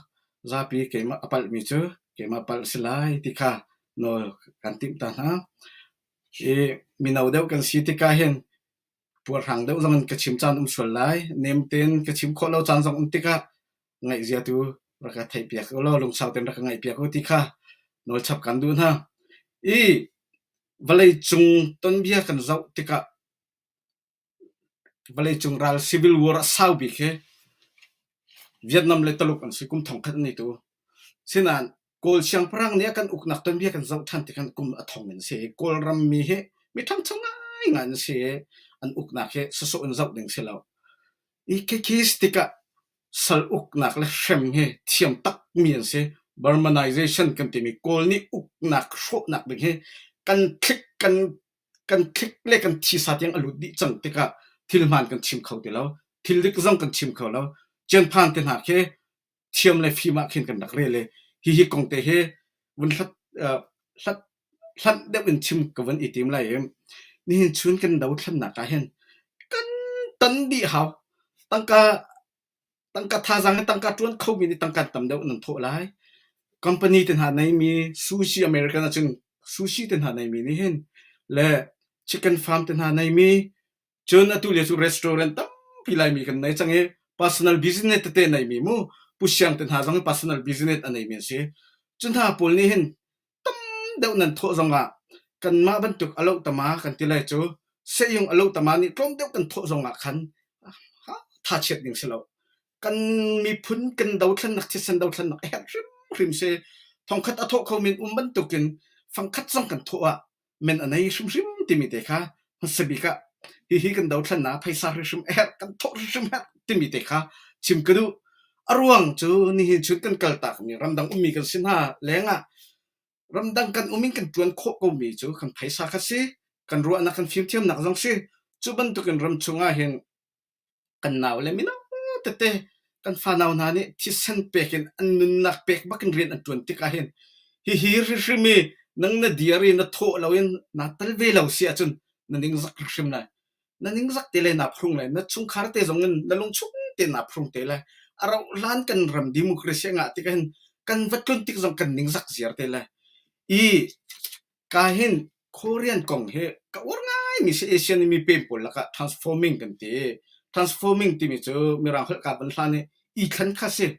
zapi keimah a palhmi cu keimah palh si lai ti kha nawl kan timh ta hna. I mino deuh kan si tikah hin puarhrang deuh zong in ka chim caan um sual lai. Nem tein ka chim khawh lo caan zong um tikah ngaihzia tu rak ka theihpiak u law lungsau tein rak ka ngaihpiak u ti kha nawlchap kan duh hna. I vawleicung tonbia kan zoh tikah vawleicung ral civil war a sau bik hi Vietnam le Taluk an si kum thongkhat an i tu. Sinain Kawl siangpahrang nih a kan uknak tuanbia kan zoh ṭhan tikhan kum a thong in a si i Kawlram mi hi mi ṭhangcho ngaingai an si i an uknak hi sawsawh in zoh ding si lo. I khi tikah sal uknak le hrem hi thiam takmi an si. Burmanization kan timi Kawl nih uknak hrawhnak ding hi kan thlik kan kan thlik le kan thisa tiang a lut dih cang tikah thil hmaan kan chim kho ti lo. Thil dik zong kan chim kho lo. Cianphan te hna khi thiam le fim ah khin kan rak rel i hihi kong te hi vun hlat uh, hlat hlat deuh in chim ka vun i tim lai i nihin chun kan dothlannak ah hin kan tan dih hau tangka tangka thazaang le tangka ṭuan khomi nih tangka tam deuh nan thawh lai company te hna neimi sushi American ahcun sushi te hna neimi nih hin le chicken farm te hna neimi Cun atu lio cu restaurant tampi Laimi kan nei cang i personal business tete neimi mu Pu Siang te hna zong personal business a neimi an si. Cu hna pawl nih hin tam deuh nan thawh zongah kanmah bantuk a lohtama kan ti lai cu sehyung a lohtama nih tlawm deuh kan thawh zongah khan thachiat ding si lo. Kan miphun kan dothlennak thisen dothlennak a herh hrimhrim si. Thongkhat a thawh kho min um bantukin fangkhat zong kan thawh ah men a nei hrimhrim timi te kha hmasa bik ah hihi kan dothlennak phaisa hrimhrim a herh kan thawh hrimhrim herh timi te kha chim ka duh. A ruang cu nihin chun kan kaltakmi ramdang ummi kan si hna lengah ramdang kan um in kan ṭuan khawh komi cu kan phaisa kha si, kan ruahnak kan fimthiamnak zong si. Cu bantukin ram chungah hin Kan naule mino tete kan fanau hna nih thisen pek in an nunnak pek bakin rian an ṭuan tikah hin hihi hrimhrim hi nang na dir i na thawh loin naa tel ve lo si ahcun na ningzak hrimhrim lai. Na ningzak te le naa phrung lai. Na chungkhar te zong in na lungchung tein naa phrung te lai. A rauh hlan kan ram democracy a ngah tikah hin kan va tlun tik zong kan ningzak ziar te lai. I ka hin Korean kong hi ka uar ngai. ngaimi si Asian i mipem pawl lakah transforming kan ti. Transforming timi cu Mirang holh ka van hlan i i thlen kha si.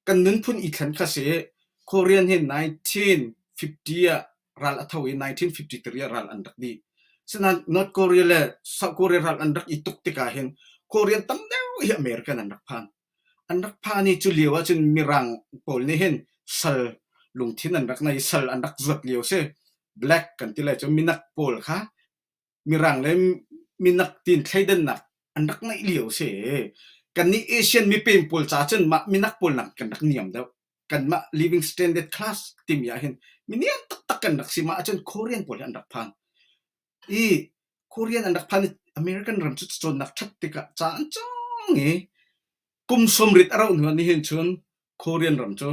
Kan nunphun i thlen kha si. Korean hi 1950 ah ral a tho i 1953 ah ral an rak dih. Sinain North Korea le South Korea ral an rak i tuk tikah hin Korean tam deuh hi American an rak phan. An rak phan i cu lio ahcun Mirang pawl nih hin sal lungthin an rak nei i sal an rak zuat lio a si. Black kan ti lai cu minak pawl kha Mirang le minak tiin thleidannak an rak ngeih lio a si. Kannih Asian mipem pawl ca cun mah minak pawl nak kan rak niam deuh. Kanmah living standard class timi ahhin miniam taktak kan rak si. Mah ahcun Korean pawl hi an rak phan. I Korean an rak phan i American ram cu cawnnak ṭhat tikah ca an cawng i kum sawmrit a rauh hnu ah nihin cun Korean ram cu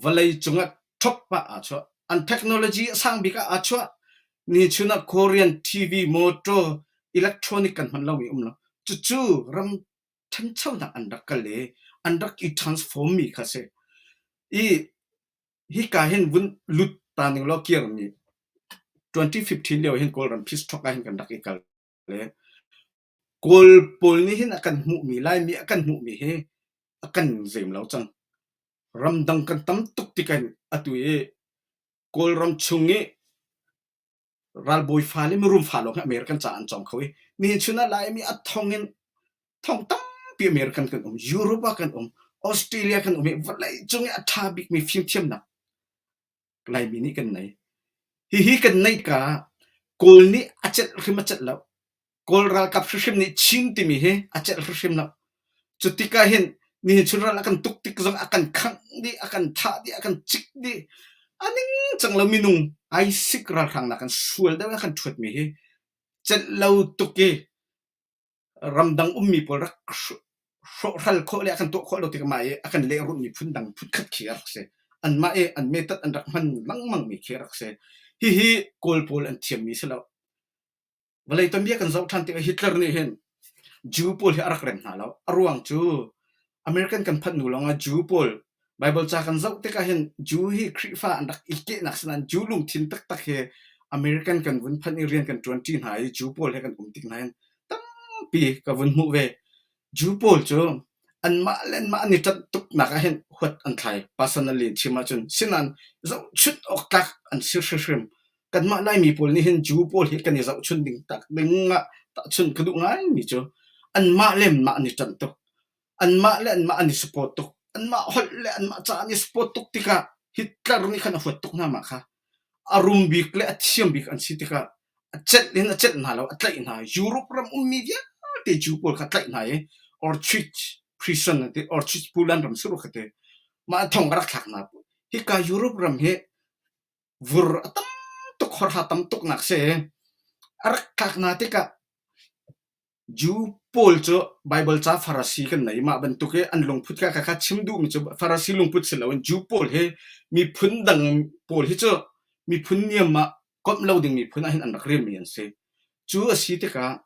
vawlei cungah top ah aa chuah. An technology a sang bik ah aa chuah. Ni chun ah Korean TV, motor, electronic kan hman lomi um lo. Cucu ram ṭhanchonak an rak kal i an rak i transform mi kha si. I hika hin vun lut ta ning law kirmi 2015 lio hin Kawlram peace talk ah hin kan rak i kal le Kawl pawl nih hin a kan hmuhmi Laimi a kan hmuhmi hi a kan zem lo cang. Ramdang kan tam tuk tik in atu i Kawlram chung i ralbawi fa le mirum fa lawng hi American ca an cawng kho i nihin chun ah Laimi a thong in thong tampi American kan um, Europe ah kan um, Australia kan um i vawlei cung i a ṭha bikmi fimthiamnak Laimi nih kan nei. Hihi kan neih ka Kawl nih a celh hrim a celh lo. Kawl ralkap hrimhrim nih Chin timi hi a celh hrimhrim lo. Cu tikah hin nihin chun ral a kan tuk tik zong a kan khangh dih, a kan thah dih, a kan cik dih. A ningcang lo minung aisik ralhrang nak kan sual deuh a kan ṭhuatmi hi celh lo tuk i ramdang ummi pawl rak hrawhhral khawh le a kan tuah khawh lo tikah mah i a kan lehrulhmi phundang phunkhat khi a rak si. Anmah i an method an rak hman lengmangmi khi a rak si. Hihi Kawl pawl an thiammi si lo. Vawlei tuanbia kan zoh ṭhan tikah Hitler nih hin Jew pawl hi a rak rem hna lo. A ruang cu American kan phanh hnu lawngah Jew pawl Baibal ca kan zoh tikah hin Jew hi Khrihfa an rak i kehnak si nain Jew lungthin taktak hi American kan vun phanh i rian kan ṭuanṭi hna i Jew pawl he kan um tik hna hin tampi ka vun hmuh ve. Jew pawl cu anmah le anmah an i ṭanh tuknak ah hin huat an thlai personally chim ahcun. Sinain zohchunh awk tlak an si hrimhrim. Kanmah Laimi pawl nih hin Jew pawl hi kan i zohchun ding tak ding ah tahchunh ka duh ngaimi cu anmah le anmah an i ṭanh tuk. Anmah le anmah an i support tuk. Anmah holh le anmah ca an i support tuk tikah Hitler nih khan a huat tuk hna mah kha. A rum bik le a thiam bik an si tikah a celh in a celh hna lo, a tlaih hna. Europe ram ummi vialte Jew pawl kha a tlaih hna i Auschwitz prison an ti, Auschwitz Poland ram suru kha ti. Mah thong a rak thlak hna. Hika Europe ram hi vur a tam tuk, horha tam tuk nak si. A rak tlak hna tikah Jew pawl cu Baibal ca Farasi kan nei. Mah bantuk i an lungput kha kha chim duhmi cu Farasi lungput si loin Jew pawl hi miphun dang pawl hi cu miphun niam ah komh lo ding miphun ah hin an rak relmi an si. Cu a si tikah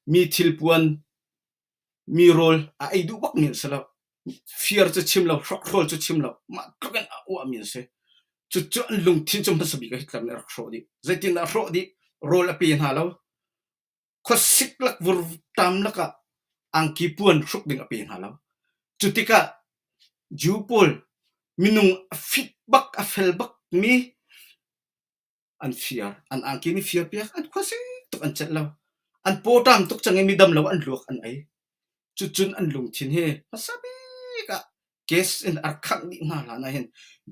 mi thilpuan, mi rawl a ei duh bakmi an si lo. Fir cu chim lo, hrokhrawl cu chim lo, mah tluk in a uahmi an si. Cucu an lungthin cu hmasa bik ah Hitler nih a rak hrawh dih. Zeitindah a hrawh dih? Rawl a pe hna lo. Khuasik lak vurtam lakah angki puan hruk ding a pe hna lo. Cu tikah Jew pawl minung a fit bak a fel bakmi an fir. An angki nih fir piak an khuasik tuk an celh lo. An pawṭam tuk cang i midam lo an luak an ei. Cucun an lungthin hi hmasa bik ah gas in a rak khangh dih hna hlan ah hin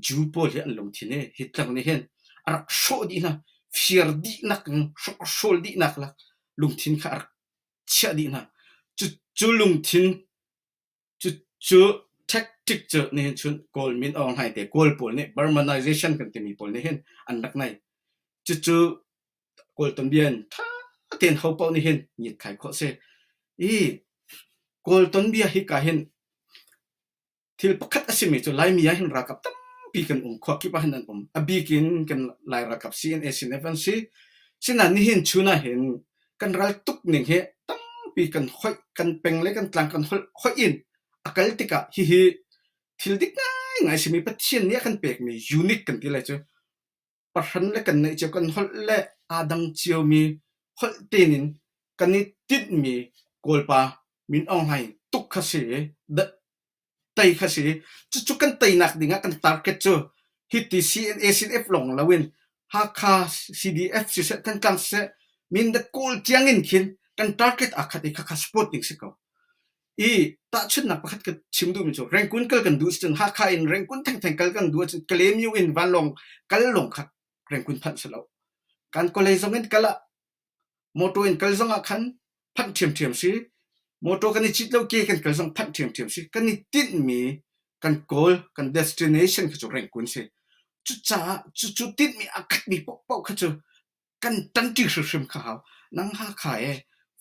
Jew pawl hi an lungthin hi Hitler nih hin a rak hrawh dih hna. Fir dihnak in hrawkhrawl dihnak lak lungthin kha a rak chiah dih hna. Cucu lungthin cucu tactic cu nihin chun Kawl min Aung Hlaing te Kawl pawl nih Burmanization kan timi pawl nih hin an rak nei. Cucu Kawl tuanbia in ṭha tein ho paoh nih hin ngiatthlai khawh a si. I Kawl tuanbia hika hin thil pakhat a simi cu Laimi ah hin ralkap tampi kan um, khua kip ah hin an um. A bik in kan Lai ralkap CNA, CNF an si. Sinain nihin chun ah hin kan ral tuk ning hi tampi kan hoih, kan peng le kan tlang kan holh hoih in a kal tikah hihi thil dik ngaingai simi Pathian nih a kan pekmi unique kan ti lai cu pahran le kan neih cio kan holh le aa dang ciomi. Holh tein in kan i tinhmi Kawlpa Min Aung Hlaing tuk kha si i tei kha si. Cucu kan teinak ding ah kan target cu hiti CNA CNF lawng loin Hakha CDF siseh Thantlang siseh Mindat Kawl tiang in khin kan target aa khat i khakha support ding si ko. I tahchunhnak pakhat ka chim duhmi cu Rangoon kal kan duh ahcun Hakha in Rangoon thengtheng kal kan duh ahcun Kalaymyo in vanlawng kal lawng kha Rangoon phanh si lo. Kan kawlei zong in kal ah Motor in kal zongah khan phanh ṭhiamṭhiam si. Motor kan i cit lo ke kan kal zong phanh ṭhiamṭhiam si. Kan i tinhmi kan goal, kan destination kha cu Rangoon si. Cucaah cucu tinhmi aa khatmi paohpaoh kha cu kan ṭanṭi hrimhrim kha hau. Nang Hakha e,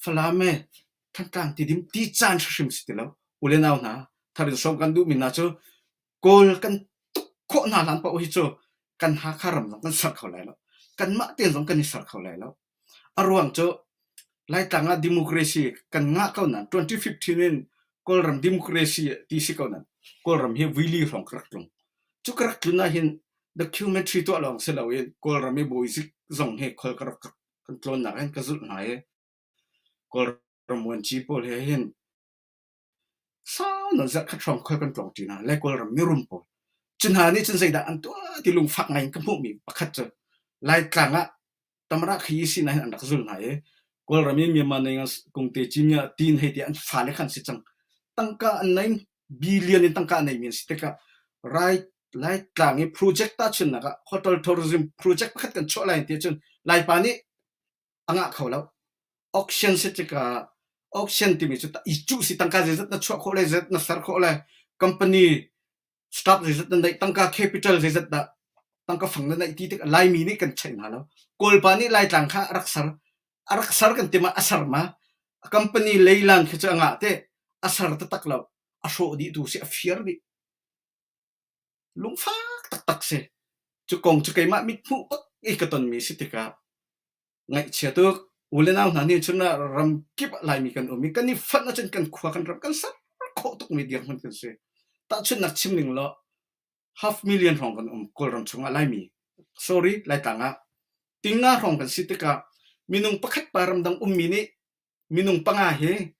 Falam e, Thantlang Tidim ti caan hrimhrim si ti lo. U le nau hna, thar in sawm kan duhmi hna cu Kawl kan tuk khawh hna hlan paoh hi cu kan Hakha ram zong kan ser kho lai lo. Kanmah tein zong kan i ser kho lai lo. A ruang cu Laitlang ah democracy kan ngah ko nain 2015 in Kawlram democracy ti si ko nain Kawlram hi vuili hrawng ka rak tlung. Cu ka rak tlun ahhin documentary tuah lawng si loin Kawlram i bawizik zong hi khual ka rak kan tlawnnak hin ka zulh hna i Kawlram vuanci pawl he hin Sau nawn zarhkhat hrawng khual kan tlawng ṭi hna le Kawlram mirum pawl. Cu hna nih cun zeidah an tuah ti lungfak ngai in ka hmuhmi pakhat cu Laitlang ah Tamara khi sinah hin an rak zul hna i Kawlram i Myanmar kungte Cimia tin hei ti an fale kha an si cang. Tangka an nei billion in tangka a neimi an si tikah Rai Laitlang i project tahchunhnak ah hotel tourism project pakhat kan chuah lai ti ahcun Laipa nih a ngah kho lo. Auction si tikah auction timi cu i cuh si tangka zeizat na chuah khawh le zeizat na ser khawh le company staff zeizat na neih tangka capital zeizat dah tangka fang na neih ti tik Laimi nih kan cheih hna lo. Kawlpa nih Laitlang kha a rak ser a rak ser kan ti ma a ser ma company leilang khi cu a ngah te a ser taktak lo a hrawh dih tu si a fir dih lungfak taktak si cu kong cu keimah mithmuh bak i ka tonmi si tikah Ngaihchia tuk. U le nau hna nih cun ram kip ah Laimi kan um i kan i fonh ahcun kan khua kan ram kan ser khawh tukmi dirhmun kan si. Tahchunhnak chim ning law half million hrawng kan um Kawlram chungah Laimi. Sorry, Laitlang ah. Tinga hrawng kan si tikah minung pakhat pa ramdang ummi nih minung panga hi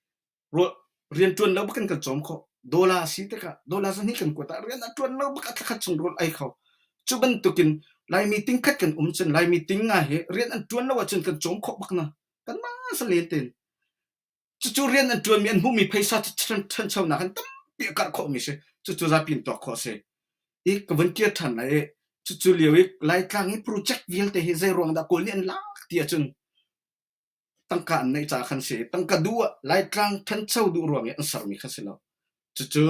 Rianṭuan lo bak in kan cawm khawh. Dollar a si tikah dollar zahnih kan kuat ah rian a ṭuan lo bak ah thlakhat chung rawl ei kho. Cu bantukin Laimi tingkhat kan um cun Laimi tingnga hi rian an ṭuan lo ahcun kan cawm khawh bak na. Kanmah salen tein. Cucu rian an ṭuanmi an hmuhmi phaisa cu ṭhanchonak in tampi a karh khawhmi si. Cucu zapi in tuak khawh a si. I ka vun kir ṭhan lai i cucu lio i Laitlang i project vialte hi zei ruang dah Kawl nih an lak ti ahcun Tangka an neih caah khan si. Tangka duh ah Laitlang ṭhancho duh ruang i an sermi kha si lo. Cucu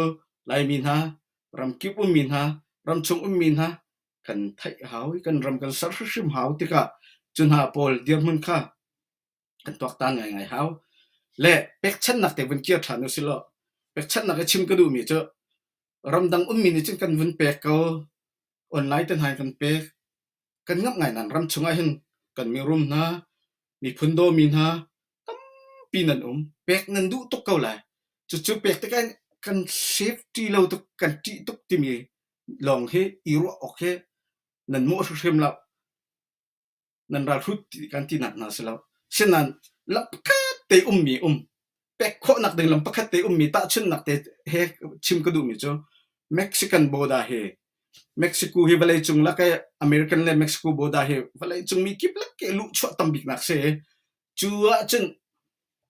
Laimi hna, ramkip ummi hna, ramchung ummi hna kan theih a hau i kan ram kan ser hrimhrim hau tikah cu hna pawl dirhmun kha kan tuaktan ngaingai hau. Le pekchanhnak te vun kir ṭhan usih law pekchanhnak i chim ka duhmi cu ramdang ummi nih cun kan vun pek ko, online te hna in kan pek. Kan ngamh ngai nain ram chungah hin kan mirum hna, miphun dawmi hna tampi nan um. Pek nan duh tuk ko lai. Cucu pek tikah kan safety lo tuk, kan ṭih tuk timi lawng hi i ruah awk hi nan mawh hrimhrim lo. Nan ralhrut ti kan tinak hna si lo. Sinain lam pakhat te ummi um. Pek khawhnak ding lam pakhat te ummi tahchunhnak te he chim ka duhmi cu Mexican border hi Mexico hi vawleicung lak i American le Mexico border hi vawleicung mi kip lak i luhchuah tam biknak si. Cu ahcun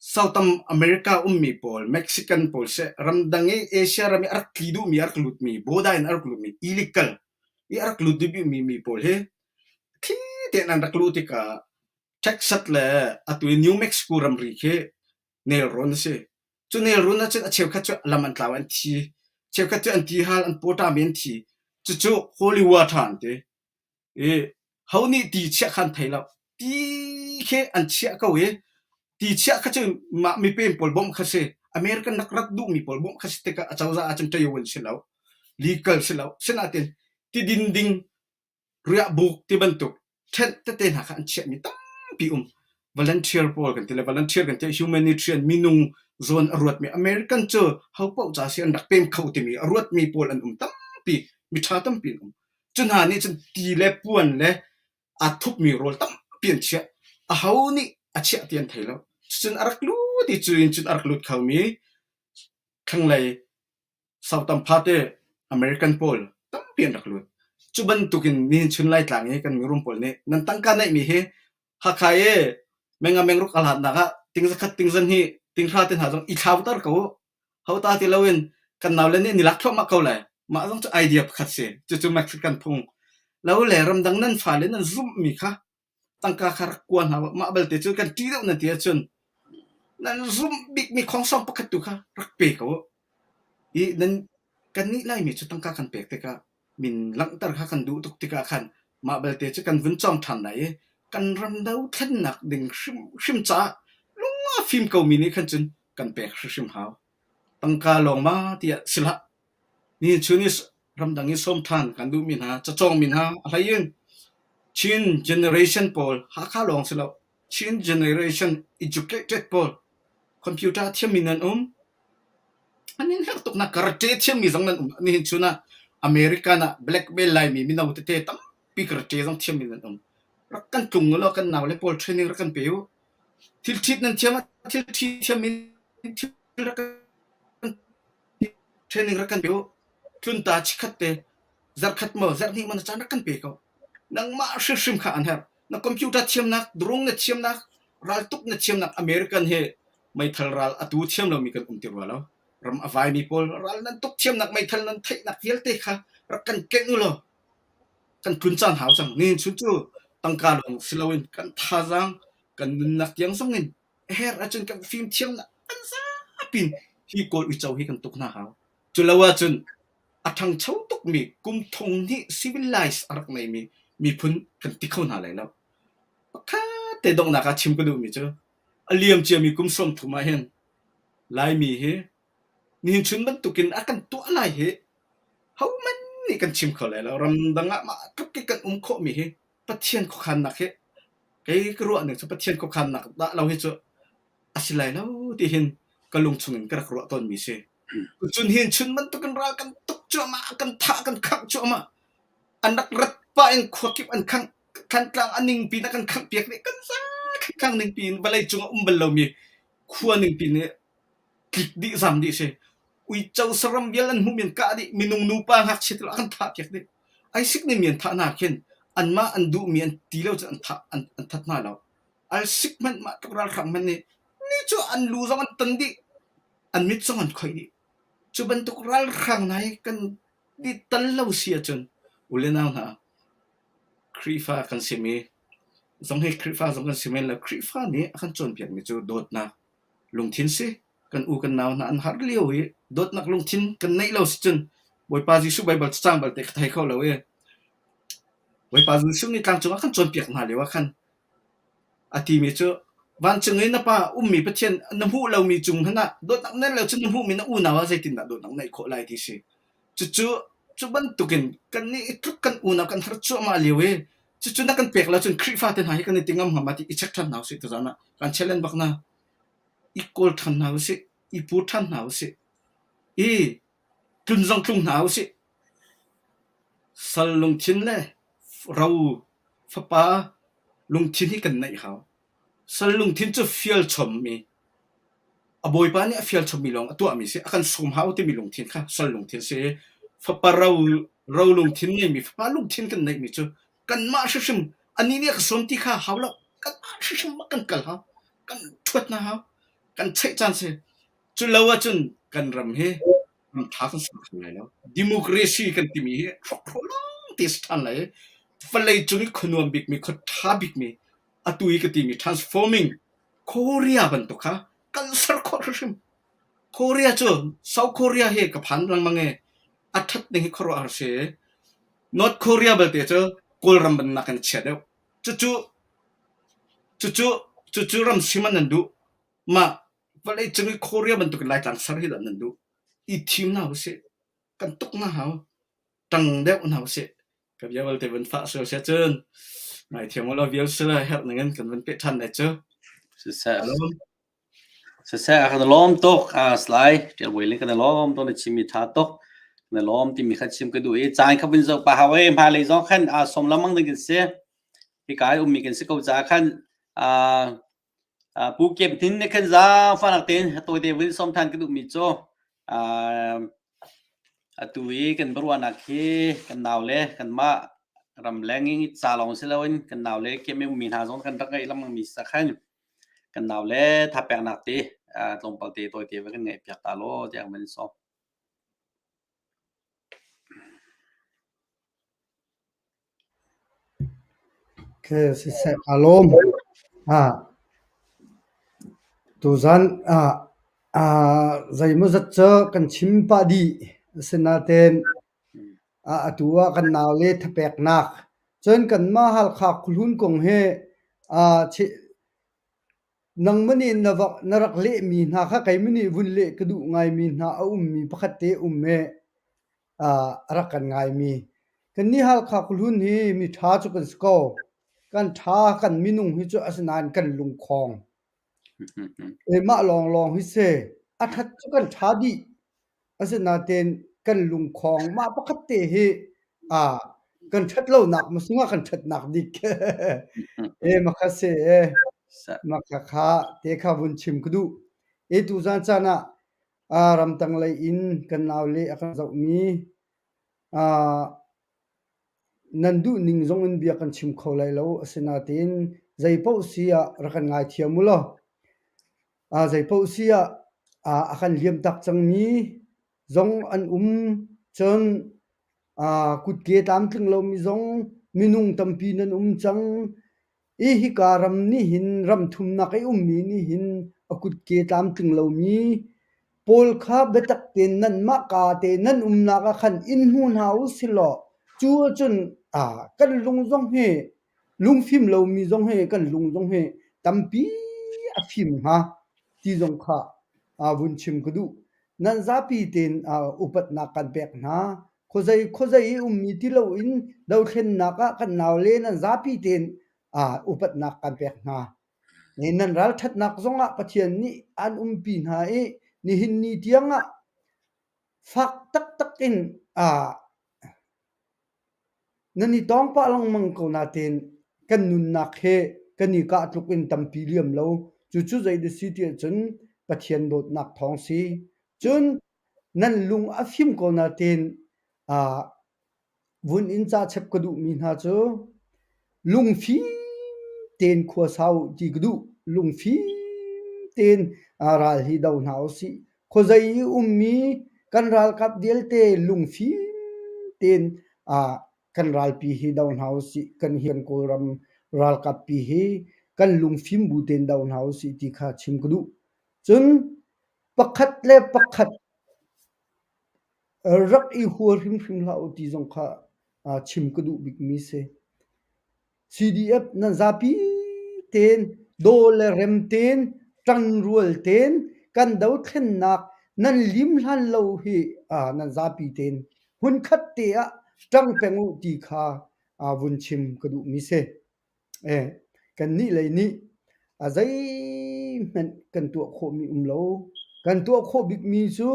South America ummi pawl, Mexican pawl seh, ramdang i Asia ram i a rak tli duhmi, a rak lutmi, border in a rak lutmi, illegal i a rak lut duhmi mi pawl hi thli tein an rak luh tikah Texas le atu i New Mexico ramri khi nelrawn a si. Cu nelrawn ahcun a cheukhat cu lam an tlau an thi. Cheukhat cu an tihal, an pawṭam i an thi. Cucu holy water an ti. I ho nih ti chiah kha an thei lo. Ti khi an chiah ko i ti chiah kha cu mah mipem pawl bawmh kha si. American rak rat duhmi pawl bawmh kha si tikah acozah ahcun ṭayo an si lo. Legal si lo. Sinain tidin ding riahbuk ti bantuk ṭhenh tete hna kha an chiahmi tampi um. Volunteer pawl kan ti le volunteer kan ti humanitarian minung zawn a ruatmi American cu ho paoh ca si an rak pem kho timi a ruatmi pawl an um tampi miṭha tampi an um. Cu hna nih cun ti le puan le aa thupmi rawl tampi an chiah. Aho nih a chiah ti an thei lo. Cucun a rak lut i cu in cun a rak lut khomi thlanglei Sautam te American pawl tampi an rak lut. Cu bantukin nihin chun Laitlang i kan mirum pawl nih nan tangka neihmi hi Hakha i menga mengruk a hlatnak ah ting zakhat ting zahnih ting hra te hna zong i thlauter ko u. Hota ti loin kan naule nih an i lak thluahmah ko lai. Mah zong cu idea pakhat si. Cucu Mexican phung. Lo le ramdang nan fale nan zumhmi kha tangka kha rak kua hna mah balte cu kan ṭih deuh nan ti ahcun nan zumh bikmi khongsong pakhat tu kha rak pe ko u. I nan kannih Laimi cu tangka kan pek tikah min langhter kha kan duh tuk tikah khan mah balte cu kan vun cawng ṭhan lai i kan ram dothlennak ding hrimhrim caah lung a fim komi nih khan cun kan pek hrimhrim hau. Tangka lawng ma tiah si hlah. Ni chun i ramdang i sawm ṭhan kan duhmi hna, cacawngmi hna a hlei in Chin generation pawl Hakha lawng si lo, Chin generation educated pawl computer thiammi nan um. An in herh tuk na karate thiammi zong nan um. Nihin chun ah American ah black belt Laimi mino tete tampi karate zong thiammi nan um. Rak kan tlung u law kan naule pawl training rak kan pe u. Thil ṭhit nan thiam ah thil ṭhi thiammi thil rak kan Training rak kan pe u. Tlunta chikkhat te zarhkhat maw zarhhnih maw na caan rak kan pe ko. Nangmah hrimhrim kha an herh. Na computer thiamnak, drone na thiamnak, raltuk na thiamnak American he meithal ral atu thiam lomi kan um ti rua lo. Ram a vaimi pawl ral nan tuk thiamnak meithal nan theihnak vialte kha rak kan kenh u law kan tlun caan hau cang. Nihin chun cu tangka lawng si loin kan thazaang, kan nunnak tiang zong in a herh ahcun kan fimthiamnak kan zapi in hi Kawl uico hi kan tuk hna hau. Cu lo ahcun a ṭhangcho tukmi kum thong hnih civilize a rak neimi miphun kan ti kho hna lai lo. Pakhat te donghnak ah chim ka duhmi cu a liam ciami kum 30 ah hin Laimi hi nihin chun bantukin a kan tuah lai hi hohmanh nih kan chim kho lai lo. Ramdang ah mah tluk i kan um khawhmi hi Pathian khuakhannak hi kei ka ruah ning cu Pathian khuakhannak dah lo hi cu a si lai lo ti hin ka lung chungin ka rak ruah tawnmi si. Cun hin chun bantukin ral kan tuk cuahmah, kan thah, kan khangh cuahmah. An rak rat pah in khua kip an khangh, Thantlang a ningpi na kan khangh piak dih, kan za Thantlang ningpi in vawlei cung a um bal lomi khua ningpi nih tlik dih zam dih si. Uico saram vial an hmuh mi an kah dih, minung nupa ngakchia te an thah piak dih. Aisik nih mi an thah hna khin anmah an duhmi an ti lo cun an thah an, an that hna lo. Alsik hmanh mah tluk ralhrang hmanh nih ni cu an lu zong an tan dih, an mit zong an khoih dih. Cu bantuk ralhrang hna hi kan di tal lo si ahcun u le nau hna Khrihfa kan simi zong hi Khrihfa zong kan si men lo Khrihfa nih a kan cawnpiakmi cu dawtnak lungthin si. Kan u kan nau hna an har lio i dawtnak lungthin kan neih lo si cun Bawipa Jesuh Baibal cacang balte ka thei kho lo i Bawipa Jesuh nih tlangcung ah kan cawnpiak hna lio ah khan a timi cu vancung i na pa ummi Pathian na hmuh lomi cung hmanh ah dawtnak neih lo cun na hmuhmi na unau ah zeitindah dawtnak neih khawh lai ti si. Cucu cu bantukin kannih i tluk kan unau kan har cuahmah lio i cucu na kan pek lo cun Khrihfa te hna hi kan i ti ngam hnga ma ti i check ṭhan hna usih tuzaan ah kan challenge bak hna. I kawl ṭhan hna usih, i pur ṭhan hna usih, i tlun zong tlung hna usih. Sal lungthin le ro fapa lungthin hi kan neih hau. Sal lungthin cu fial chommi, a bawipa nih a fial chommi lawng a tuahmi si, a kan sawm hau timi lungthin kha sal lungthin si. Fapa ro, ro lungthin ngeimi, fapa lungthin kan neihmi cu kanmah hrimhrim anih nih a ka sawm ti kha hau lo, kanmah hrimhrim kan kal hau, kan ṭhuat hna hau, kan cheih caan si. Cu lo ahcun kan ram hi ram ṭha kan ser kho lai lo. Democracy kan timi hi hrokhrawl lawng te si ṭhan lai i vawlei cung i khuanuam bikmi, khua ṭha bikmi atu i ka timi transforming Korea bantuk kha kan ser khawh hrimhrim. Korea cu South Korea hi ka phan lengmang i a ṭhat ning hi khuaruahhar si. North Korea belte cu Kawlram bannak in a chia deuh. Cucu cucu cucu ram sim ah nan duh. Mah vawlei cung i Korea bantukin Laitlang ser hi dah nan duh. I thim hna usih. Kan tuk hna hau. Ṭang deuh hna usih. Ka bia vialte van fah sual sia cun ngaithiam ulaw vial sila herh ning in kan van peh ṭhan lai cu. Siseh. Siseh a kan lawm tuk a slai ṭial bawi ling kan lawm tuk na chimmi ṭha tuk na lawm timi kha chim ka duh i caan kha vun zoh pah hau e hmailei zong khan a som lamang ding kan si hika i ummi kan si ko caah khan a. Pu Kem Hnin nih khan zaangfahnak tein tawite vun sawm than ka duhmi cu atu i kan biaruahnak hi kan nau le kanmah ramleng i ca lawng si loin kan nau le kem i ummi hna zong kan rak ngeih lengmangmi si khan kan nau le thapeknak te tlawmpal te tawite va kan ngeih piak ta law tiah kan sawm. Okay, siseh kaa lawm. Ah, tuzan ah ah zeimawzat cu kan chim pah dih. Asinain ah atu ah kan naule thapeknak cun kanmah Halkha khuahlun kong hi ah Nangmah nih na va na rak lehmi hna kha keimah nih vun leh ka duh ngaimi hna a ummi pakhat te um i uh, a rak kan ngaimi. Kannih Halkha khuahlun hi mi ṭha cu kan si ko. Kan ṭha, kan minung hi cu asinain kan lungkhong. E mah lawnglawng hi si. A ṭhat cu kan ṭha dih. Asinain kan lungkhong mah pakhat te hi ah kan ṭhat lonak maw sungah kan ṭhatnak dik. E makha si e. Makha kha te kha vun chim ka duh. E tuzan caan ah ah ramtang lei in kan naule a kan zohmi ah nan duh ning zong in bia kan chim kho lai lo. Asinain zei paoh si ah rak kan ngaithiam u law Zeipaoh si ah a kan liamtak cangmi zong an um. Cun kutke tlamtling lomi zong minung tampi nan um cang. I hika ram nih hin ram thumnak i ummi nih hin a kutke tlamtling lomi pawl kha biatak tein nanmah kaa te nan umnak ah khan in hmu hna u si law cu ahcun kan lung zong hi Lungfim lomi zong hi kan lung zong hi tampi a fim hnga ti zong kha vun chim ka duh. Nan zapi tein upatnak kan pek hna. Khuazei khuazei i ummi ti loin dothlennak ah kan naule nan zapi tein upatnak kan pek hna. Nan ralṭhatnak zongah Pathian nih an umpi hna i nihin ni tiangah fak taktak in Nan i tawng pah lengmang ko nain kan nunnak hi kan i kah tluk in tampi liam lo. Cucu zei dah si ti ahcun Pathian dawtnak thawng si. Cun nan lung a fim ko nain aa vun in ca chep ka duhmi hna cu lungfim tein khua sau ti ka duh. Lungfim tein ral hi do hna usih. Khuazei i ummi kan ralkap vialte lungfim tein kan ralpi hi do hna usih. Kan hi kan Kawlram ralkap pi hi kan lungfim bu tein do hna usih ti kha chim ka duh. Cun pakhat le pakhat rak i hua hrimhrim hlah u ti zong kha chim ka duh bikmi si. CDF nan zapi tein daw le rem tein ṭangrual tein kan dothlennak nan lim hlan lo hi nan zapi tein hmunkhat te ah ṭang peng u ti kha vun chim ka duhmi si. Kannih lei nih a zeihmanh kan tuah khawhmi um lo. Kan tuah khawh bikmi cu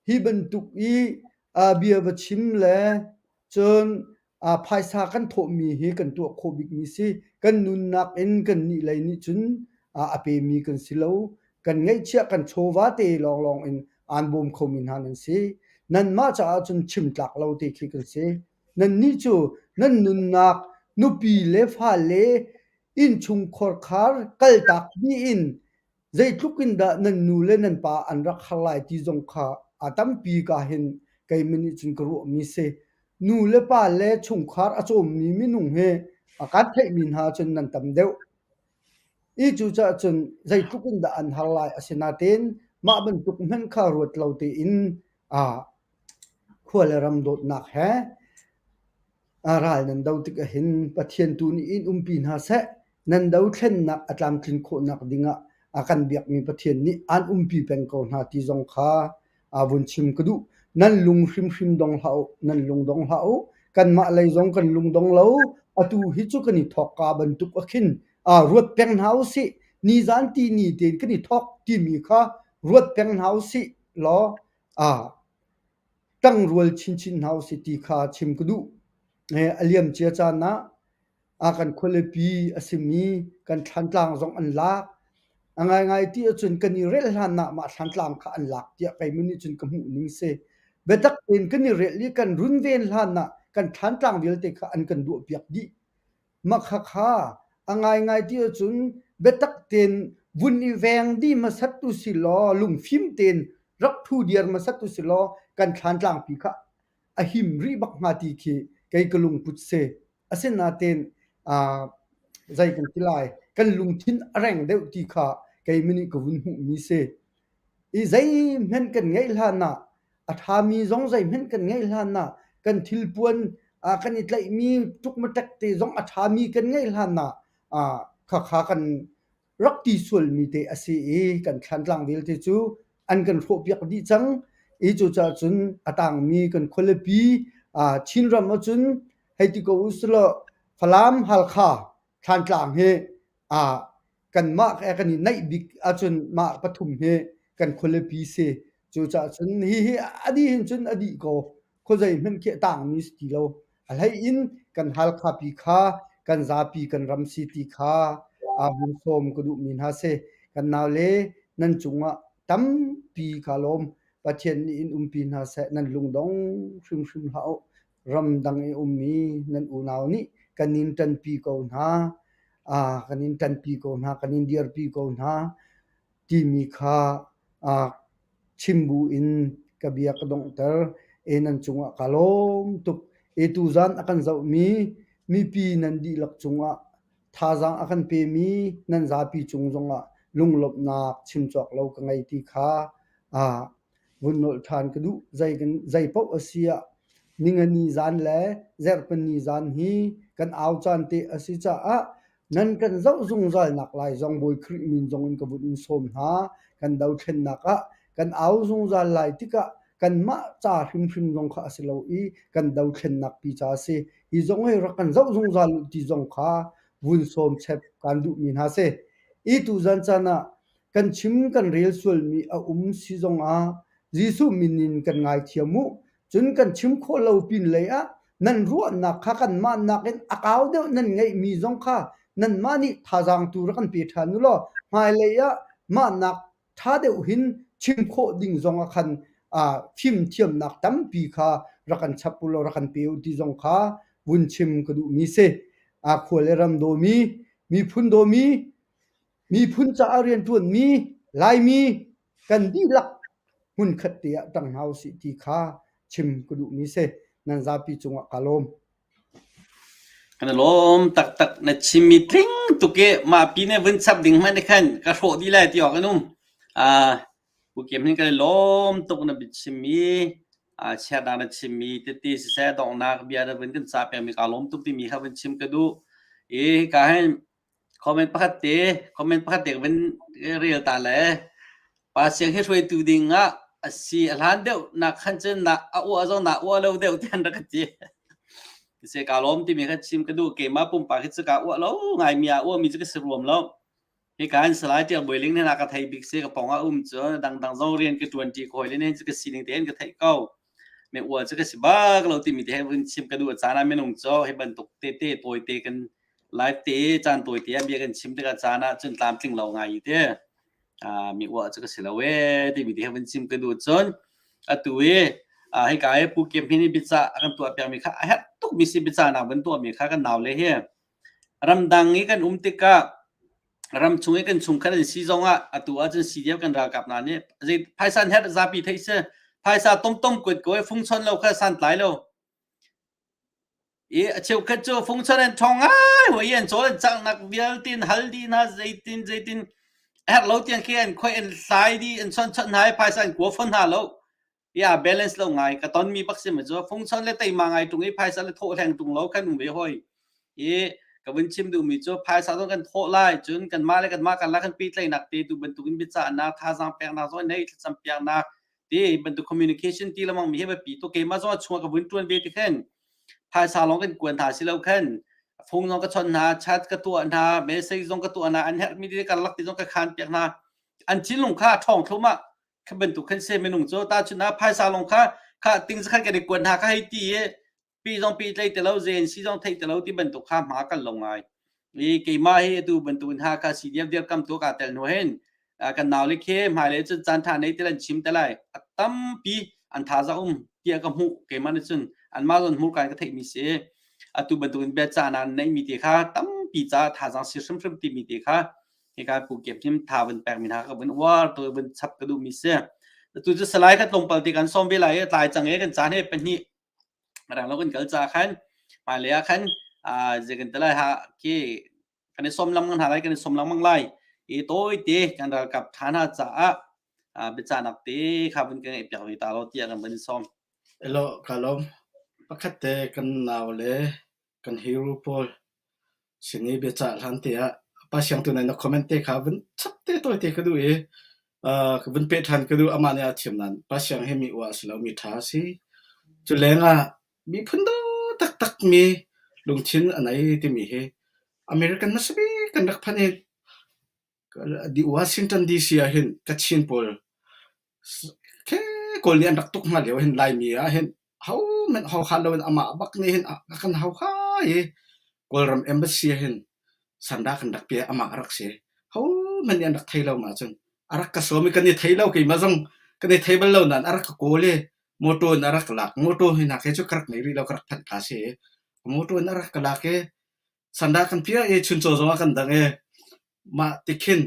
hi bantuk i bia va chim le cun phaisa kan thawhmi hi kan tuah khawh bikmi si. Kan nunnak in kannih lei nih cun a pemi kan si lo. Kan ngeihchiah kan chawva te lawnglawng in aan bawm khomi hna nan si. Nanmah caah cun chim tlak lo te khi kan si. Nannih cu nan nunnak nupi le fale innchungkhar kaltak dih in zeitluk in dah nan nu le nan pa an rak har lai ti zong kha a tampi ka hin keimah nih cun ka ruahmi si. Nu le pa le chungkhar a cawmmi minung hi a kan theihmi hna cun nan tam deuh. I cucaah cun zeitluk in dah an har lai asinain mah bantuk hmanh kha ruat lo tein Khua le ram dawtnak he ral nan do tik ahhin Pathian tu nih in umpi hna seh. Nan dothlennak a tlamtlin khawhnak dingah a kan biakmi Pathian nih aan umpi peng ko hna ti zong kha vun chim ka duh. Nan lung hrimhrim dong hlah u. Nan lung dong hlah u. Kanmah lei zong kan lung dong lo. Atu hi cu kan i thawkka bantuk ah khin ruat peng hna usih. Nizan ti ni tein kan i thawk timi kha ruat peng hna usih law ṭangrual chinchin hna usih ti kha chim ka duh. A liamcia caan ah kan khualipi a simi kan Thlantlang zong an lak. A ngaingai ti ahcun kan i relh hlan ah mah Thlantlang kha an lak tiah keimah nih cun ka hmuh ning si. Biatak tein kan i relh i kan runven hlan ah kan Thlantlang vialte kha an kan duahpiak dih. Mah khakha a ngaingai ti ahcun biatak tein vun i veng dih hmasat usilaw lungfim tein rak ṭhu diar hmasat usilaw kan Thlantlangpi kha a him rih bak hnga ti khi kei ka lungput si. Asinain uh, zei kan ti lai, kan lungthin a reng deuh ti kha keimah nih ka vun hmuhmi si. I zeihmanh kan ngeih hlan ah a ṭhami zong zeihmanh kan ngeih hlan ah kan thilpuan uh, kan i tlaihmi ṭukmaṭek te zong a ṭhami kan ngeih hlan ah uh, khakha kan rak ti sualmi te a si i kan thlantlang vialte cu an kan hrawhpiak dih cang. I cucaah cun a tangmi kan khualipi uh, Chinram ahcun hei ti ko usilaw Falam Halkha Thlantlang hi uh, kanmah kan i naih bik ahcun mah pathum hi kan khualipi si. Cucaah cun hihi a dih hin cun a dih ko. Khuazei hmanh khi a tangmi si ti lo. A hlei in kan Halkha pi kha kan zapi kan ram si ti kha aa vun sawm ka duhmi hna si. Kan naule nan cungah tampi kaa lawm. Pathian nih in umpi hna seh. Nan lungdong hrimhrim hlah u. Ramdang i ummi nan unau nih kan in ṭanpi ko hna. Aa kan in ṭanpi ko hna, kan in dirpi ko hna timi kha aa chim buin ka bia ka donghter. E nan cungah kaa lawm tuk. E tuzan a kan zohmi mipi nan dihlak cungah thazaang a kan pemi nan zapi cung zongah lunglawmhnak chim cawk lo ka ngei ti kha aa vun nolh ṭhan ka duh. Zei kan zei paoh a si ah ningani zan le zarhpini zan hi kan au caan te a si caah nan kan zoh zungzal nak lai zong Bawi Khrih min zong in ka vun in sawm hna. Kan dothlennak ah kan au zungzal lai tikah kanmah ca hrimhrim zong kha a si lo i kan dothlennak pi ca a si. Hi zong hi rak kan zoh zungzal u ti zong kha vun sawm chep kan duhmi hna si. I tuzan caan ah Kan chim kan rel sualmi a um si zongah Jesuh min in kan ngaithiam u. Cun kan chim khawh lo pinlei ah nan ruahnak kha kanmah nakin a kau deuh nan ngeihmi zong kha nanmah nih thazaang tu rak kan pe ṭhan u law hmailei ah mahnak ṭha deuh hin chim khawh ding zong ah khan uh, fimthiamnak tampi kha rak kan chap u law rak kan pe u ti zong kha vun chim ka duhmi si. Uh, khua le ram dawmi, miphun dawmi, Miphun caah rianṭuanmi Laimi kan dihlak hmunkhat te ah ṭang hna usih ti kha chim ka duhmi si. Nan zapi cungah kaa lawm. Kan i lawm taktak. Na chimmi tling tuk i mah pi ne vun chap ding hmanh khan ka hrawh dih lai ti awk an um. Uh, Pu Kim hin kan i lawm tuk na biachimmi uh, chiatnak na chimmi tete siseh donghnak bia na vun kan cah pengmi kaa lawm tuk timi kha vun chim ka duh. I ka hin Comment pakhat te, comment pakhat te ka van rel ta le pa siang hi hruaitu ding ah a si a hlan deuh nak khan cun na a uah zong na uah lo deuh tian rak ka ti. Se ka lawm timi kha chim ka duh keimah pumpak hi cu ka uah lo ngai mi ah uah mi cu ka si ruam lo. Hi ka in salai tiang builing ne na ka thei bik si ka pong ah um cu dangdang zong rian ka tuan ti khoi le ne cu ka sining te in ka theih ko. Me uah cu ka si bak lo timi te he vun chim ka duh caan ah minung cu hi bantuk te te tawi te kan live te caan tawi te ah bia kan chim tikah caan ah cun tlamtling lo ngai te mi uah cu ka si lo e timi te vun chim ka duh cun atu i hika i Pu Kim Hin i bica a kan tuah piakmi kha a herh tuk mi si bica nak van tuah mi kha kan nau le hi ramdang i kan um tikah ram chung i kan chungkhat an si zong ah atu ahcun CDF kan ralkap hna nih zei phaisa an herh zapi theih si phaisa tomtom kuat ko i fungchon lo kha santlai lo I a cheukhat cu fungchan an ṭhawng ngai hoi i an cawl an canghnak vialte in hal dih hna zeitin zeitin a herh lo tiang khi an khoi an hlai dih an chonchon hna i phaisa an kua fawn hna lo. Ya balance lo ngai ka tonmi bak si ma cu fungchon le teima ngai ṭung i phaisa le thawh hleng ṭung lo khan um ve hoi. I ka vun chim duhmi cu phaisa zong kan thawh lai cun kanmah le kanmah karlak kan pehtlaihnak te tu bantukin biacahnak thazaang peknak zong nei thlacam piaknak ti bantuk communication ti lamang mi hi biapi tuk keimah zong a chungah ka vun ṭuan ve ti khin phaisa lawng kan kuan hna si lo khan phung zong ka chawnh hna chat ka tuah hna message zong ka tuah hna an herhmi te karlak ti zong ka khan piak hna an thinlung kha ṭhawng thlum ah kha bantuk khan se minung cu ta chun ah phaisa lawng kha kha ting zakhat kan i kuan hna kha hei ti i pi zong pi tlei te lo zen si zong thei te lo ti bantuk kha hma kan lo ngai i keimah hi atu bantuk in ha kha si diam diam kam tu ka tel hnu hin. Kan nau le khi hmailei cun caan ṭha nei ti an chim te lai. A tampi an thazaang um tiah ka hmuh keimah nih cun anmah zawn hmurka in ka theihmi si. Atu bantukin biacahnak an neihmi te kha tampi ca thazaang si hrimhrim timi te kha hika Pu Kiap Hnim tha vun pekmi hna ka vun uar tu vun chap ka duhmi si. Atu cu Salai kha tlawmpal te kan sawm ve lai i tlai cang i kan caan he pahnih rang lo kan kal ca khan hmailei ah khan zei kan ti lai ha khi kan i sawm lengmang hna lai kan i sawm lengmang lai i tawite kan ralkap ṭha hna caah biacahnak te kha vun kan ngeih piak ve ta lo tiah kan vun i sawm. Elo ka lawm. Pakhat te kan nau le kan hero pawl sin i biacah hlan te ah pa siang tu na comment te kha vun chap te tawi te ka duh i ka vun peh ṭhan ka duh amah nih a thiam nain pa siang hi mi ua a si lo mi ṭha a si. Cu leng ah miphun dawh taktak mi lungthin a nei timi hi American hmasa bik kan rak phanh i Washington DC ah hin Kachin pawl Kawl nih an rak tuk hna lio hin Laimi ah hin hohmanh hauhal loin amah bak nih hin a kan hauha i Kawlram embassy ah hin sandah kan rak piah amah a rak si. Hohmanh nih an rak thei lo mah cun a rak ka sawm i kan i thei lo keimah zong kan i thei bal lo nain a rak ka kawl i motor in a rak ka lak. Motor hi nak he cu ka rak ngei rih lo ka rak phanh ka si i motor in a rak ka lak i sandah kan piah i chuncaw zong a kan dang i mah tikhin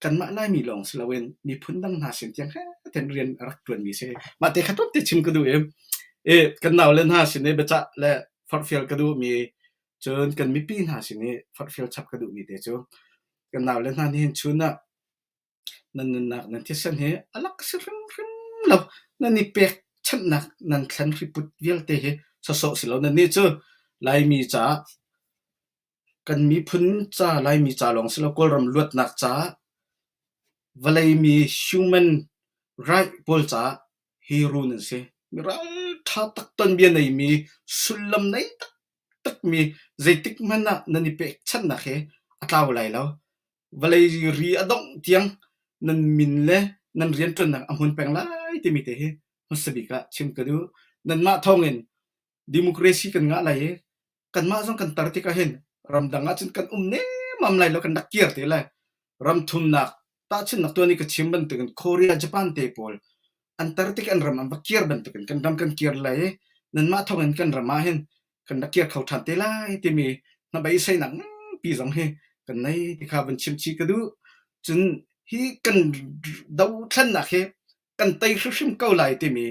kanmah Laimi lawng si loin miphun dang hna sin tiang he ten rian a rak ṭuanmi si. Mah te kha tlawm te chim ka duh i, i kan naule hna sin i biacah le forhfial ka duhmi cun kan mipi hna sin i forhfial chap ka duhmi te cu kan naule hna nihin chun ah nan nunnak nan thisen hi a lak si hrimhrim lo. Nan i pekchanhnak nan thlen hriput vialte hi sawsawh si lo. Nannih cu Laimi caah Kan miphun ca Laimi ca lawng si lo Kawlram luatnak caah vawleimi human right pawl caah hero nan si. Mi ralṭha tak tuanbia neimi sullam nei taktakmi zeitik hmanh ah nan i pekchanhnak hi a tlau lai lo. Vawlei ri a dongh tiang nan min le nan rianṭuannak a hmun peng lai timi te hi hmasa bik ah chim ka duh. Nanmah thawngin democracy kan ngah lai i kanmah zong kan tar tikah hin ramdang ahcun kan um nemmam lai lo kan rak kir te lai ram thumnak tahchunhnak tuan i ka chim bantukin Korea Japan te pawl an tar tik an ram an va kir bantukin kan ram kan kir lai i nanmah thawngin kan ram ah hin kan rak kir kho ṭhan te lai timi hnabeiseinak nganpi zong hi kan nei ti kha van chim chih ka duh cun hi kan dothlennak hi kan tei hrimhrim ko lai timi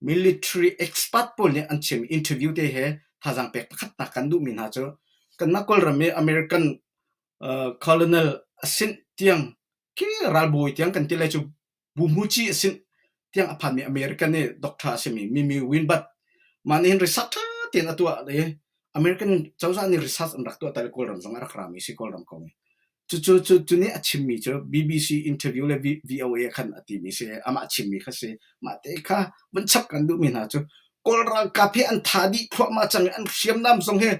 Military expert pawl nih an chim interview te he thazaang pek pakhatnak kan duhmi hna cu kanmah Kawlram i American uh, colonel a sinh tiang khi ralbawi tiang kan ti lai cu buhmuci a sinh tiang a phanmi American i doctor a simi Mimi Winbutt mah nih hin research ṭha tein a tuah i American cozah nih research an rak tuah tal Kawlram zong a rak rami si Kawlram kong hi Cucu cu nih a chimmi cu BBC interview le VOA khan a timi si i amah chimmi kha si. Mah te kha vun chap kan duhmi hna cu Kawl ralkap hi an tha dih thluahmah cang i an hriamnam zong hi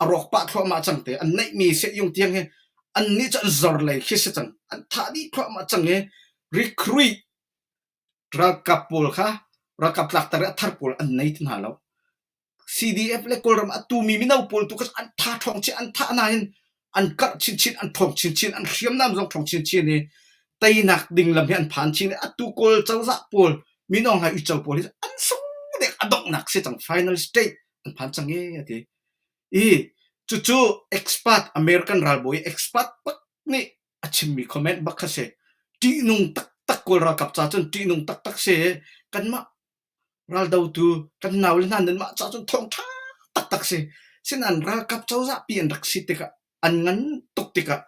a rawk pah thluahmah cang te. An neihmi sehyung tiang hi annih cu an zor lei khi si cang. An tha dih thluahmah cang i recruit ralkap pawl kha ralkap tlakter i a thar pawl an nei ti hna lo. CDF le Kawlram a tumi mino pawl tu kha an tha ṭhawng chin an thah nain an karh chinchin an ṭhawng chinchin an hriamnam zong ṭhawng chinchin i teinak ding lam hi an phan chin i atu Kawl cozah pawl Min Aung Hlaing uico pawl hi an sung dek a donghnak si cang final state an phan cang e a ti i cucu expert American ralbawi expert bak nih a chimmi comment bak kha si ṭihnung taktak Kawl ralkap ca cun ṭihnung taktak si kanmah Raldotu kan naule hna nanmah caah cun thawngṭha taktak si. Sinain ralkap cozah pi an rak si tikah an ngan tuk tikah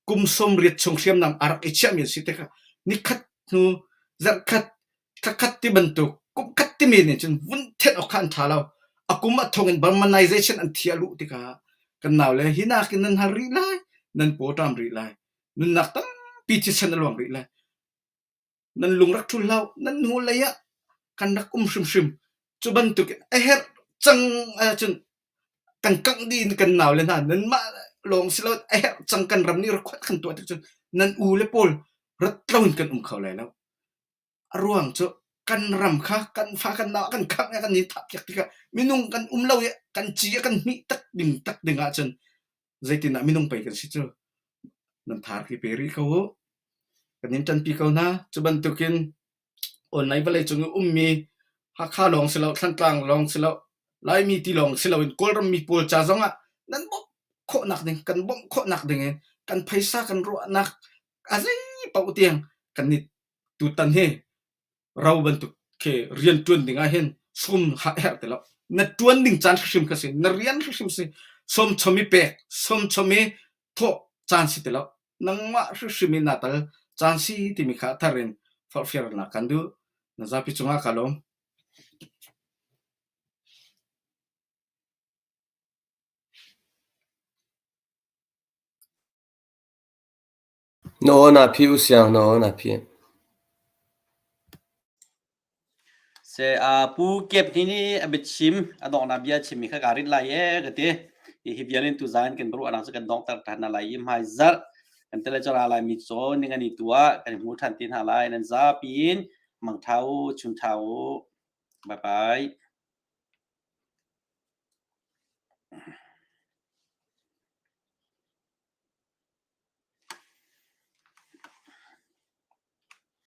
kum 80 chung hriamnam a rak i chiahmi an si tikah nikhat hnu zarhkhat thlakhat ti bantuk kum khat timi nih cun vun thenh awk kha an ṭha lo. A kum a thong in Burmanization an thiah luh tikah kan naule hi nakin nan har rih lai, nan paw ṭam rih lai, nunnak tampi thisen a luang rih lai. Nan lung rak ṭhul hlah u, nan hnulei ah kan rak um hrimhrim. Cu bantukin a herh cang ahcun kan kangh dih in kan naule hna nanmah lawng si loin a herh cang kan ram nih record kan tuah tik cun nan u le pawl rat loin kan um kho lai lo. A ruang cu kan ram kha kan fa kan nau kan khangh i kan i thahpiak tikah minung kan um lo i kan ci a kan hmih tak ding tak ding ahcun zeitindah minung pei kan si cu nan thar khi pe rih ko u. Kan in ṭanpi ko hna. Cu bantukin online vawleicung i ummi Hakha lawng si lo, Thantlang lawng si lo, Laimi ti lawng si loin Kawlram mi pawl ca zongah nan bawmh khawhnak ding, kan bawmh khawhnak ding in kan phaisa kan ruahnak a zei paoh tiang kan nih tutan hi ro bantuk khi rian ṭuan ding ah hin sum herh ti lo. Na ṭuan ding caan hrimhrim kha si, na rian hrimhrim si. Sawmchom i pek, sawmchom i thawh caan si ti lo. Nangmah hrimhrim in naa tal caan si timi kha a thar in forhfialnak kan duh. Na zapi cungah kaa lawm. Na aw naa phih u siang, na aw naa phih. Se Pu Kep Hni nih a biachim a donghnak bia chimmi kha kaa rinh lai ee ka ti. Hi vial in tuzaan kan ruahnak cu kan donghter ṭhan hna lai i hmaizarh kan tele cu ra laimi cawn ning an i tuah kan i hmu ṭhan ti hna lai. Nan zapi in mangṭha u, chunṭha u. Bye bye.